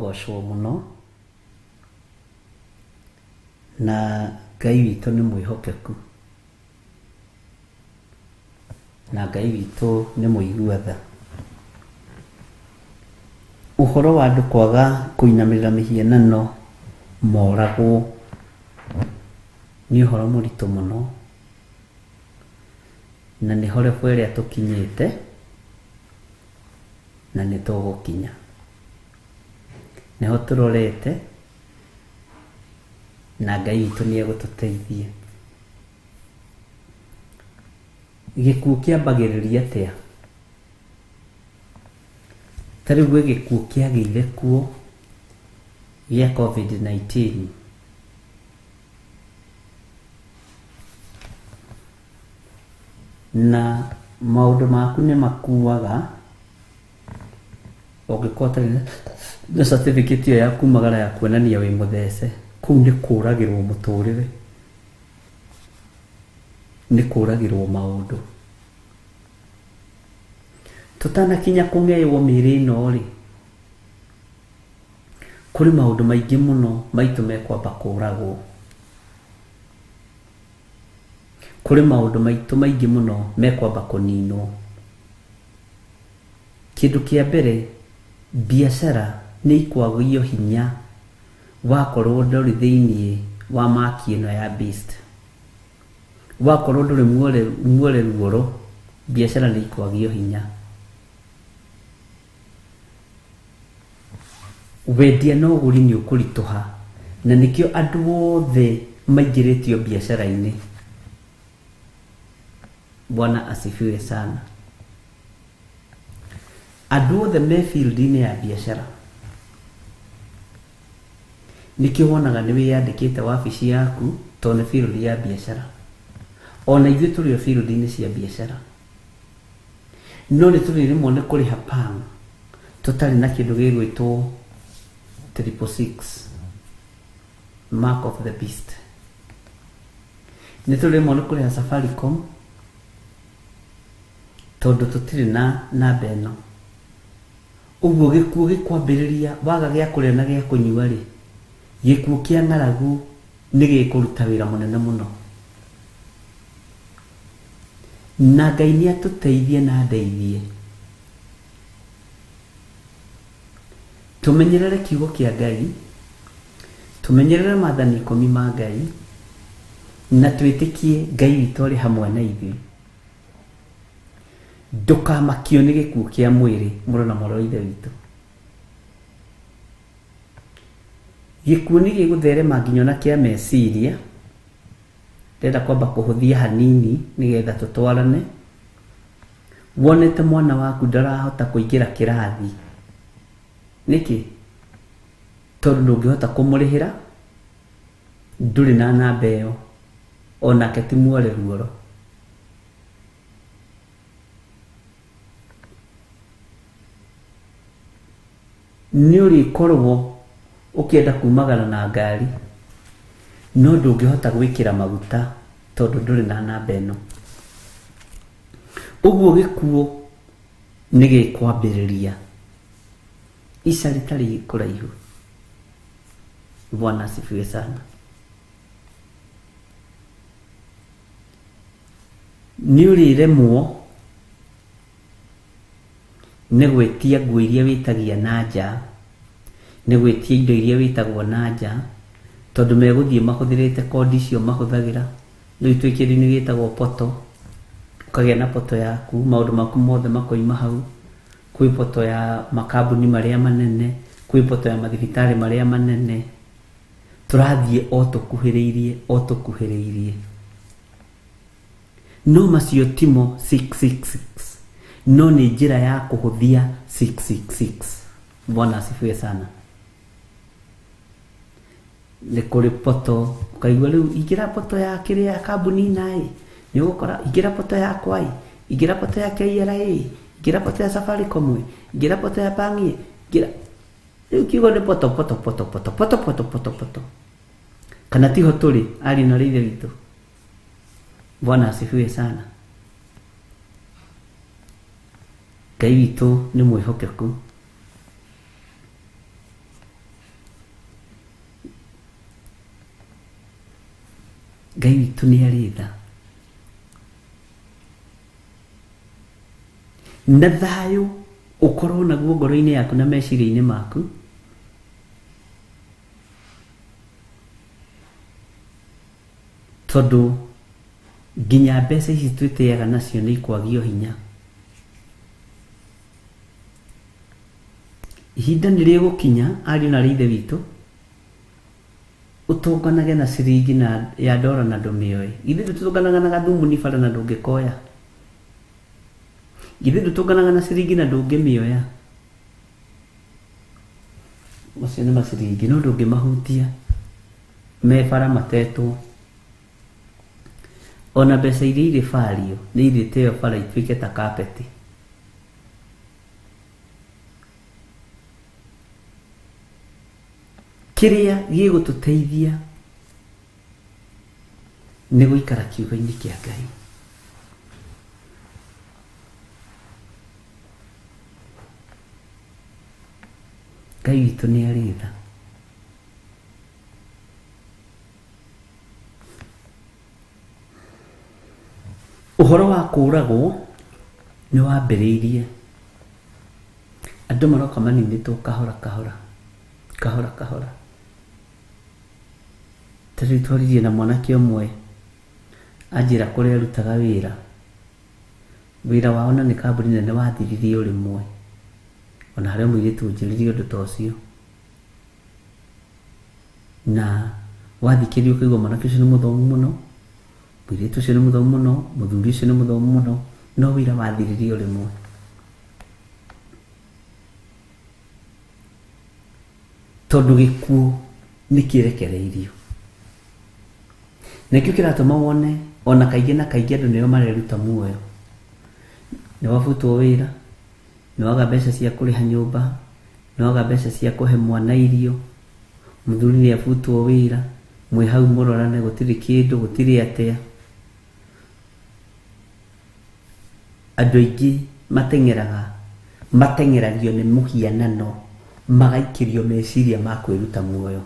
Arogocwo mũno, na Ngai witũ nĩ mwĩhokeku, na Ngai witũ nĩ mũigua tha. Ũhoro wa andũ kwaga kũinamĩrĩra mĩhianano moragwo nĩ ũhoro mũritũ mũno, na nĩho level ĩrĩa tũkinyĩte na nĩ tũgũkinya. Nĩho tũrorete na Ngai witũ nĩ egũtũteithia. Gĩkuũ kĩambagĩrĩria atĩa? Ta rĩu gwĩ gĩkuũ kĩagĩire kuo gĩa COVID-19. Na maũndũ maku nĩ makuaga ũngĩkorwo ũtarĩ na certificate ĩyo ya kumagara ya kuonania wĩ mũthece. Kũu nĩ kũragĩrwo mũtũrĩre, nĩ kũragĩrwo maũndũ. Tũtanakinya kũng'eywo mĩĩrĩ ĩno rĩ, kũrĩ maũndũ maingĩ mũno maitũ mekwamba kũragwo. Kũrĩ maũndũ maitũ maingĩ mũno mekwamba kũninwo. Kĩndũ kĩa mbere, biacara nĩ ikwagio hinya wakorwo ndũrĩ thĩiniĩ wa maki ĩno ya beast. Wakorwo ndũrĩ muore ruoro, biacara nĩ ikwagio hinya. Wendia na ũgũri nĩ ũkũritũha, na nĩkĩo andũ othe maingĩrĩtio biacara-inĩ. Bwana asifiwe sana. Andũ othe me field-inĩ ya biacara. Nĩkĩo wonaga nĩ wĩyandĩkĩte wabici yaku tondũ nĩ field ya biacara. Ona ithuĩ tũrĩ o field-inĩ cia biacara. No nĩ tũrĩrĩmwo nĩ kũrĩha pang tũtarĩ na kĩndũ gĩgwĩtwo 666, mark of the beast. Nĩ tũrĩrĩmwo nĩ kũrĩha Safaricom tondũ tũtirĩ na namba ĩno. Ũguo gĩkuũ gĩkwambĩrĩria waga gĩa kũrĩa na gĩa kũnyua rĩ, gĩkuũ kĩa ng'aragu nĩ gĩkũruta wĩra mũnene mũno. Na Ngai nĩ atũteithie na andeithie. Tũmenyerere kiugo kĩa Ngai, tũmenyerere maathani 10 ma Ngai, na twĩtĩkie Ngai witũ arĩ hamwe na ithuĩ. Ndũkamakio nĩ gĩkuũ kĩa mwĩrĩ, mũrũ na mwarĩ wa Ithe witũ. Gĩkuũ nĩ gĩgũtherema nginya ona kĩa meciria. Ndĩrenda kwamba kũhũthia hanini nĩgetha tũtwarane. Wonete mwana waku ndarahota kũingĩra kĩrathi. Nĩkĩ? Tondũ ndũngĩhota kũmũrĩhĩra, ndũrĩ na namba ĩyo, onake ti muore ruoro. Nĩ ũrĩkorwo ũkĩenda kumagara na ngari, no ndũngĩhota gwĩkĩra maguta tondũ ndũrĩ na namba ĩno. Ũguo gĩkuũ nĩ gĩkwambĩrĩria ica rĩtarĩ kũraihu. Bwana asifiwe sana. Nĩ ũrĩremwo nĩ gwĩtia nguo iria wĩtagia na nja, nĩ gwĩtia indo iria wĩtagwo na nja, tondũ megũthiĩ mahũthĩrĩte kondi icio mahũthagĩra. Rĩu twĩ kĩndũ-inĩ gĩtagwo poto, ũkagĩa na poto yaku, maũndũ maku mothe makoima hau. Kwĩ poto ya makambuni marĩa manene, kwĩ poto ya mathibitarĩ marĩa manene. Tũrathiĩ o tũkuhĩrĩirie, o tũkuhĩrĩirie. No macio timo 666, no nĩ njĩra ya kũhũthia 666. Bwana asifiwe sana. Nĩ kũrĩ poto, ũkaigua rĩu ingĩra poto ya kĩrĩa kambuni naĩ, nĩ ũgũkora ingĩra poto yakwa ĩ, ingĩra poto ya KRA, ingĩra poto ya Safaricom ĩ, ingĩra poto ya Pang ĩ, ingĩra. Rĩu kiugo nĩ poto poto poto poto poto poto poto poto. Kana tiho tũrĩ ariũ na Ithe witũ. Bwana asifiwe sana. Ngai witũ nĩ mwĩhokeku. Ngai witũ nĩ arĩ tha na thayũ ũkorwo naguo ngoro-inĩ yaku na meciria-inĩ maku. Tondũ nginya mbeca ici twĩtĩaga nacio nĩ ikwagio hinya. Ihinda nĩ rĩgũkinya ariũ na ithe witũ ũtũnganage na ciringi na ya ndora na ndũmĩoe. Ithuĩ ndũtũnganaga na gathumuni bara na ndũngĩkoya. Ithuĩ ndũtũnganaga na ciringi na ndũngĩmĩoya. Macio nĩ maciringi no ndũngĩmahutia me bara matetwo. Ona mbeca iria irĩ bario nĩ irĩteo bara ituĩke ta kapeti. Kĩrĩa gĩgũtũteithia nĩ gũikara kiugo-inĩ kĩa Ngai. Ngai witũ nĩ arĩ tha. Ũhoro wa kũũragwo nĩ wambĩrĩirie. Andũ maroka maninĩtwo kahora kahora kahora kahora. Ta rĩu twaririe na mwanake ũmwe anjĩra kũrĩa arutaga wĩra. Wĩra wao na nĩ kambuni nene wathiririe o rĩmwe. Ona harĩ mũirĩtu ũnjĩrire ũndũ ta ũcio. Na wathikĩrĩria ũkaigua mwanake ũcio nĩ mũthomu mũno, mũirĩtu ũcio nĩ mũthomu mũno, mũthuri ũcio nĩ mũthomu mũno, no wĩra wathiririe o rĩmwe. Tondũ gĩkuũ nĩ kĩrekereirio. Nĩkĩo kĩratũma wone ona kaingĩ na kaingĩ andũ nĩo mareruta muoyo. Nĩ wabutwo wĩra, nĩ waga mbeca cia kũrĩha nyũmba, nĩ waga mbeca cia kũhe mwana irio, mũthuri nĩ abutwo wĩra, mwĩ hau mũrorane gũtirĩ kĩndũ, gũtirĩ atĩa. Andũ aingĩ mateng'eraga, mateng'eragio nĩ mũhianano, magaikĩrio meciria ma kwĩruta muoyo.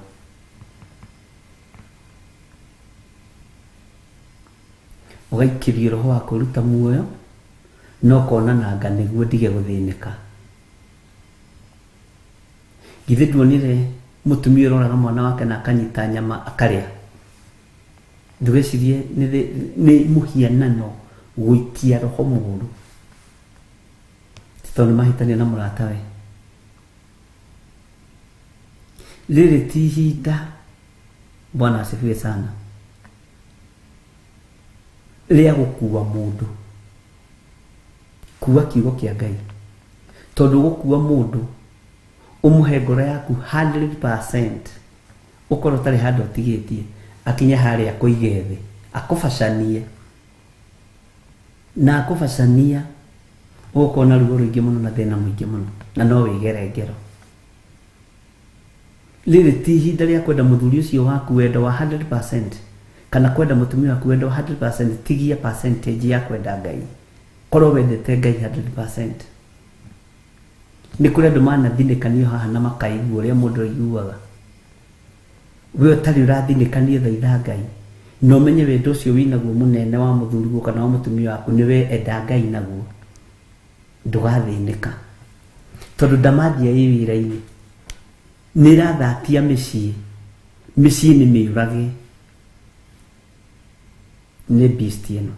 Ũgaikĩrio roho wa kwĩruta muoyo no ũkona nanga nĩguo ndige gũthĩnĩka. Githĩ nduonire mũtumia ũroraga mwana wake na akanyita nyama akarĩa? Ndũgecirie nĩ mũhianano gũikia roho mũũru. Ti tondũ nĩ mahĩtania na mũratawe. Rĩrĩ ti ihinda, Bwana asifiwe sana, rĩa gũkua mũndũ. Kua kiugo kĩa Ngai. Tondũ gũkua mũndũ ũmũhe ngoro yaku 100% ũkorwo ũtarĩ handũ ũtigĩtie akinye harĩa akũige thĩ akũbacanie na akũbacania ũgũkorwo na ruo rũingĩ mũno na thĩna mũingĩ mũno na no wĩgere ngero. Rĩrĩ ti ihinda rĩa kwenda mũthuri ũcio waku wendo wa 100% kana kwenda mũtumia waku wendo wa 100%. Tigia percentage ya kwenda Ngai. Korwo wendete Ngai 100%. Nĩ kũrĩ andũ manathinĩkanio haha na makaigua ũrĩa mũndũ aiguaga. We ũtarĩ ũrathinĩkanio thaitha Ngai na ũmenye wendo ũcio wĩnaguo mũnene wa mũthuriguo kana wa mũtumia waku nĩwe enda Ngai naguo, ndũgathĩnĩka. Tondũ ndamathia ĩ wĩra-inĩ nĩ ĩrathatia mĩciĩ, mĩciĩ nĩ mĩũrage nĩ beast ĩno.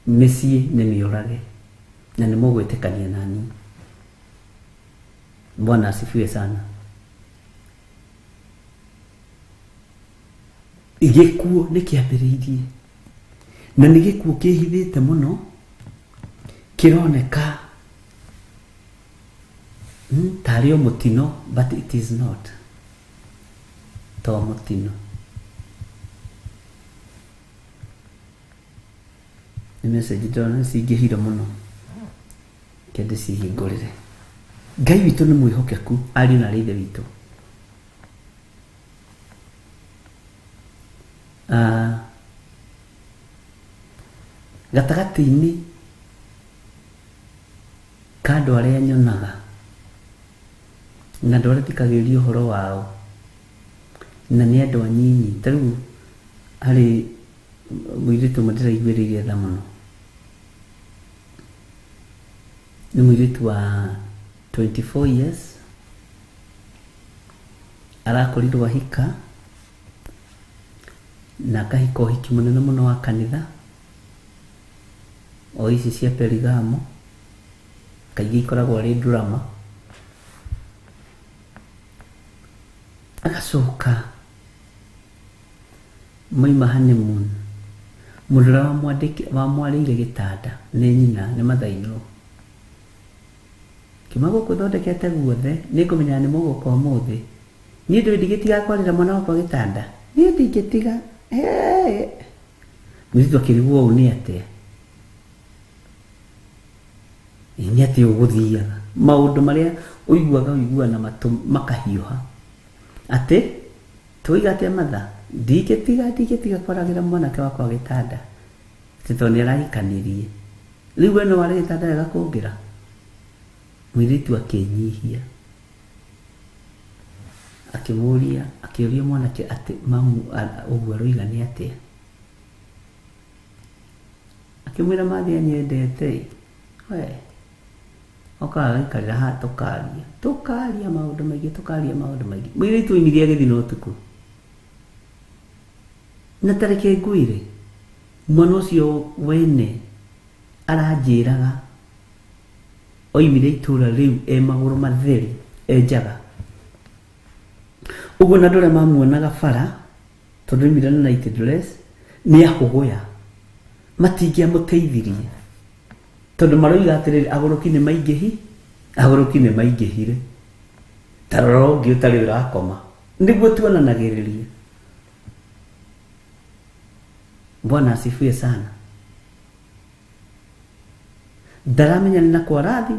Mĩciĩ nĩ mĩũrage na nĩ mũgwĩtĩkania nani. Bwana asifiwe sana. Gĩkuũ nĩ kĩambĩrĩirie na nĩ gĩkuũ kĩhithĩte mũno, kĩroneka tarĩ o mũtino, but it is not. To mũtino. Nĩ message ndĩrona cingĩhire mũno, reke ndĩcihingũrĩre. Ngai witũ nĩ mwĩhokeku, ariũ na ithe witũ. Gatagatĩ-inĩ ka andũ arĩa nyonaga na andũ arĩa thikagĩrĩria ũhoro wao, Na nĩ andũ anyinyi. Ta rĩu harĩ mũirĩtu ũmwe ndĩraiguĩrĩire tha mũno. Nĩ mũirĩtu wa 24 years. Arakorirwo ahika na akahika ũhiki mũnene mũno wa kanitha o ici cia Perigamo, kaingĩ ikoragwo arĩ drama. Agacoka maima honeymoon, mũndũ ũrĩa wamwarĩire gĩtanda nĩ nyina, nĩ mother-in-law. Kiuma gũkũ thondekete guothe nĩngũmenya nĩ mũgũka ũmũthĩ. Niĩ ndũĩ ndingĩtiga kwarĩra mwana wakwa gĩtanda, niĩ ndingĩtiga. Mũirĩtu akĩrigwo ũũ nĩ atĩa, nĩ atĩa ũgũthiaga maũndũ marĩa ũiguaga ũigua na matũ makahiũha atĩ tũiga atĩa matha, ndingĩtiga kwaragĩra mwanake wakwa gĩtanda atĩ tondũ nĩ arahikanirie. Rĩu we no ware gĩtanda wega kũngĩra. Mũirĩtu akĩnyihia akĩmũria, akĩũria mwanake atĩ mamu ũguo aroiga nĩ atĩa. Akĩmwĩra mathi anyendete we okaga agaikarĩra haha tũkaria maũndũ maingĩ, tũkaria maũndũ maingĩ. Mũirĩtu oimire agĩthiĩ na ũtukũ. Na ta reke ngwĩre, mwana ũcio wene aranjĩraga oimire itũra rĩu e magũrũ matheri, e njaga. Ũguo na andũ arĩa mamuonaga bara tondũ oimire na night dress nĩ ahũgũya, matingĩamũteithirie tondũ maroiga atĩrĩrĩ, agũrũki nĩ maingĩhi, agũrũki nĩ maingĩhire. Ta rora ũngĩ ũtarĩ ũrakoma, nĩguo tuonanagĩrĩria. Bwana asifiwe sana. Ndaramenya nĩ nakũ arathi,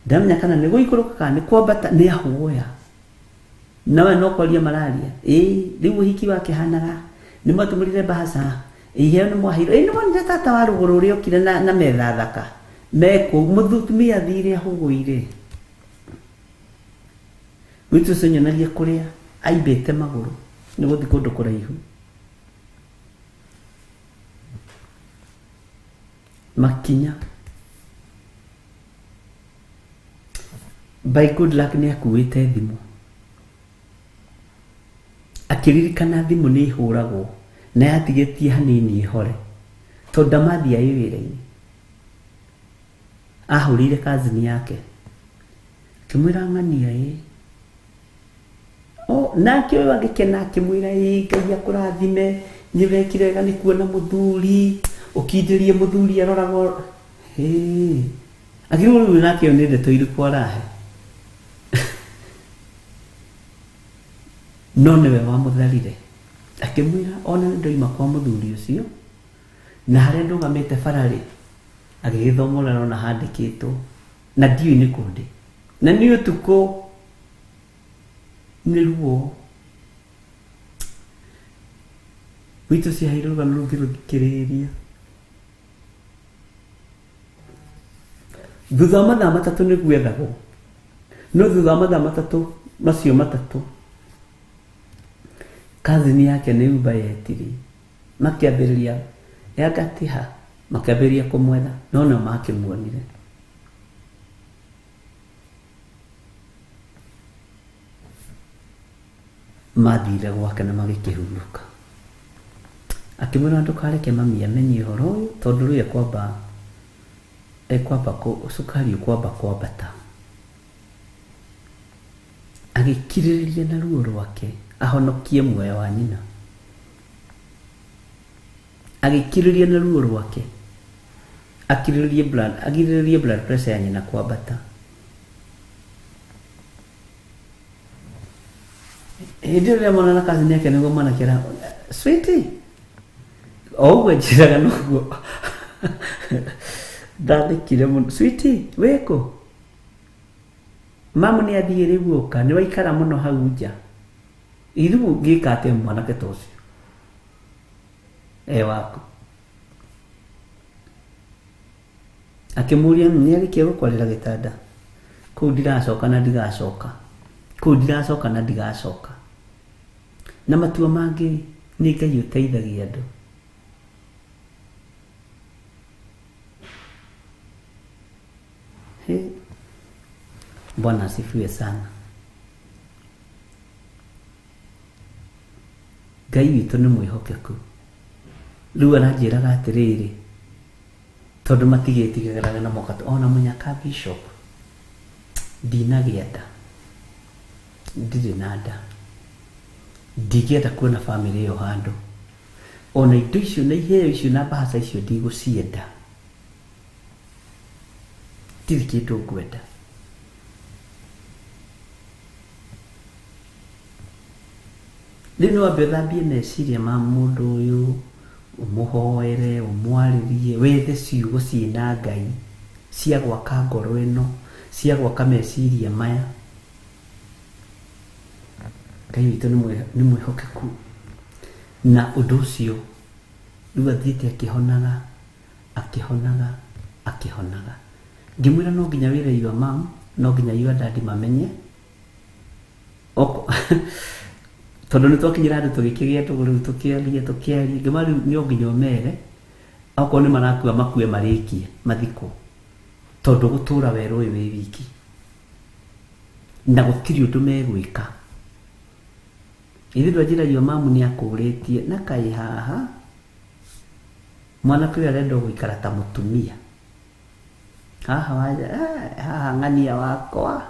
ndaramenya kana nĩ gũikũrũka kana nĩ kwambata, nĩ ahũgũya. Nawe no kwaria mararia. Rĩu ũhiki wake hanaga nĩ mwatũmũrire mbahaca, iheo nĩ mwaheirwo. Nĩ mwonire tata wa rũgũrũ ũrĩa okire na metha thaka mekũu, mũtumia athire ahũgũire. Mũirĩtu ũcio nyonagia kũrĩa aimbĩte magũrũ nĩ gũthiĩ kũndũ kũraihu. Makinya by good luck nĩ akuĩte thimũ. Akĩririkana thimũ nĩ ĩhũragwo na yatigĩtie hanini ĩhore tondũ ndamathia ĩ wĩra-inĩ. Ahũrĩire kazini yake akĩmwĩra ng'ania ĩ o nake ũyũ agĩkena akĩmwĩra ĩ Ngai akũrathime, nĩ wekire wega nĩ kuona mũthuri, ũkindĩrie mũthuri aroragwo. Akĩrigwo rĩu nake ũyũ nĩ ndeto irĩkũ arahe. No nĩwe wamũtharire akĩmwĩra ona nĩ ndoima kwa mũthuri ũcio na harĩa ndũgamĩte bara rĩ, agĩgĩthoma ũrĩa arona handĩkĩtwo na ndiũĩ nĩ kũ ndĩ, na nĩ ũtukũ, nĩ ruo. Mũirĩtu ũcio aheirwo rũgano rũngĩ rũthikĩrĩria. Thutha wa mathaa matatũ nĩ gwethagwo, no thutha wa mathaa matatũ macio matatũ kazini yake nĩ Uber yetirie, makĩambĩrĩria yangatiha, makĩambĩrĩria kũmwetha no nĩo makĩmuonire. Mathire gwake na magĩkĩhurũka. Akĩmwĩra ndũkareke mami amenye ũhoro ũyũ tondũ rĩu ekwamba cukari ũkwamba kwambata. Agĩkirĩrĩria na ruo rwake ahonokie muoyo wa nyina. Agĩkirĩrĩria na ruo rwake akirĩrĩrie blood pressure ya nyina kwambata. Hĩndĩ ĩrĩa mwana na kazini yake nĩguo mwanake ara sweetie, o ũguo njĩraga noguo ndathekire mũno. Sweetie, wĩkũ? Mamu nĩ athiĩ rĩu ũka, nĩ waikara mũno hau nja. Ithuĩ ũngĩka atĩa mwanake ta ũcio e waku? Akĩmũria nĩ arĩkia gũkwarĩra gĩtanda, kũu ndiracoka na ndigacoka, kũu ndiracoka na ndigacoka. Na matua mangĩ nĩ Ngai ũteithagia andũ. Bwana asifiwe sana. Ngai witũ nĩ mwĩhokeku. Rĩu aranjĩraga atĩrĩrĩ, tondũ matigĩtigagĩraga na moka ona mũnyaka bishop ndinagĩa nda, ndirĩ na nda, ndingĩenda kuona bamĩrĩ ĩyo handũ, ona indo icio na iheo icio na mbahaca icio ndigũcienda, ndirĩ kĩndũ ngwenda. Rĩu nĩ wambe ũthambie meciria ma mũndũ ũyũ, ũmũhoere, ũmwarĩrie, wethe ciugo ciĩna Ngai cia gwaka ngoro ĩno, cia gwaka meciria maya. Ngai witũ nĩ mwĩhokeku. Na ũndũ ũcio rĩu athiĩte akĩhonaga, akĩhonaga, akĩhonaga. Ngĩmwĩra no nginya wĩre your mom, no nginya your daddy mamenye. Tondũ nĩ twakinyĩra andũ tũgĩkĩgĩa ndũgũ rĩu tũkĩaria tũkĩaria, ngĩmwĩra rĩu no nginya ũmere, okorwo nĩ marakua makue marĩkie mathikwo, tondũ gũtũra werũ ũyũ wĩ wiki na gũtirĩ ũndũ megwĩka. Ithuĩ ndwanjĩra your mom nĩ akũrĩtie na kaĩ haha mwanake ũyũ arenda gũikara ta mũtumia haha haha ng'ania wakwa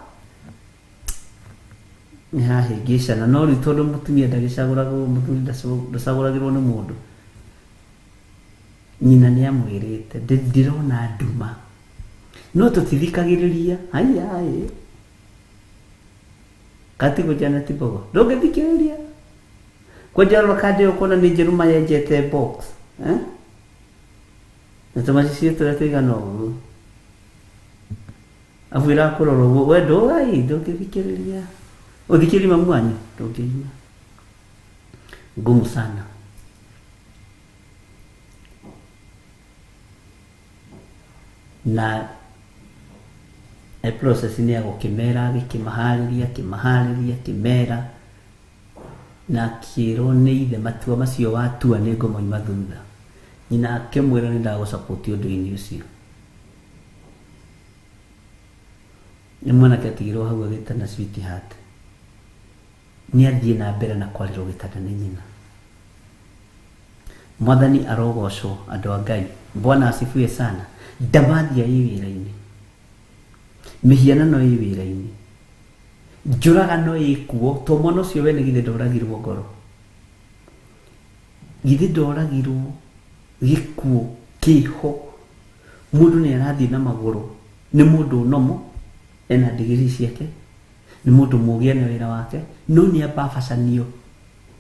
nĩ hahĩngĩcana. No rĩu tondũ mũtumia ndagĩcagũragwo, mũthuri ndacagũragĩrwo nĩ mũndũ, nyina nĩ amwĩrĩte ndĩrona nduma, no tũtithikagĩrĩria. Haiya ĩ katigũ Janet Mbogo ndũngĩthikĩrĩria kwanja rora kandi ĩyo ũkona nĩ njerũ mayenjete box na tũmacicio tũrĩa tũigana ũguo, abu ĩrakũrora ũguo we ndũgai ndũngĩthikĩrĩria, ũthikĩrĩrie mamu wanyu ndũngĩigua. Ngumu sana. Na process nĩ ya gũkĩmera, gĩkĩmaharĩria, kĩmaharĩria, kĩmera, na akĩrwo nĩ ithe matua macio watua nĩ ngũmoima thutha. Nyina akĩmwĩra nĩ ndagũsupport ũndũ-inĩ ũcio. Nĩ mwanake atigirwo hau agĩtana sweetheart, nĩ athiĩ na mbere na kwarĩrwo gĩtanda nĩ nyina. Mwathani arogocwo andũ a Ngai. Bwana asifiwe sana. Ndamathia ĩ wĩra-inĩ, mĩhianano ĩ wĩra-inĩ, njũragano ĩ kuo. To mwana ũcio wene githĩ ndoragirwo ngoro, githĩ ndoragirwo gĩkuũ kĩho. Mũndũ nĩ arathiĩ na magũrũ, nĩ mũndũ ũnomo, ena ndigiri ciake, nĩ mũndũ mũgĩ ena wĩra wake, no nĩ ambabacanio,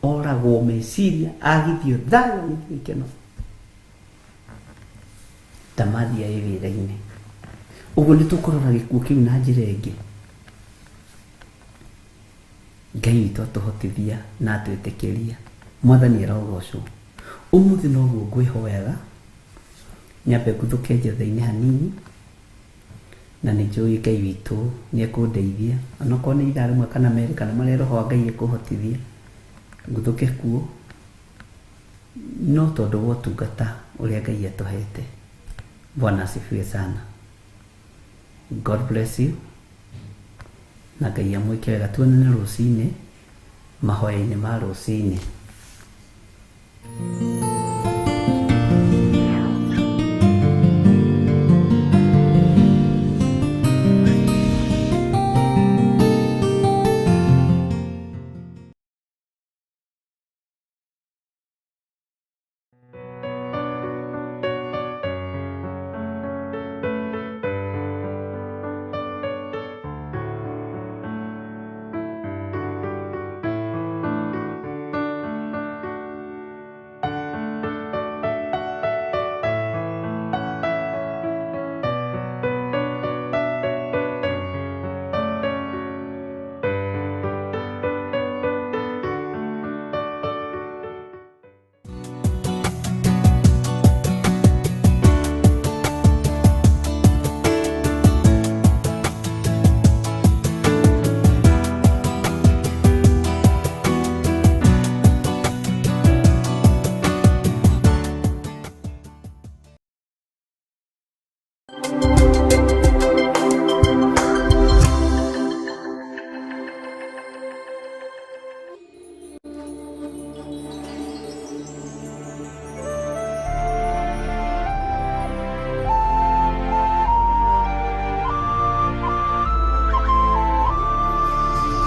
oragwo meciria, agithio thayũ, agithio gĩkeno. Ndamathia ĩ wĩra-inĩ. Ũguo nĩ tũkũrora gĩkuũ kĩu na njĩra ĩngĩ. Ngai witũ atũhotithia na atwĩtĩkĩria. Mwathani arogocwo. Ũmũthĩ noguo ngwĩhoyaga nyambe nguthũke njetha-inĩ hanini, na nĩ njũĩ Ngai witũ nĩ ekũndeithia, onokorwo nĩ ithaa rĩmwe kana merĩ kana marĩa roho wa Ngai ekũhotithia nguthũke kuo, no tondũ wa ũtungata ũrĩa Ngai atũhete. Bwana asifiwe sana. God bless you. Na Ngai amwĩke wega. Tuonane rũcinĩ mahoya-inĩ ma rũcinĩ.